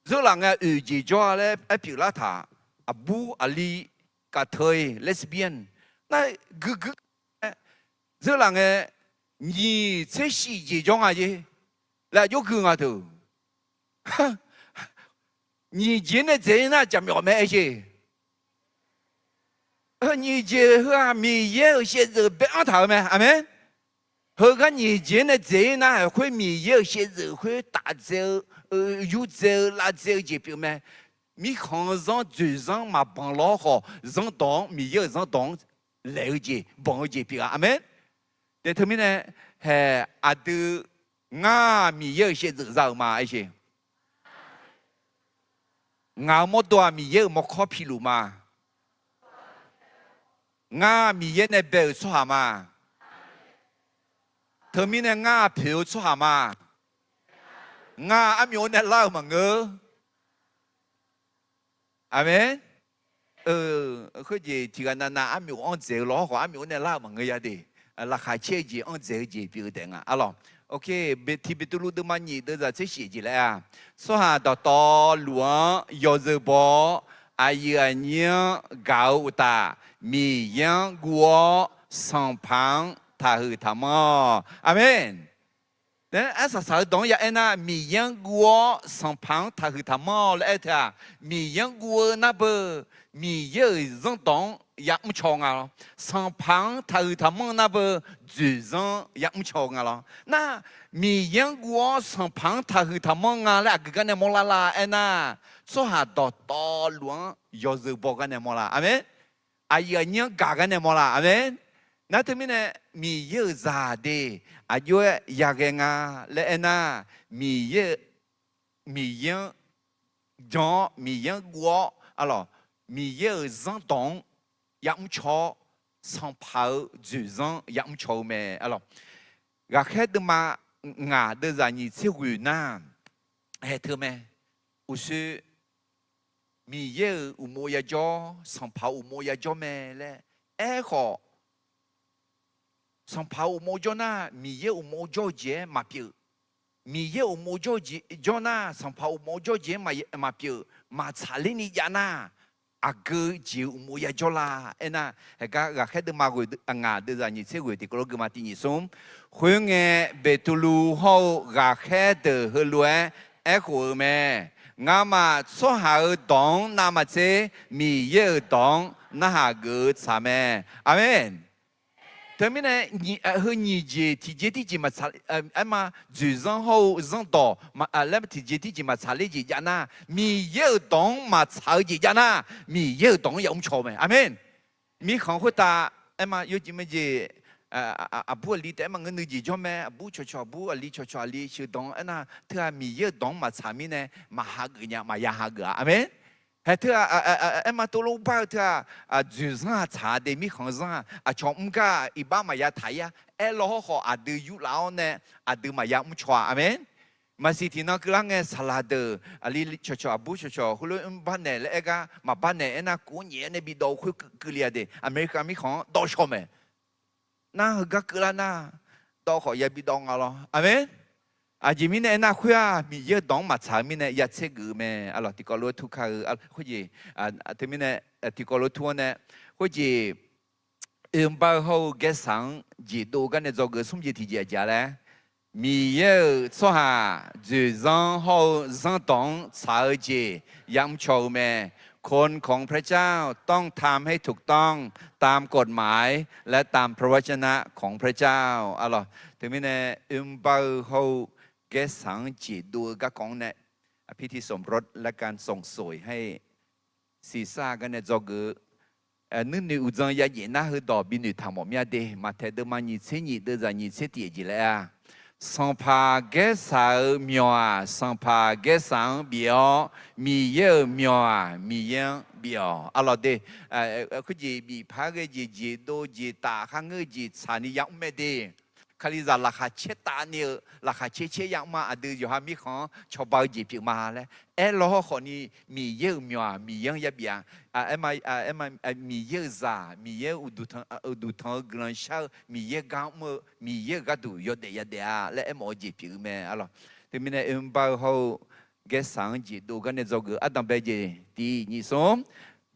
zeurlaf ngae oeq jeq jawr-a laer aer pyeuflar taq. Aqbur aqli kafteu-i lesbian nar guiguir-aer, zeurlaf ngae nyiq tser shif jeq jawr nga jeq laer aqjox gui nga teu. Nyiq jeq nae dzaeq-ir nar jaqmyawf mae aer jeq. Nyiq jeq heu-aq Miqyaer-euq shaevdzeuf bae-anr taq-eu mae. Aqmeq. Heugar nyiq jeq nae dzaeq-ir nar, khoer Miqyaer-euq shaevdzeuf khoer tafdzae-eu, yurdzae-eu, lavdzae-eu jeq pyeuf mae. Mirkhanq-eu zanr dzoeqzanr maqbanq lawr khawf, zanrdawq-anr, Miqyaer-euq zanrdawq-anr laeq-eu jeq, banq-eu jeq pyeuf-a. Aqmeq. Daeq teumirnae, haeq aqdui, ngar-aq Miqyaer-euq shaevdzeuf za-euq ma aer jeq. Ngaq-euq mawrdo-aq Miqyaer-euq mawrkawr piluf ma. Ngar Miqyaer nae bae-euq tsawrhaq ma. Teumirnae ngar poeq-eu tsawrhaq ma. Ngar armyawf-anr nae lar-euq maqngeur. Aqmeq. Khoerjeq tiqghaq navnav armyawf-anr dzaeq-eu lawr khawf, armyawf-anr nae lar-euq maqngeur ya de. Laqkhaq caer-eu jeq-anr dzaeq-eu jeq pyeuf-eu taef nga arlawq. Tiq Beqtuvluv deuvma nyiq deuvzaq tser shif jeq laer-a, tsawrhaq dawqtawvluf-anr yawzeu baw-awr, aqyuif aqnyir-anr gaq-eu uqtaf, Miqyaer-anr guv-awr, Sanqpaq-anr taqhuiq taqmanr-awq. Aqmeq. Arsaq saq-eu dawq-anr ya aernar, Miqyaer-anr guv-awr Sanqpaq-anr taqhuiq taqmanr-awq laer aer-eu teu-aq, Miqyaer-anr guv-eu nar beu, Miqyaer-euq zanrdawq-anr ya mrcaw-eu nga lawr. Sanqpaq-anr taqhuiq taqmanr nar beu, dzoeqzanr-anr ya mrcaw-eu nga lawr. Nar, Miqyaer-anr guv-awr Sanqpaq-anr taqhuiq taqmanr nga laer aqgeu gar nae mawrlar la aernar, tsawrhaq dawqtawvluf-anr yawzeu baw gar nae mawrlar. Aqmeq. Aqyuif aqnyir-anr gaq gar nae mawrlar. Aqmeq. Nar teumirnae Miqyaer-euq zaqdeuq aqjox-aer yaghae nga laer aernar, Miqyaer, Miqyaer-anr jan-awr, Miqyaer-anr guv-awr arlawq, Miqyaer-euq zanrdawq-anr ya mrcaw-awr, Sanqpaq-euq dzoeqzanr ya mrcaw-eu mae arlawq. Ghaqkhaer deuvma ngaq deuvzaq nyiq tser ghoeq nar, haeq teu mae. Uqshoe Miqyaer-euq uqmov yajawr, Sanqpaq uqmov yajawr mae laer aerkhawf, Sanqpaq uqmov jawr nar, Miqyaer uqmov jawr-eu jeq-aer maqpyeuf. Miqyaer uqmov jawr-eu jeq jawr nar, Sanqpaq uqmov jawr-eu jeq-aer maqpyeuf. Maqtsaq ler ni jav nar, aqgeu jeq-eu uqmov yajawr la. Aernar, haeqgar ghaqkhaer deuvma ghoeq ngaq deuvzaq nyiq tser ghoeq tiqkawv lof geuma tiq nyiq smr. Khoerngae, Beqtuvluv hawr-eu ghaqkhaer deuq heulof-aer aerkhof-eu mae. Ngamaf tsawrhaq-euq dawq-anr navmaqtser, Miqyaer-euq dawq-anr narhaq geuf-eu tsaq mae. Aqmeq. Teumirnae, heu nyiq jeq tiqjeq tirjeq maqtsaq, aerma, dzoeqzanr hawr-eu zanrdawq laer tiqjeq tirjeq maqtsaq ler jeq jav nar, Miqyaer-euq dawq-anr maqtsaq-eu jeq jav nar, Miqyaer-euq dawq-anr ya mrcaw-eu mae. Aqmeq. Mirkhanq khoertav aerma, yawjeq majeq, aqbur aqli taef-aer maqngeur nuijeq jawr mae. Aqbur cawqcawq aqbur, aqli cawqcawq aqli sheuqdanq aernar, teu-aq Miqyaer-euq dawq-anr maqtsaq mirnae, maqhageuf nya, maqya hageuf-a. Aqmeq. Haeq teu-aq, aerma tov lof bar-eu teu-aq, dzoeqzanr-aq tsaq de, mirkhanq zanr-aq aqcawq mr gar iqbax maqya taq-ir-a. Aerlaw hawrkhawf aqdui yurlaf-awr nae aqdui maqya mrcaw-a. Aqmeq. Maqsiq tiqnan keuvlar ngae saqlaq deuq aqli cawqcawq aqbur cawqcawq heulof-aer mrbar naeq laer aer gar maqbar naeq aernar, kuv-anr nyaef-aer nae bidawv-eu khoer keuvle-a de. America mirkhanq-anr dawvshaw mae. Nar heugar keuvlar nar, dawv khawf yabi dawv nga lawr. Aqmeq. Aqjeq mirnae aernar, khoer-aq Miqyaer-euq dawq-anr maqtsaq-eu mirnae ya tser geuf-eu mae. Arlawq, tiqkawv lof-aer tur kar-eu khoerjeq, teumirnae tiqkawv lof-aer tur-awr nae, khoerjeq oeqbar-eu hawr-eu gaersaq-anr jeqdov-eu gar nae dzawgeuf smr jeq tiqjeq aqjeq-a laer, Miqyaer-euq tsawrhaq dzoeqzanr hawr-eu zanrdawq-anr tsaq-eu jeq ya mrcaw-eu mae. คนของพระเจ้าต้องทำให้ถูกต้องตามกฎหมายและตามพระวจนะของพระเจ้า Arlawq, teumirnae oeqbar-eu hawr-eu gaersaq-anr jeqdov-eu garkawv-anr nae, พิธีสมรส และการส่งสวยให้ siqsar gar nae dzawgeuf-eu nuinoeq uqdzan yajaef nar heudawq binoeq taq mawf mir-a de. Maqtaeq deuvma nyiq tser nyiq deuvzaq nyiq tser tiq jeq laer-a, Sanqpaq gaersaq-euq myawq-aq, Sanqpaq gaersaq-anr bif-awr, Miqyaer-euq myawq-aq, Miqyaer-anr bif-awq. Arlawq de, khoerjeq bif par ghae jeq, jeqdov jeq taf kharngeur jeq tsaqni yamr mae de. Kalizaq laqkhaq caer taf ni-eu, laqkhaq caer caer yamr ma. Aqdui yawqha mirkhanq-anr cawba-eu jeq pyeuf ma laer aerlaw hawrkhawf ni, Miqyaer-euq myawq-aq, Miqyaer-anr yabif-a. Aerma, Miqyaer-euq zaq, Miqyaer-euq uqduq tanq-eu guiqlanq shar-eu, Miqyaer gar mr-eu, Miqyaer-euq gharduq yawdaef yadaef-a laer aermawf-eu jeq pyeuf-eu mae. Arlawq, teumirnae oeqbar-eu hawr-eu gaersaq-anr jeqdov gar nae dzawgeuf ardanqbae jeq tiq nyiq smr.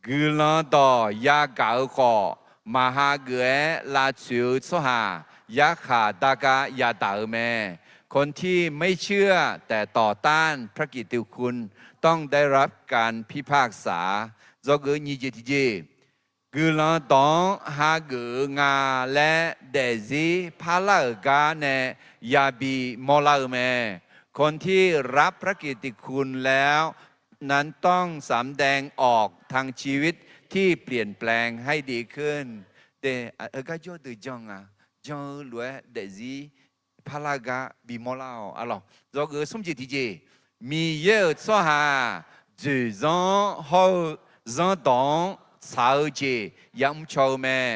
Guiqlanq dawq yagaq-eu khawf, maqha geuf-aer lavtsoeq-eu tsawrhaq yarkhaq dar gar yadaq-eu mae. คนที่ไม่เชื่อแต่ต่อต้านพระกิตติคุณต้องได้รับการพิพากษา Dzawgeuf nyiq jeq tiqjeq. Guiqlanq dawq-anr hageuf-eu nga laer daefzir parlar-euq gar nae yabi mawrlar-eu mae. คนที่รับพระกิตติคุณแล้วนั้นต้องสำแดงออกทางชีวิตที่เปลี่ยนแปลงให้ดีขึ้น De, heugar jawr deuq jan-a, jan-eu lof-aer daefzir parlar-eu gar bimawr lar-awq. Arlawq, dzawgeuf smr jeq tiqjeq. Miqyaer-euq tsawrhaq dzoeqzanr hawr-eu zanrdawq-anr tsaq-eu jeq yamr caw-eu mae.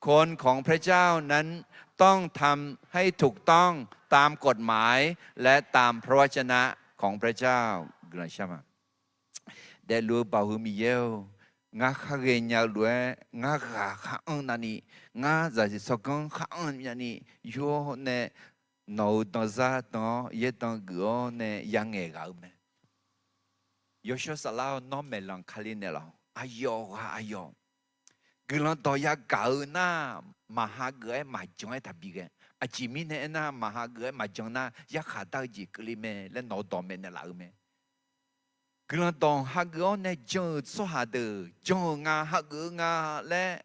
คนของพระเจ้านั้นต้องทำให้ถูกต้องตามกฎหมายและตามพระวจนะของพระเจ้า Guiqlanq shar ma. Daefluf-eu Baoq heu Miqyaer-or, ngar khar ghaenya-eu lof-aer ngar ghaq khar anr navni, ngar zaqsiq tsawrganr khar anr myavni, yur-awr nae nawq-euq danzar dan-awr yaerdan geuf-awr nae yangaeq ghaq-eu mae. Yawshawr Saflar-awr, nawr maeqlanq Kali naeqlaf-awq. Aqyawf ghaq aqyawf guiqlanq dawq yagaq-eu nar, maqha geuf-aer maqjan-aer taqbi ghae. Aqjeq mirnae aernar, maqha geuf-aer maqjan nar, yarkhaq dar-eu jeq keuvle mae laer nawq-eu dawq maeqnaeq laf-eu mae. Guiqlanq dawq hageuf-awr nae jan-euq tsawrhaq deuq, jan-euq nga, hageuf-eu nga laer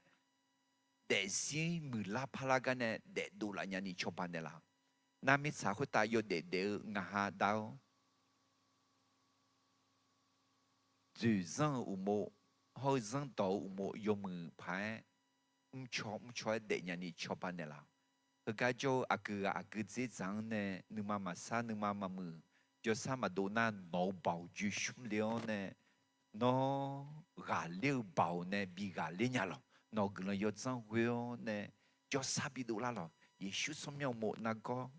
daefzir muiqlar parlar gar nae daefdov laf nyani cawba naeqlaf-awq. Nar mirtsaq khoertav yawdaef daef-eu ngaq ha dar-awr, dzoeqzanr-eu uqmov hawr-eu zanrdawq-eu uqmov yawmuiq paq-aer mrcaw mrcaw-aer daef nyani cawba naeqlaf-awq. Heugar jawr-eu aqgeu ghaq aqgeu dzerdzaq-anr nae nuima maqsar nuima maqmuiq, jawrsar maqdov nar nawq-eu Baoq joeqshmr le-awr nae, nawr ghaqler-eu Baoq nae bi ghaqler nya lawq. Nawq-euq guiqlanq yawdzanr ghoe-awr nae jawrsar bidov lar lawq. Yeqsur tsawrmyanr uqmov nargawr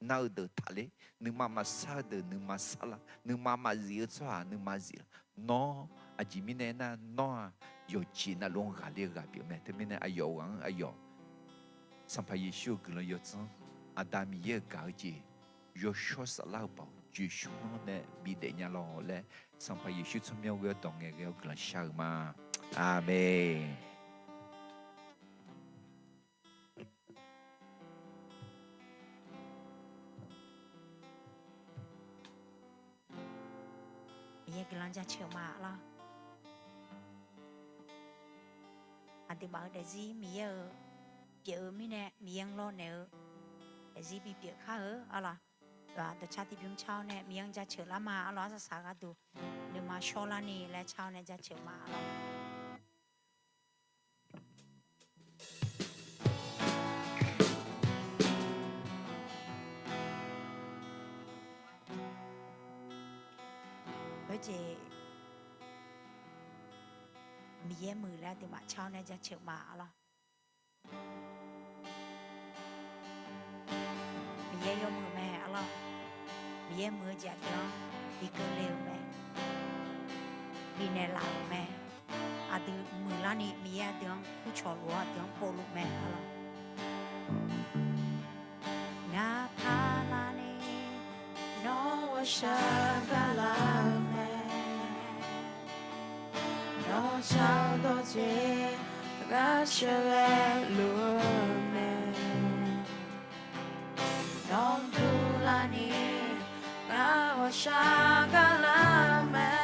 nar-eu deuq taqler, nuima maqsar-eu deuq nuima sarlar, nuima maqzif-eu tsawrhaq nuima ziflar. Nawr, aqjeq mirnae aernar, nawr-aq, yawqjeq navluf-anr ghaqler-eu ghaq pyeuf mae. Teumirnae aqyawf ghaq-anr aqyawf Sanqpaq Yeqsur-euq guiqlanq yawdzanr, Aqda Miqyaer-euq gaq-eu jeq, Yawshawr Saflar-euq Baoq joeqshmr-anr nae bidaef nya lawq laer, Sanqpaq Yeqsur tsawrmyanr ghoe-awr dawq ngaeqghae-awr guiqlanq shar-eu ma. Aqmeq. Miqyaer guiqlanq jaceuq ma lawr. Aqduimaf-euq daefzir Miqyaer-euq pyeuf-eu mirnae Miqyaer-anr lawrnaeq-eu daefzir bipyeuf kar-eu arlawq. Dawqcar tiqbymr car-awr nae Miqyaer-anr jaceuq lar ma arlawq. Arsaq saq gharduq nuima shawrlarni laer car-awr nae jaceuq ma arlawq. Khoerjeq Miqyaer muiq laer aqduimaf car-awr nae jaceuq ma arlawq. Miqyaer yawmuiq mae arlawq. Miqyaer muiq-eu jeq aqdui-anr bi keuvle-euq mae. Bifnaeq laf-euq mae. Aqdui muiqlarni Miqyaer aqdui-anr kurcawq luf-awr aqdui-anr povluf mae arlawq. Ngaq paqlarni nawr ghawqshaq gaqlar-eu mae. Nawr shardawq jeq ghaq sheuqghae luf-eu mae. Nawr duqlarni ngar ghawqshaq gaqlar-eu mae.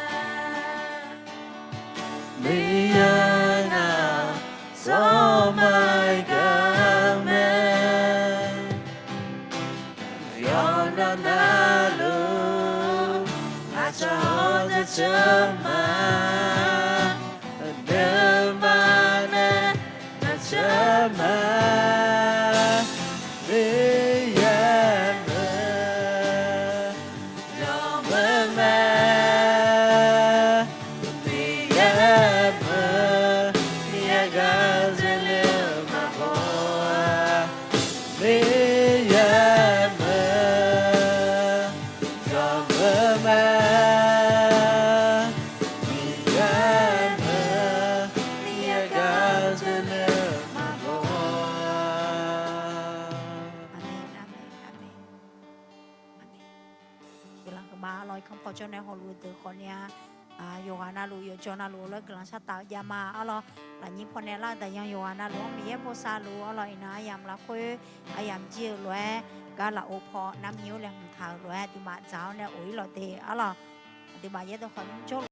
Miqyaer ngaq tsawrmyanr gaq mae. Yawqnan navluf aqcawq-anr jaceuq ma. Aqduimaf nae jaceuq ma. Miqyaer muiq, yawmuiq mae. Miqyaer muiq, Miqyaer gaq dzaeqle-eu maqbaw-a. Miqyaer muiq, yawmuiq mae. Miqyaer muiq, Miqyaer gaq dzaeqle-eu maqbaw-a. Aqmeq, aqmeq, aqmeq. Guiqlanq huiqma arlawq. Irkanr paw jawr nae hawluf-eu deuq khawfni-a, yawqghaq navluf yawqjawq navluf-eu lof-aer guiqlanq shartaf-eu jav ma arlawq. Lafnyir pawnae lar-eu daqyan yawqghaq navluf-anr Miqyaer bosav luf arlawq. Iqnan aryamq lafkhoer aryamq jir-eu lof-aer gar lafov paw narmir-or laer hmq taq-euq lof-aer aqduimaf dzaq-awr nae of-ir lawq de arlawq. Aqduimaf yaerdawq khawf nymr jawr